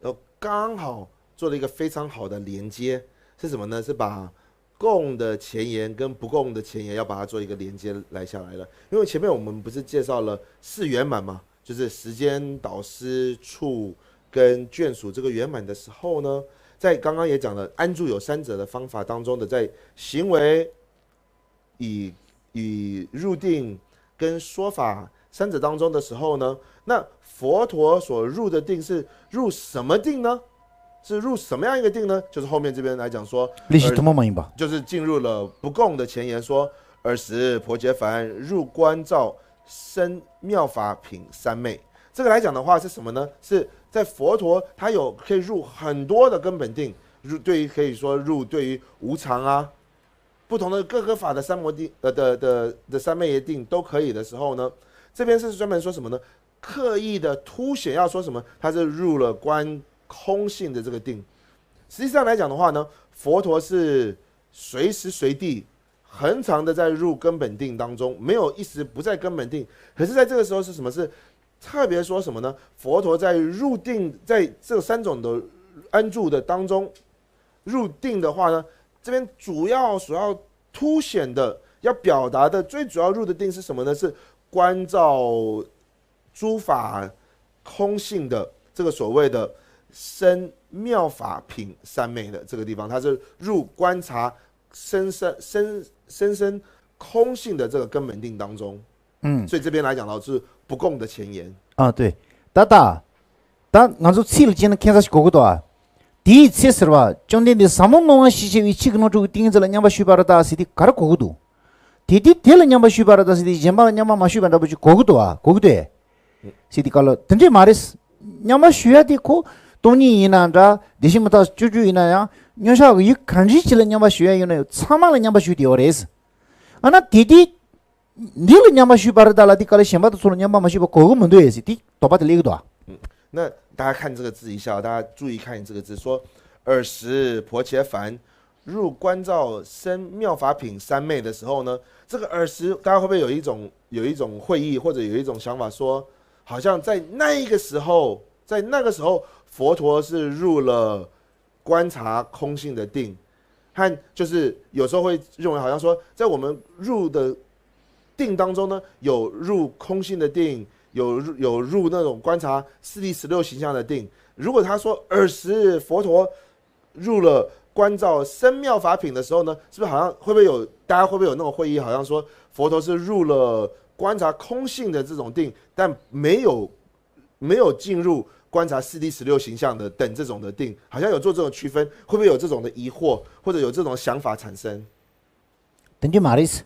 呃，刚好做了一个非常好的连接，是什么呢？是把供的前言跟不供的前言要把它做一个连接来下来了。因为前面我们不是介绍了四圆满吗？就是时间、导师、处跟眷属这个圆满的时候呢，在刚刚也讲了安住有三者的方法当中的，在行为、以以入定跟说法三者当中的时候呢，那佛陀所入的定是入什么定呢？是入什么样一个定呢？就是后面这边来讲说，历史图么嘛，明白？就是进入了不共的前言说，尔时婆伽梵入观照生妙法品三昧。这个来讲的话是什么呢？是在佛陀他有可以入很多的根本定，入对于可以说入对于无常啊，不同的各个法的三摩地呃的的的三昧耶定都可以的时候呢，这边是专门说什么呢？刻意的凸显要说什么？他是入了观空性的这个定。实际上来讲的话呢，佛陀是随时随地恒常的在入根本定当中，没有一时不在根本定。可是在这个时候是什么？是特别说什么呢？佛陀在入定，在这三种的安住的当中，入定的话呢，这边主要所要凸显的、要表达的最主要入的定是什么呢？是观照诸法空性的这个所谓的生妙法品三昧的这个地方，它是入观察生生生生生空性的这个根本定当中。嗯，所以这边来讲到是不共的前言。啊，对，ད་ད་ད་ང་ཚོ་ཚིག་ལ་བྱས་ན་ཁྱད་མཚར་ཞིག་གོ་གི་འདུག་ཨ། དེའི་ཚེ་ཟེར་བ་བཅོམ་ལྡན་འདས་ཟབ་མོ་སྣང་བ་ཞེས་བྱ་བའི་ཆོས་ཀྱི་དངོས་གྲུབ་ཀྱི་ཏིང་ངེ་འཛིན་ལ་མཉམ་པར་ཞུགས་པ་རེད་ད་ཟེར་དེ་ག་རེ་གོ་གི་འདུག་དེ་དུས་དེ་ལ་མཉམ་པར་ཞུགས་པ་རེད་ད་ཟེར་དེ་གཞན་པ་ལ་མཉམ་པར་མ་ཞུགས་པ་འདྲ་པོ་ཅིག་གོ་གི་འདུག་ཨ། གོ་གི་འདུག་ཨེ། ཟེར་དེ་ག་ལ་དེ་འདྲས་མ་རེད། མཉམ་པར་ཞུགས་ཡ་དེ་ཁོ་སྟོང་ཉིད་ཡིན་ན་འདྲ་དེ་བཞིན་མི་རྟག་སྤྱོད་བརྒྱུད་ཡིན་ན་ཡང་མཉམ་བཞག་གི་ཡུལ་གང་ཅིའི་ཕྱིར་ལ་མཉམ་པར་ཞུགས་ཡ་ཡོད་ན་ཡང་ཚང་མ་ལ་མཉམ་པར་ཞུགས་དེ་ཡོད་རེད། ཨ་ན་དེ་དུས། འདི་ལ་མཉམ་པར་ཞུགས་པ་རེད་ད་ལ་དེ་ག་ལ་གཞན་པ་དང་ཚུར་ལ་མཉམ་པར་མ་ཞུགས་པ་གོ་གི་མི་འདུག་ཨེ་ཟེར་དེ་དོགས་པ་དེ་སླེབས་ཀྱི་འདུག་ཨ། 那大家看这个字一下，大家注意看这个字，说尔时婆伽梵入观照生妙法品三昧的时候呢，这个尔时大家会不会有一种有一种会意，或者有一种想法说，好像在那一个时候，在那个时候佛陀是入了观察空性的定，和就是有时候会认为好像说，在我们入的定当中呢，有入空性的定，有入有入那种观察四谛十六形象的定。如果他说尔时佛陀入了观照生妙法品的时候呢，是不是好像会不会有大家会不会有那种会意，好像说佛陀是入了观察空性的这种定，但没有没有进入观察四谛十六形象的等这种的定，好像有做这种区分，会不会有这种的疑惑，或者有这种想法产生？དེ་འདྲ་མ་རེད།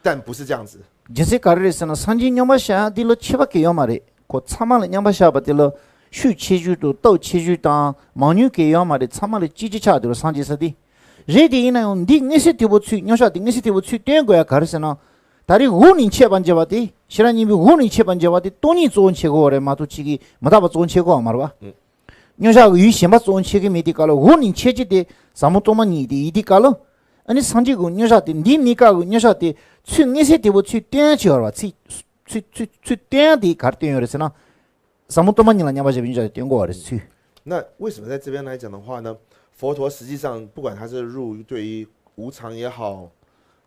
但不是这样子。 རྒྱུ་མཚན་ག་རེ་རེད་ཟེར་ན་སངས་རྒྱས་མཉམ་པར་བཞག་ཡ་དེ་ལ་ཁྱད་པར་གང་ཡང་ཡོད་མ་རེད། ཁོ་ཚང་མ་ལ་མཉམ་པར་བཞག་པ་དེ་ལ་ཤུགས་ཆེ་ཤོས་དང་སྟོབས་ཆེ་ཤོས་དང་མང་ཉུང་གང་ཡང་ཡོད་མ་རེད། ཚང་མ་ལ་གཅིག་གཅིག་ཆགས་དེ་ལ་སངས་རྒྱས་ས་དེ་རེད། དེ་ཡིན་ན་ཡང་འདི་མངོན་གསལ་དོད་པོ་ཚུལ་མཉམ་བཞག་དེ་མངོན་གསལ་དོད་པོ་ཚུལ་སྟོན་དགོས་ཡ་ག་རེ་ཟེར་ན། ད་རེས་འོག་ནས་འཆད་པར་བྱེད་པ་དེ་ཤེས་རབ་སྙིང་པོའི་འོག་ནས་འཆད་པར་བྱེད་པ་དེ་སྟོང་ཉིད་གཙོ་བོ་འཆད་དགོས་པ་རེད་མ་གཏོགས་ཕྱི་གི་མི་རྟག་པ་གཙོ་བོ་འཆད་དགོས་པ་མ་རེད་པ། མཉམ་བཞག་གི་ཡུལ་གཞན་པ་གཙོ་བོ་འཆད་ཀྱི་མེད་དུས་སྐབས་ལ་འོག་ནས་འཆད་ཀྱི་དེ་ཟབ་མོ་སྟོང་པ་ཉིད་དེ་ཡིན་དུས་སྐབས་ལ། ཨ་ནི་སངས་རྒྱས་ཀྱི་མཉམ་བཞག་དེ་འདིའི་གནས་སྐབས་ཀྱི་མཉམ་བཞག་དེ་ཚུལ་མངོན་གསལ་དོད་པོ་ཚུལ་སྟོན་ཡ་ཆེ་བ་རེད་པ། ཚུལ་ཚུལ་ཚུལ་ཚུལ་སྟོན་ཡ་དེ་ག་རེ་སྟོན་ཡོད་རེད་ཟེར་ན། ཟབ་མོ་སྟོང་པ་ཉིད་ལ་མཉམ་པར་བཞག་པའི་མཉམ་བཞག་དེ་སྟོན་དགོས་པ་རེད་ཚུལ། 那为什么在这边来讲的话呢？佛陀实际上不管他是入对于无常也好，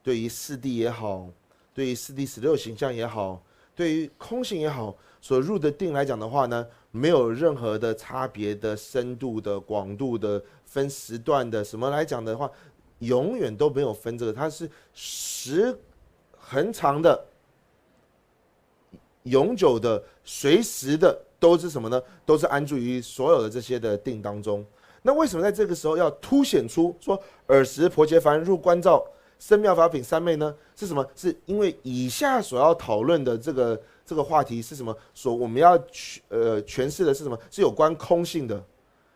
对于四谛也好，对于四谛十六形象也好，对于空性也好，所入的定来讲的话呢，没有任何的差别的深度的广度的分时段的什么来讲的话，永远都没有分这个，它是时恒长的、永久的、随时的，都是什么呢？都是安住于所有的这些的定当中。那为什么在这个时候要凸显出说尔时婆伽梵入观照生妙法品三昧呢是什么？是因为以下所要讨论的这个这个话题是什么？所我们要呃诠释的是什么？是有关空性的，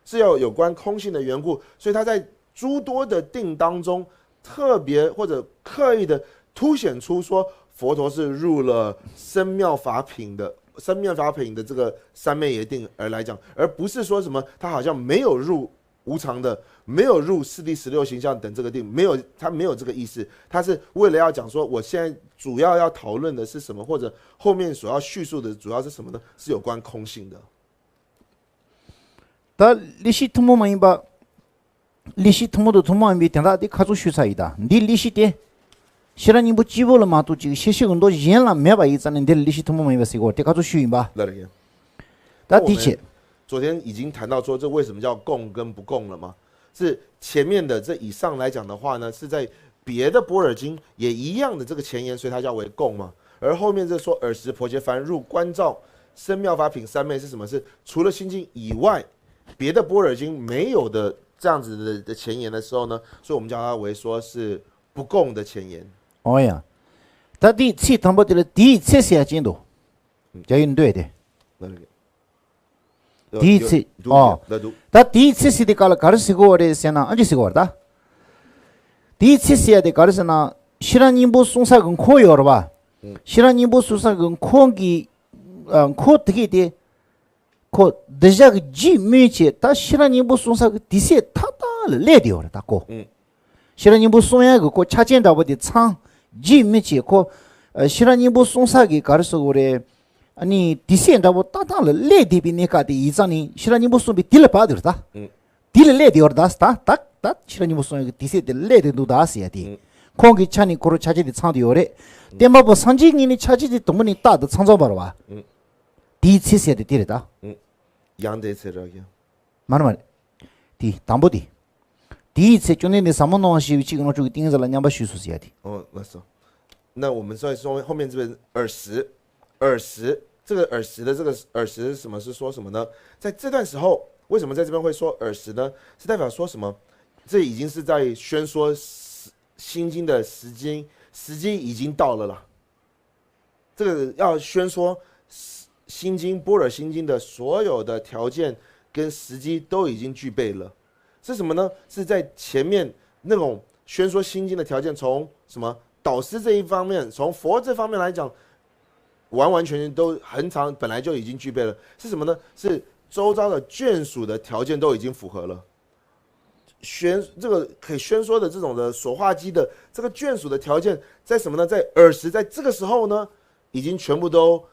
是要有关空性的缘故，所以他在诸多的定当中特别或者刻意的凸显出说佛陀是入了生妙法品的生妙法品的这个三昧耶定而来讲，而不是说什么他好像没有入无常的，没有入四谛十六行相等这个定，没有，他没有这个意思，他是为了要讲说，我现在主要要讨论的是什么，或者后面所要叙述的主要是什么呢？是有关空性的。ད་ལས་གཞི་ཐུན་མོང་མ་ཡིན་པ། ལས་གཞི་ཐུན་མོང་དང་ཐུན་མོང་མ་ཡིན་པའི་དོན་དག་འདི་ཁ་ཚུགས་ཞུས་ཚར་ཡིན་ད། འདི་ལས་གཞི་དེ། ཤེས་རབ་སྙིང་པོ་གཅིག་པོ་ལ་མ་གཏོགས་ཅིག་ཤེས་བྱའི་མདོ་གཞན་ལ་མེད་པ་ཡིན་ཙང་ནས་འདི་ལ་ལས་གཞི་ཐུན་མོང་མ་ཡིན་པ་ཟེར་གོ་དེ་ཁ་ཚུགས་ཞུས་ཡིན་པ། 那个，ད་དེ་བྱས། 昨天已经谈到说，这为什么叫供跟不供了吗？是前面的这以上来讲的话呢，是在别的般若经也一样的这个前言，所以它叫为供嘛。而后面这说尔时婆伽梵入观照生妙法品三昧是什么？是除了心经以外，别的般若经没有的这样子的的前言的时候呢，所以我们叫它为说是不供的前言。 ཨོ་ཡ། ད་དེའི་ཚེ་དང་པོ་དེ་ལ་དེའི་ཚེ་ཟེར་ཡ་ཅན་དུ། རྒྱ་ཡིག་འདོད་དེ། དེའི་ཚེ། ཨོ། ད་དེའི་ཚེ་ཟེར་དེ་ག་ལ་ག་རེ་ཟེར་གོ་བ་རེད་ཟེར་ན་ཨ་ཅི་ཟེར་གོ་བ་རེད་ད། དེའི་ཚེ་ཟེར་ཡ་དེ་ག་རེ་ཟེར་ན་ཤེས་རབ་སྙིང་པོ་གསུང་ས་གི་འཁོར་ཡོད་རེད་བ། ཤེས་རབ་སྙིང་པོ་གསུང་ས་གི་འཁོར་གི་འཁོར་དེ་གས་དེ། ཁོ་འདི་བཞག་གི་རྗེས་སྨོས་བྱས་ད་ཤེས་རབ་སྙིང་པོ་གསུང་ས་གི་དུས་ཚོད་ཏག་ཏག་ལ་སླེབས་བསྡད་ཡོད་རེད་ད་ཁོ། ཤེས་རབ་སྙིང་པོ་གསུང་ཡག་གི་ཁོ་ཆ་རྐྱེན་འདྲ་པོ་དེ་ཚང་། རྗེས་སྨོས་བྱས་ཁོ། ཤེས་རབ་སྙིང་པོ་གསུང་ས་གི་ག་རེ་ཟེར་དགོས་རེད། ཨ་ནི་དུས་ཚོད་འདྲ་པོ་ཏག་ཏག་ལ་སླེབས་བསྡད་པའི་གནས་སྐབས་དེ་ཡིན་ཙང་ནི་ཤེས་རབ་སྙིང་པོ་གསུངས་པའི་དུས་ལ་བབས་བསྡད་རེད་ད། དུས་ལ་སླེབས་བསྡད་ཡོད་རེད་ད་ད་ད་ཤེས་རབ་སྙིང་པོ་གསུང་ཡག་གི་དུས་ཚོད་དེ་སླེབས་བསྡད་འདུག་ད་ཟེར་ཡ་དེ། ཁོང་གི་ཆ་ནས་ཁོ་རང་ཆ་རྐྱེན་དེ་ཚང་བསྡད་ཡོད་རེད། བསྟན་པ་པོ་སངས་རྒྱས་ངོས་ནས་ཆ་རྐྱེན་དེ་དང་པོ་ནས་རྟག་ཏུ་ཚང་ཚང་བ་རེད་བ། དེའི་ཚེ་ཟེར་དེ་དེ་རེད་ད། 阳得脆弱呀。 མ་རེད་མ་རེད། དེ་དང་པོ་དེ། དེའི་ཚེ་བཅོམ་ལྡན་འདས་ཟབ་མོ་སྣང་བ་ཤེས་པའི་ཆོས་ཀྱི་དངོས་གྲུབ་ཀྱི་ཏིང་འཛིན་ལ་མཉམ་པར་ཞུགས་སོ་ཟེར་ཡ་དེ། 哦，那是。那我们再说后面这边二十，二十，这个二十的这个二十是什么？是说什么呢？在这段时候，为什么在这边会说二十呢？是代表说什么？这已经是在宣说心经的时机，时机已经到了啦。这个要宣说心经般若心经的所有的条件跟时机都已经具备了，是什么呢？是在前面那种宣说心经的条件，从什么导师这一方面，从佛这方面来讲，完完全全都恒常本来就已经具备了，是什么呢？是周遭的眷属的条件都已经符合了。宣这个可以宣说的这种的所化机的这个眷属的条件在什么呢？在二十，在这个时候呢，已经全部都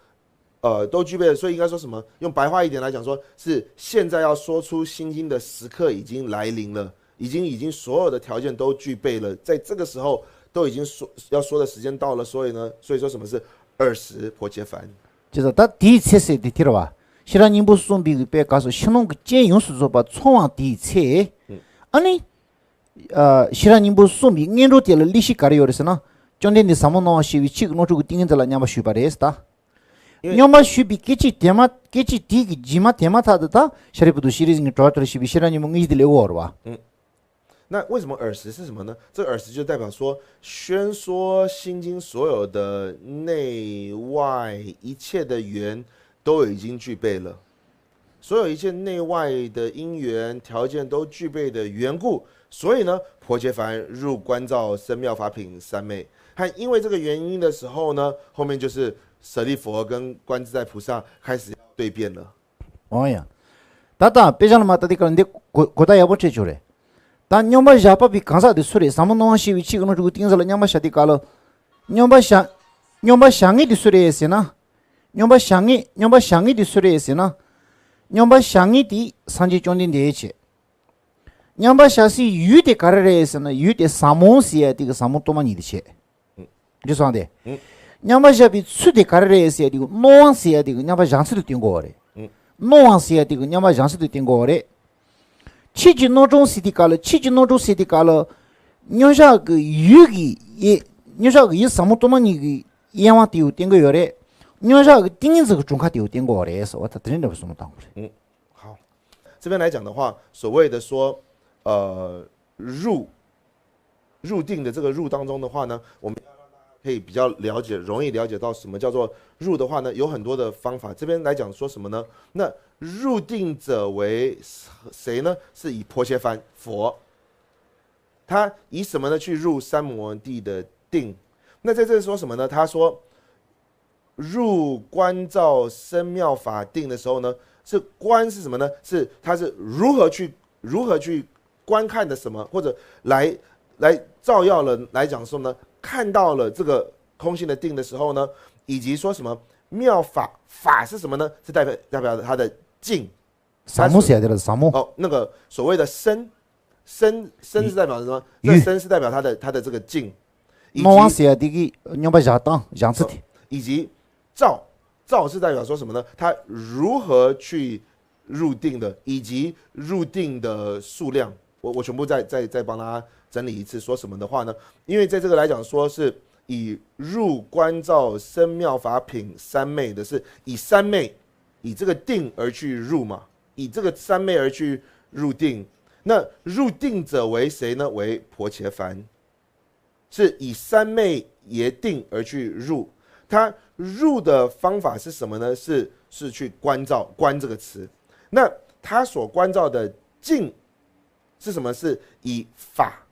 呃都具备了。所以应该说什么？用白话一点来讲，说是现在要说出心经的时刻已经来临了，已经已经所有的条件都具备了，在这个时候都已经说要说的时间到了。所以呢，所以说什么是二十婆伽梵？ ཅེས་སོ། ད་དེའི་ཚེ་ཟེར་དེ་དེ་རེད་བ། ཤེས་རབ་སྙིང་པོ་གསུངས་པའི་དཔེ་ག་སོ་ཕྱི་ནང་གི་རྐྱེན་ཡོངས་སུ་རྫོགས་པ་ཚང་བ་དེའི་ཚེ། ཨ་ནི། ཤེས་རབ་སྙིང་པོ་གསུངས་པའི་སྔོན་འགྲོ་དེ་ལ་ལས་གཞི་ག་རེ་ཡོད་རེད་ཟེར་ན། བཅོམ་ལྡན་འདས་ཟབ་མོ་སྣང་བ་ཤེས་པའི་ཆོས་ཀྱི་དངོས་གྲུབ་ཀྱི་ཏིང་འཛིན་ལ་མཉམ་པར་ཞུགས་པ་རེད་ཟེར་ད། མཉམ་པར་ཞུགས་པའི་སྐད་ཅིག་དེ་མ་སྐད་ཅིག་དེ་གི་རྗེས་མ་དེ་མ་ཐག་ཏུ་ད་ཤཱ་རིའི་བུ་དང་ཤྲཱི་སེང་གེ་གྲོལ་བ་ལྟར་ཤེས་པའི་ཤེས་རབ་སྙིང་པོ་དངོས་གཞི་དེ་ལས་འོར་བ། 那为什么二十是什么呢？这个二十就代表说，宣说心经所有的内外一切的缘都已经具备了，所有一切内外的因缘条件都具备的缘故，所以呢，婆伽梵入观照生妙法品三昧。他因为这个原因的时候呢，后面就是舍利佛跟观自在菩萨开始要对辩了。 འོ་ཡ། ད་ལྟ་དཔེ་ཆ་ལ་མ་ལྟ་དེ་གར་འདི་གོ་གོ་ད་ཡག་པོ་འཕྲད་ཆོག་རེད། ད་སྙོམས་པར་བཞག་པ་པའི་གང་ཟག་དེ་སུ་རེད། ཟབ་མོ་སྣང་བ་ཤེས་པའི་ཆོས་ཀྱི་དངོས་གྲུབ་ཀྱི་ཏིང་འཛིན་ལ་མཉམ་པར་བཞག་དེ་ག་ལ། སྙོམས་པར་བཞག་སྙོམས་པར་བཞག་མཁན་དེ་སུ་རེད་ཟེར་ན། སྙོམས་པར་བཞག་མཁན་སྙོམས་པར་བཞག་མཁན་དེ་སུ་རེད་ཟེར་ན། སྙོམས་པར་བཞག་མཁན་དེ་སངས་རྒྱས་བཅོམ་ལྡན་འདས་བྱས། མཉམ་པར་བཞག་སའི་ཡུལ་དེ་ག་རེ་རེད་ཟེར་ན་ཡུལ་དེ་ཟབ་མོ་ཟེར་ཡ་དེ་གི་ཟབ་མོ་སྟོང་པ་ཉིད་དེ་བྱས། འདི་སོང་སྟེ། མཉམ་པར་བཞག་པའི་ཚུལ་དེ་ག་རེ་རེད་ཟེར་ཡ་དེ་གི་སྣང་བ་ཟེར་ཡ་དེ་གི་མཉམ་པར་བཞག་ཚུལ་དུ་བསྟན་དགོས་པ་རེད། སྣང་བ་ཟེར་ཡ་དེ་གི་མཉམ་པར་བཞག་ཚུལ་དུ་བསྟན་དགོས་པ་རེད། ཆོས་ཀྱི་རྣམ་གྲངས་ཟེར་དེ་ག་ལ་ཆོས་ཀྱི་རྣམ་གྲངས་ཟེར་དེ་ག་ལ། མཉམ་བཞག་གི་ཡུལ་གྱི་ཡེ་མཉམ་བཞག་གི་ཡུལ་ཟབ་མོ་སྟོང་པ་ཉིད་ཀྱི་དབྱེ་བ་དེ་ཡང་བསྟན་གྱི་ཡོད་རེད། མཉམ་བཞག་གི་ཏིང་འཛིན་གྱི་གྲུབ་ཁ་དེ་ཡང་བསྟན་དགོས་པ་རེད་ཟེར་བ་ད་དེ་རིང་འདྲ་བའི་གསུང་མ་བཏང་དགོས་རེད། 好，这边来讲的话，所谓的说，呃，入入定的这个入当中的话呢，我们可以比较了解，容易了解到什么叫做入的话呢，有很多的方法。这边来讲说什么呢？那入定者为谁呢？是以婆伽梵佛，他以什么呢去入三摩地的定？那在这说什么呢？他说入观照生妙法定的时候呢，是观是什么呢？是他是如何去如何去观看的什么，或者来来照耀了来讲说呢，看到了这个空性的定的时候呢，以及说什么妙法，法是什么呢？是代表代表他的境，ཟབ་མོ་ཟེར་ཡ་དེ་ལ་ཟབ་མོ། ཨོ，那个所谓的身，身身是代表什么？欲这身是代表他的他的这个境，以及སྣང་བ་ཟེར་ཡ་དེ་གི་སྙོམས་པར་བཞག་སྟངས་བཞག་ཚུལ་དེ། 以及照，照是代表说什么呢？他如何去入定的，以及入定的数量，我我全部再再再帮他整理一次，说什么的话呢？因为在这个来讲，说是以入观照生妙法品三昧的，是以三昧，以这个定而去入嘛，以这个三昧而去入定。那入定者为谁呢？为婆伽梵，是以三昧耶定而去入。他入的方法是什么呢？是是去观照，观这个词。那他所观照的境是什么？是以法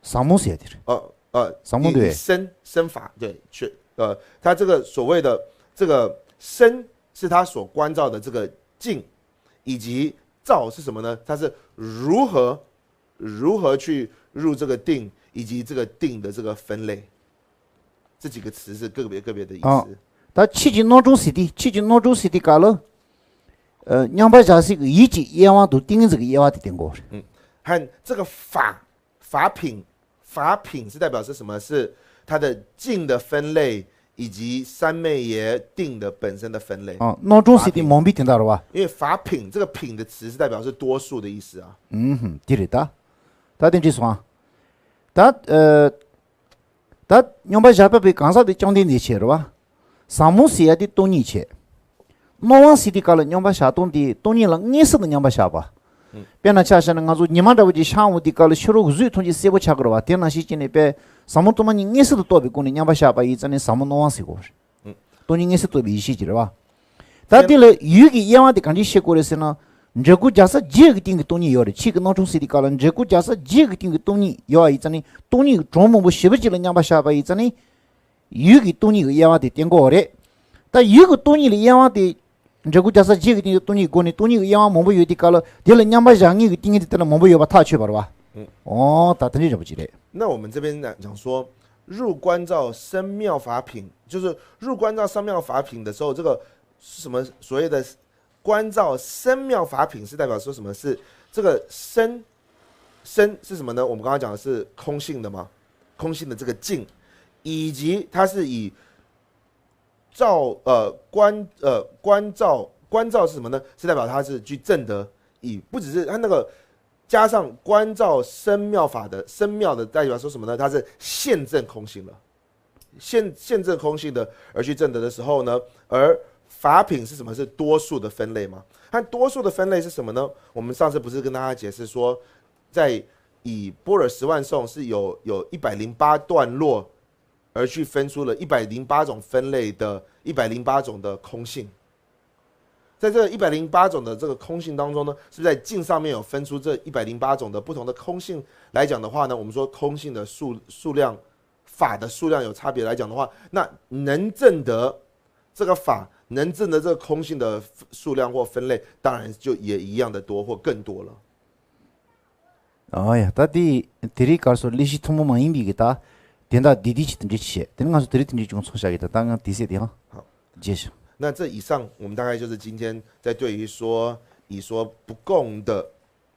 ，ཟབ་མོ་ཟེར་དེ་རེད། 呃呃，ཟབ་མོ་对以以身身法，对，去呃，他这个所谓的这个身是他所观照的这个境，以及照是什么呢？他是如何如何去入这个定，以及这个定的这个分类，这几个词是个别个别的意思。啊ད་ཕྱིས་ཀྱི་རྣམ་གྲངས་ཟེར་དུས་ཕྱིས་ཀྱི་རྣམ་གྲངས་ཟེར་དུས་ག་ལ། ཨ་སྙོམས་པར་བཞག་སའི་གི་ཡིད་ཀྱི་དབྱེ་བ་དང་ཏིང་ངེ་འཛིན་གྱི་དབྱེ་བ་དེ་བསྟན་དགོས་རེད། 和这个法法品法品是代表是什么？是它的境的分类，以及三昧耶定的本身的分类。啊རྣམ་གྲངས་ཟེར་དུས་མང་པོ་དེ་འདྲ་རེད་བ།因为法品这个品的词是代表是多数的意思啊。ཨུམ་ཧུམ་དེ་རེད་ད། ད་དེ་འདྲ་སོང་ཨ། ད་ཨ། ད་སྙོམས་པར་བཞག་པ་པའི་གང་ཟག་དེ་བཅོམ་ལྡན་འདས་ཆེ་རེད་བ། ཟབ་མོ་ཟེར་ཡ་དེ་སྟོང་ཉིད་ཆེ། སྣང་བ་ཟེར་དུས་ག་ལ་སྙོམས་པར་བཞག་སྟངས་དེ་སྟོང་ཉིད་ལ་མངོན་སུམ་དུ་སྙོམས་པར་བཞག་པ། དཔེར་ན་ཆ་བཞག་ན་ང་ཚོ་ཉི་མ་འདྲ་བོ་ཅིག་ཤར་འོང་དུས་ག་ལ་ཕྱི་རོལ་གཟུགས་ཐམས་ཅད་སེར་པོ་ཆགས་ཀྱི་རེད་བ། དེ་ནང་བཞིན་བྱས་ནས་དཔེ་ཟབ་མོ་སྟོང་པ་ཉིད་མངོན་སུམ་དུ་རྟོགས་པའི་སྒོ་ནས་སྙོམས་པར་བཞག་པ་ཡིན་ཙང་ནི་ཟབ་མོ་སྣང་བ་ཟེར་དགོས་རེད། སྟོང་ཉིད་མངོན་སུམ་རྟོགས་པའི་ཡེ་ཤེས་ཀྱི་རེད་བ། ད་དེ་ལ་ཡུལ་གྱི་དབྱེ་བ་དེ་གང་འདྲ་ཤེས་དགོས་རེད་ཟེར་ན། འབྲས་བུ་རྒྱལ་སྲས་བརྒྱད་ཀྱི་སྟེང་གི་སྟོང་ཉིད་ཡོད་རེད། ཕྱིས་ཀྱི་རྣམ་གྲངས་ཟེར་དུས་ག་ལ་འབྲས་བུ་རྒྱལ་སྲས་བརྒྱད་ཀྱི་སྟེང་གི་སྟོང་ཉིད་ཡོད་པ་ཡིན་ཙང་ནི་སྟོང་ཉིད་ཀྱི་གྲངས་མང་པོ་ཞེ་པོ་ཅིག་ལ་སྙོམས་པར་བཞག་པ་ཡིན་ཙང་ནི། ཡུལ་གྱི་སྟོང་ཉིད་ཀྱི་དབྱེ་བ་དེ་བསྟན་དགོས་རེད། ད་ཡུལ་གྱི་སྟོང་ཉིད་ལ་དབྱེ་བ་དེ། འབྲས་བུ་རྒྱལ་སྲས་བརྒྱད་ཀྱི་སྟེང་གི་སྟོང་ཉིད་སྒོ་ནས་སྟོང་ཉིད་ཀྱི་དབྱེ་བ་མང་པོ་ཡོད་དུས་ག་ལ་དེ་ལ་མཉམ་པར་བཞག་ངེས་ཀྱི་ཏིང་ངེ་འཛིན་དེ་ལ་མང་པོ་ཡོད་པ་ཐག་ཆོད་པ་རེད་བ། ཨོ་ད་དེ་འདྲའི་རིན་པོ་ཆེ་རེད། 那我们这边呢讲说，入观照生妙法品，就是入观照生妙法品的时候，这个是什么所谓的观照生妙法品，是代表说什么？是这个生生是什么呢？我们刚刚讲的是空性的嘛，空性的这个境，以及它是以照呃观呃观照观照是什么呢？是代表它是去证得，以不只是它那个加上观照生妙法的生妙的代表说什么呢？它是现证空性了，现现证空性的而去证得的时候呢，而法品是什么？是多数的分类嘛。它多数的分类是什么呢？我们上次不是跟大家解释说，在以般若十万颂是有有一百零八段落而去分出了一百零八种分类的一百零八种的空性。在这一百零八种的这个空性当中呢，是不是在境上面有分出这一百零八种的不同的空性来讲的话呢？我们说空性的数数量，法的数量有差别来讲的话，那能证得这个法，能证得这个空性的数量或分类，当然就也一样的多或更多了。 ཨ་ཡ་ད་དེ་དེ་རིང་གར་སོ་ལས་གཞི་ཐུན་མོང་མ་ཡིན་པའི་གི་ད་དེ་འདྲ་བདེ་བདེ་ཅིག་དེ་འདྲ་བྱས་དེ་ནི་ང་ཚོ་དེ་རིང་དེ་འདྲ་ཅུང་ཚོགས་བྱ་གི་ད་ད་ང་དེ་ཟེར་དེ་ཧང་རྗེས་ཤོག 那这以上我们大概就是今天在对于说以说不共的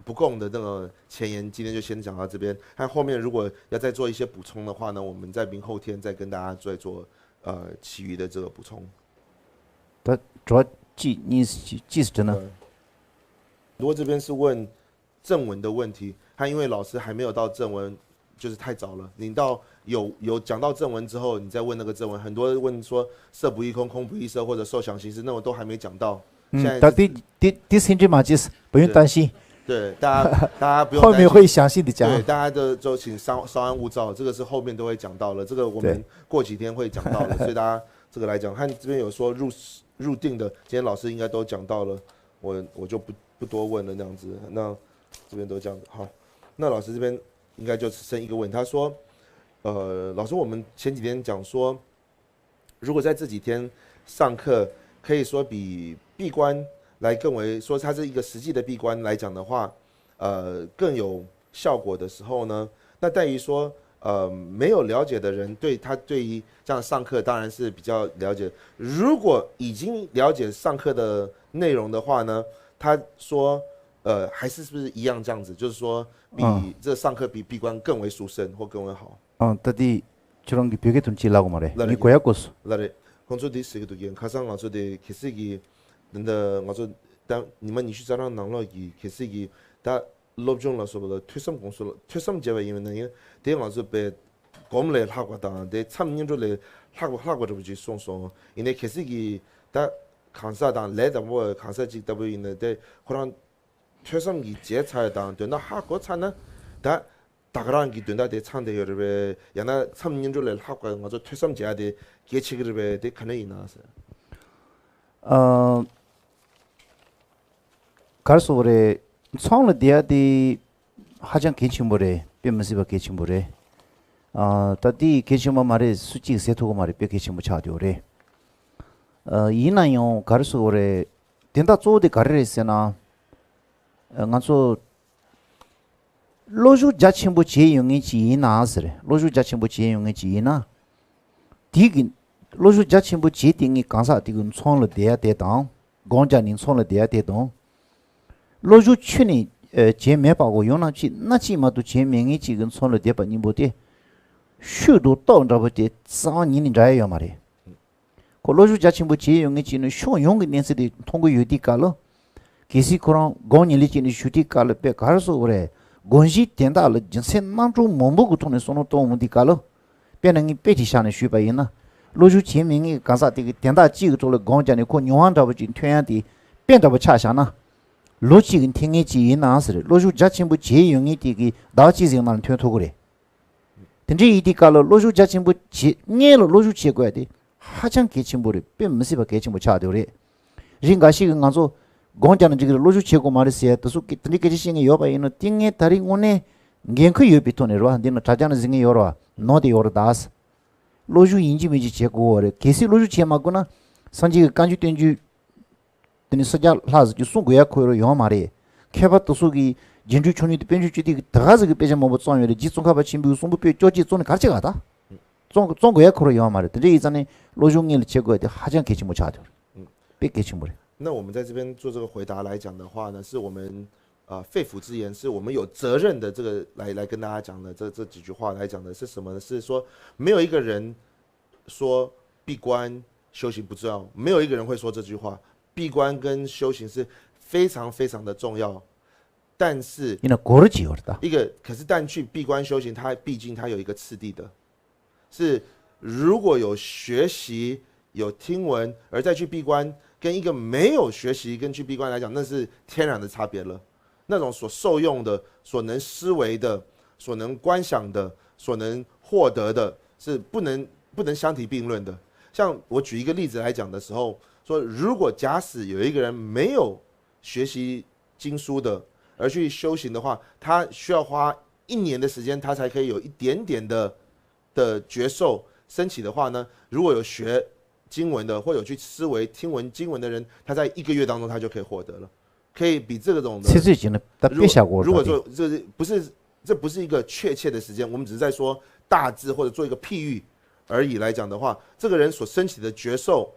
不共的那个前言，今天就先讲到这边。看后面如果要再做一些补充的话呢，我们在明后天再跟大家再做呃其余的这个补充。 ད་དྲོ་གཅིག་གཉིས་གཅིག་ཟེར་ན། 很多这边是问正文的问题，他因为老师还没有到正文，就是太早了。你到有有讲到正文之后，你再问那个正文，很多人问说色不异空、空不异色或者受想行识，那我都还没讲到。现在 ད་དེ་དེ་དེ་སེམས་ཁྲལ་མ་བྱེད། 不用担心。对，大家大家不用后面担心。会详细的讲。对，大家都都请稍稍安勿躁，这个是后面都会讲到了，这个我们对过几天会讲到的，所以大家这个来讲，他这边有说入入定的，今天老师应该都讲到了，我我就不不多问了那样子。那这边都这样子，好，那老师这边应该就剩一个问题，他说，呃，老师，我们前几天讲说，如果在这几天上课，可以说比闭关来更为说它是一个实际的闭关来讲的话，呃，更有效果的时候呢，那在于说，呃，没有了解的人对他对于这样上课当然是比较了解。如果已经了解上课的内容的话呢，他说，呃，还是是不是一样这样子？就是说，比嗯这上课比闭关更为殊胜或更为好。ཨང་ད་དེ་ཁྱོད་རང་གི་བོད་སྐད་དུ་ཅི་ལབ་དགོས་མ་རེད། ལབ་རེད། ངས་གོ་ཡ་གོ་སོང་། ལ་རེད། ཁོང་ཚོ་དེ་ཟེར་གི་འདུག་ཡིན། ཁ་སང་ང་ཚོ་དེ་གལ་སྲིད་ཀྱི་འདི་འདྲ་ང་ཚོ་ད་ཉི་མ་ཉི་ཤུ་རྩ་གྲངས་ནང་ལོགས་ཀྱི་གལ་སྲིད་ཀྱི་ད་སློབ་སྦྱོང་ལ་སོགས་པ་ལ་ཐོས་བསམ་གོང་སོ་ལ་ཐོས་བསམ་བྱས་པ་ཡིན་ན་ཡང་དེ་ང་ཚོ་པའི་སྒོམ་ལས་ལྷག་པ་དང་དེ་མཚམས་བསྙེན་སྒྲུབ་ལས་ལྷག་པ་ལྷག་པ་འདྲ་པོ་ཅིག་གསུངས་སོང་། ཡིན་ནའི་གལ་སྲིད་ཀྱི་ད་གང་ཟག་དང་ལས་དང་པོ་གང་ཟག་ཅིག་ལྟ་བུ་ཡིན་ན་དེ་ཁོ་རང་ཐོས་བསམ་གྱི་བྱས་ཚར་དང་དོན་དག་ཧ་གོ་ཚར་ན་ད་ད་ག་རང་གི་དོན་དག་དེ་ཚང་བསྡད་ཡོད་རེད་པས། ཡང་ན་མཚམས་བསྙེན་སྒྲུབ་ལས་ལྷག་པ་ང་ཚོ་ཐོས་བསམ་བྱས་ཏེ་གལ་ཆེ་གི་རེད་པས། དེ་ག་ནས་ཡིན་ན་ཟེར། ཨ། ག་རེ་ཟེར་དགོས་རེད། ཚོང་ལ་བསྡད་ཡ་དེ་ཧ་ཅང་གལ་ཆེན་པོ་རེད། དཔེ་མི་སྲིད་པ་གལ་ཆེན་པོ་རེད། ཨ། ད་དེ་གལ་ཆེན་པོ་མ་རེད་སུ་གཅིག་ཟེར་ཐུབ་ཀྱི་མ་རེད། དཔེ་གལ་ཆེན་པོ་ཆགས་བསྡད་ཡོད་རེད། ཨ། ཡིན་ན་ཡང་ག་རེ་ཟེར་དགོས་རེད། དོན་དག་གཙོ་བོ་དེ་ག་རེ་རེད་ཟེར་ན། ཨ། ང་ཚོ་བློ་ཞུགས་རྒྱ་ཆེན་པོ་བྱས་ཡོད་མཁན་ཅིག་ཡིན་ན་ཟེར། བློ་ཞུགས་རྒྱ་ཆེན་པོ་བྱས་ཡོད་མཁན་ཅིག་ཡིན་ན། དེ་གི་བློ་ཞུགས་རྒྱ་ཆེན་པོ་བྱས་དེ་ངས་གང་ཟག་དེ་གི་ཚོང་ལ་བསྡད་ཡ་དེ་དང་། སྒོམ་རྒྱག་ནས་ཚོང་ལ་བསྡད་ཡ་དེ་དང་། བློ་ཞུགས་ཆུད་ནས་ཨ། བྱས་མེད་པ་གོ། ཡང་ན་ཅིག་སྣ་གཅིག་མ་གཏོགས་བྱས་མེད་མཁན་ཅིག་གི་ཚོང་ལ་བསྡད་པ་གཉིས་པོ་དེ། ཤུགས་དང་སྟོབས་འདྲ་པོ་དེ་རྩ་བ་ཉིད་ནས་འདྲ་ཡ་ཡོད་མ་རེད། ཁོ་བློ་ཞུགས་རྒྱ་ཆེན་པོ་བྱས་ཡོད་མཁན་ཅིག་ནི་ཕྱོགས་ཡོངས་ཀྱི་གནས་ཚུལ་དེ་མཐོང་གི་ཡོད་དུས་སྐབས་ལ། གལ་སྲིད་ཁོ་རང་སྒོམ་ཉིན་ལས་ཅིག་ནི་ཞུ་དུས་སྐབས་ལ་དཔེ་ག་རེ་ཟེར་དགོས་རེད། སྒོམ་གཞི་དོན་དག་ལ་རྒྱུ་མཚན་རྣམ་གྲངས་མང་པོ་གི་ཐོག་ནས་བསམ་བློ་གཏོང་འོང་དུས་སྐབས་ལ། དཔེར་ན་ངས་དཔེ་ཅིག་བཞག་ནས་ཞུས་པ་ཡིན་ན། བློ་ཞུགས་བྱས་མེད་མཁན་གྱི་གང་ཟག་དེ་གིས་དོན་དག་གཅིག་གི་ཐོག་ལ་སྒོམ་བརྒྱབ་ནས་ཁོ་མྱོང་བ་འདྲ་པོ་ཅིག་ཐོན་ཡ་དེ་དཔེ་འདྲ་པོ་ཆ་བཞག་ན། ལོ་གཅིག་གི་འཐེན་མཁན་ཅིག་ཡིན་ན་ཟེར། བློ་ཞུགས་རྒྱ་ཆེན་པོ་བྱས་ཡོད་མཁན་དེ་གིས་ཟླ་བ་གཅིག་ཟིན་མ་ལ་ཐོན་ཐུབ་ཀྱི་རེད། དེ་འདྲའི་ཡིན་དུས་སྐབས་ལ་བློ་ཞུགས་རྒྱ་ཆེན་པོ་བྱེད། སྔོན་ལ་བློ་ཞུགས་བྱེད་དགོས་ཡ་དེ་ཧ་ཅང་གལ་ཆེན་པོ་རེད། དཔེ་མི་སྲིད་པ་གལ་ཆེན་པོ་ཆགས་བསྡད་ཡོད་རེད། རིགས་འགའ་ཞིག་གིས་ང་ཚོ་སྒོམ་རྒྱག་ན་འགྲིག་གི་རེད། བློ་ཞུགས་བྱེད་དགོས་མ་རེད་ཟེར་ཡ་དེ་ཚོ་སྐད་དེ་འདྲའི་སྐད་ཆ་བཤད་མཁན་ཡོད་པ་ཡིན་ན། དེ་ངས་ད་རེས་དངོས་གནས་འགན་ཁུར་ཡོད་པའི་ཐོག་ནས་རེད་བ། འདི་ན་དྲ་རྒྱ་ནང་གཟིགས་མཁན་ཡོད་རེད་བ། ནོར་བསྡད་ཡོད་རེད་ད། བློ་ཞུགས་ཡིན་གཅིག་མིན་གཅིག་བྱེད་དགོས་པ་རེད། གལ་སྲིད་བློ་ཞུགས་བྱེད་མ་དགོས་ན། སངས་རྒྱས་ཀྱི་བཀའ་འགྱུར་བསྟན་འགྱུར། དེ་ནི་ས་སྐྱ་ལྷག་ཟེར་རྒྱུ་གསུང་དགོས་ཡ་ཁོ་རང་ཡོད་མ་རེད། མཁས་པ་དེ་ཚོ་གིས་རྒྱན་དྲུག་མཆོག་གཉིས་དང་དཔལ་འབྱོར་བཅུ་གཏེར་གྱི་དེ་ག་ཟེར་གྱི་དཔེ་ཆ་མང་པོ་བརྩམས་ཡོད་རེད། རྗེ་ཙོང་ཁ་པ་ཆེན་པོའི་གསུང་འབུམ་པོད་བཅོ་བརྒྱད་བརྩམས་ནས་ག་རེ་བྱེད་ག་ད། བརྩམས་བརྩམས་དགོས་ཡ་ཁོ་རང་ཡོད་མ་རེད། དེ་འདྲ་ཡིན་ཙང་ནས་བློ་ཞུགས་སྔོན་ལ་བྱེད་དགོས་ཡ་དེ་ཧ་ཅང་གལ་ཆེན་པོ་ཆགས་བསྡད་ཡོད་རེད། དཔེ་གལ་ཆེན་པོ་རེད།那我们在这边做这个回答来讲的话呢，是我们呃肺腑之言，是我们有责任的。这个来来跟大家讲的这这几句话来讲的是什么呢？是说没有一个人说闭关修行不重要，没有一个人会说这句话。闭关跟修行是非常非常的重要，但是ཡིན་ན་གོ་རུ་ཅི་ཡོད་རེད་ད།一个可是但去闭关修行，它毕竟它有一个次第的，是如果有学习有听闻而再去闭关，跟一个没有学习跟去闭关来讲，那是天然的差别了。那种所受用的、所能思维的、所能观想的、所能获得的，是不能不能相提并论的。像我举一个例子来讲的时候，说如果假使有一个人没有学习经书的，而去修行的话，他需要花一年的时间，他才可以有一点点的的觉受升起的话呢，如果有学经文的或有去思维听闻经文的人，他在一个月当中他就可以获得了，可以比这个种的。ཚིག་ཚིག་ཅིག་ནི་ད་དཔེ་བཞག་གོ་如果རེད་ད།说这不是这不是一个确切的时间，我们只是在说大致或者做一个譬喻而已来讲的话，这个人所升起的觉受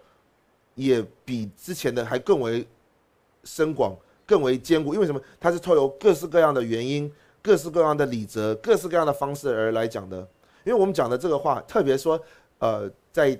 也比之前的还更为深广、更为坚固。因为什么？它是透由各式各样的原因、各式各样的理则、各式各样的方式而来讲的。因为我们讲的这个话，特别说，呃，在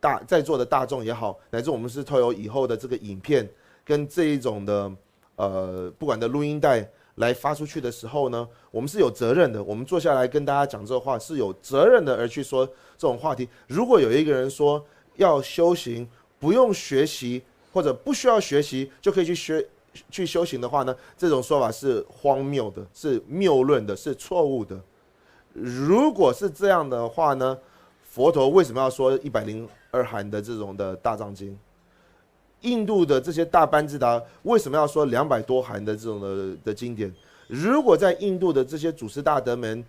大在座的大众也好，乃至我们是透由以后的这个影片跟这一种的呃，不管的录音带来发出去的时候呢，我们是有责任的。我们坐下来跟大家讲这话是有责任的，而去说这种话题。如果有一个人说要修行，不用学习或者不需要学习就可以去学去修行的话呢，这种说法是荒谬的，是谬论的，是错误的。如果是这样的话呢，佛陀为什么要说一百零二寒的这种的大藏经？印度的这些大班智达为什么要说两百多寒的这种的的经典？如果在印度的这些祖师大德们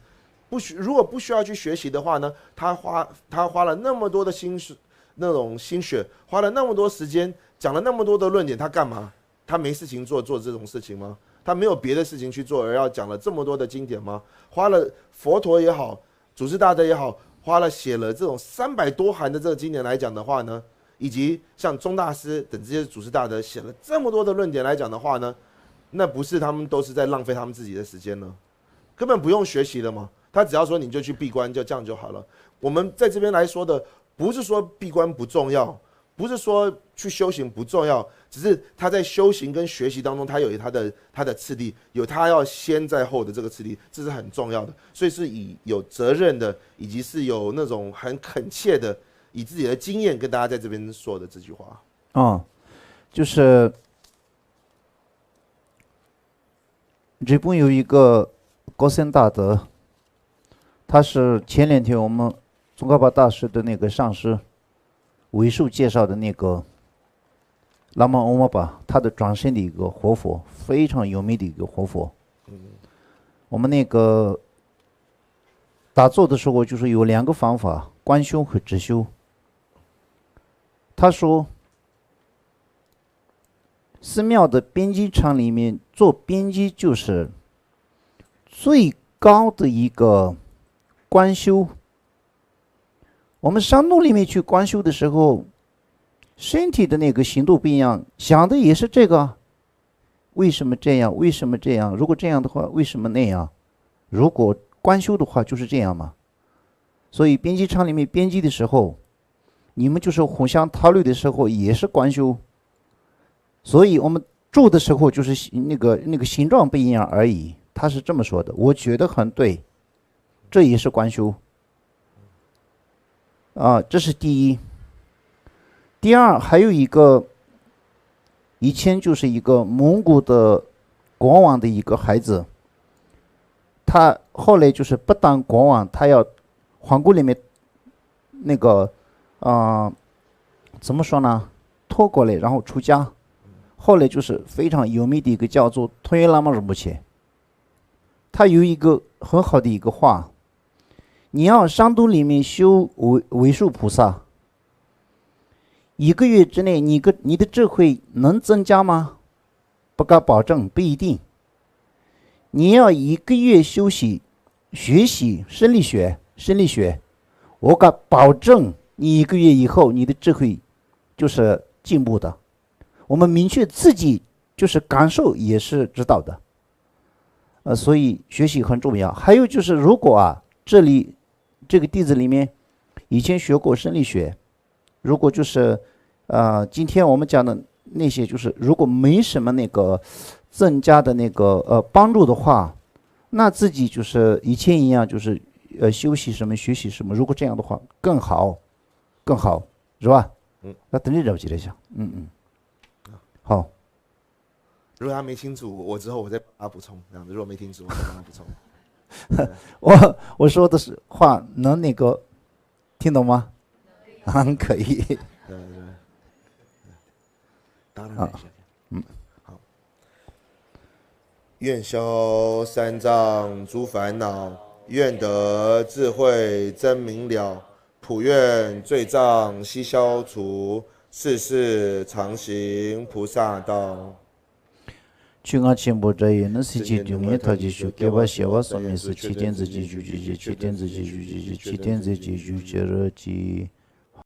不需如果不需要去学习的话呢，他花他花了那么多的心思，那种心血，花了那么多时间，讲了那么多的论点，他干嘛？他没事情做，做这种事情吗？他没有别的事情去做，而要讲了这么多的经典吗？花了佛陀也好，祖师大德也好，花了写了这种三百多寒的这个经典来讲的话呢，以及像宗大师等这些祖师大德写了这么多的论点来讲的话呢，那不是他们都是在浪费他们自己的时间呢？根本不用学习的嘛。他只要说你就去闭关，就这样就好了。我们在这边来说的，不是说闭关不重要，不是说去修行不重要，只是他在修行跟学习当中，他有他的他的次第，有他要先在后的这个次第，这是很重要的。所以是以有责任的，以及是有那种很恳切的，以自己的经验跟大家在这边说的这句话。嗯，就是日本有一个高僧大德，他是前两天我们宗喀巴大师的那个上师为寿介绍的那个拉玛欧玛巴，他的转身的一个活佛，非常有名的一个活佛。我们那个打坐的时候，就是有两个方法，观修和止修。他说，寺庙的编辑场里面做编辑就是最高的一个观修。我们山洞里面去观修的时候，身体的那个行动不一样，想的也是这个，为什么这样？为什么这样？如果这样的话，为什么那样？如果观修的话，就是这样嘛。所以编辑场里面编辑的时候，你们就是互相讨论的时候也是观修，所以我们住的时候就是那个那个形状不一样而已。他是这么说的，我觉得很对，这也是观修。啊，这是第一。第二，还有一个，以前就是一个蒙古的国王的一个孩子，他后来就是不当国王，他要皇宫里面那个啊、呃、怎么说呢，偷过来，然后出家。后来就是非常有名的一个叫做推拉玛仁波切，他有一个很好的一个话，你要山洞里面修为为数菩萨，一个月之内，你个你的智慧能增加吗？不敢保证，不一定。你要一个月休息，学习生理学，生理学，我敢保证你一个月以后，你的智慧就是进步的。我们明确自己就是感受也是知道的，呃，所以学习很重要。还有就是，如果啊，这里这个弟子里面以前学过生理学，如果就是，呃，今天我们讲的那些，就是如果没什么那个增加的那个呃帮助的话，那自己就是以前一样，就是呃休息什么学习什么，如果这样的话更好，更好，是吧？嗯，那等你了解一下，嗯嗯，好。如果他没听足，我之后我再帮他补充，这样子。如果没听足，我再帮他补充。我我说的是话能那个听懂吗？还可以。对对对，当然可以。嗯，好。愿消三障诸烦恼，愿得智慧真明了。普愿罪障悉消除，世世常行菩萨道。 ཆོས་རྔ་ཆེན་པོ་སྒྲ་ཡིས་ནི། སེམས་ཅན་སྡུག་བསྔལ་མཐའ་ཅན་ཞི། བསྐལ་པ་བྱེ་བ་ཚང་མས་སུ། ཆོས་བསྟན་མཛད་ཅིང་བཞུགས་གྱུར་ཅིག་ཆོས་བསྟན་མཛད་ཅིང་བཞུགས་གྱུར་ཅིག་ཆོས་བསྟན་མཛད་ཅིང་བཞུགས་གྱུར་ཅིག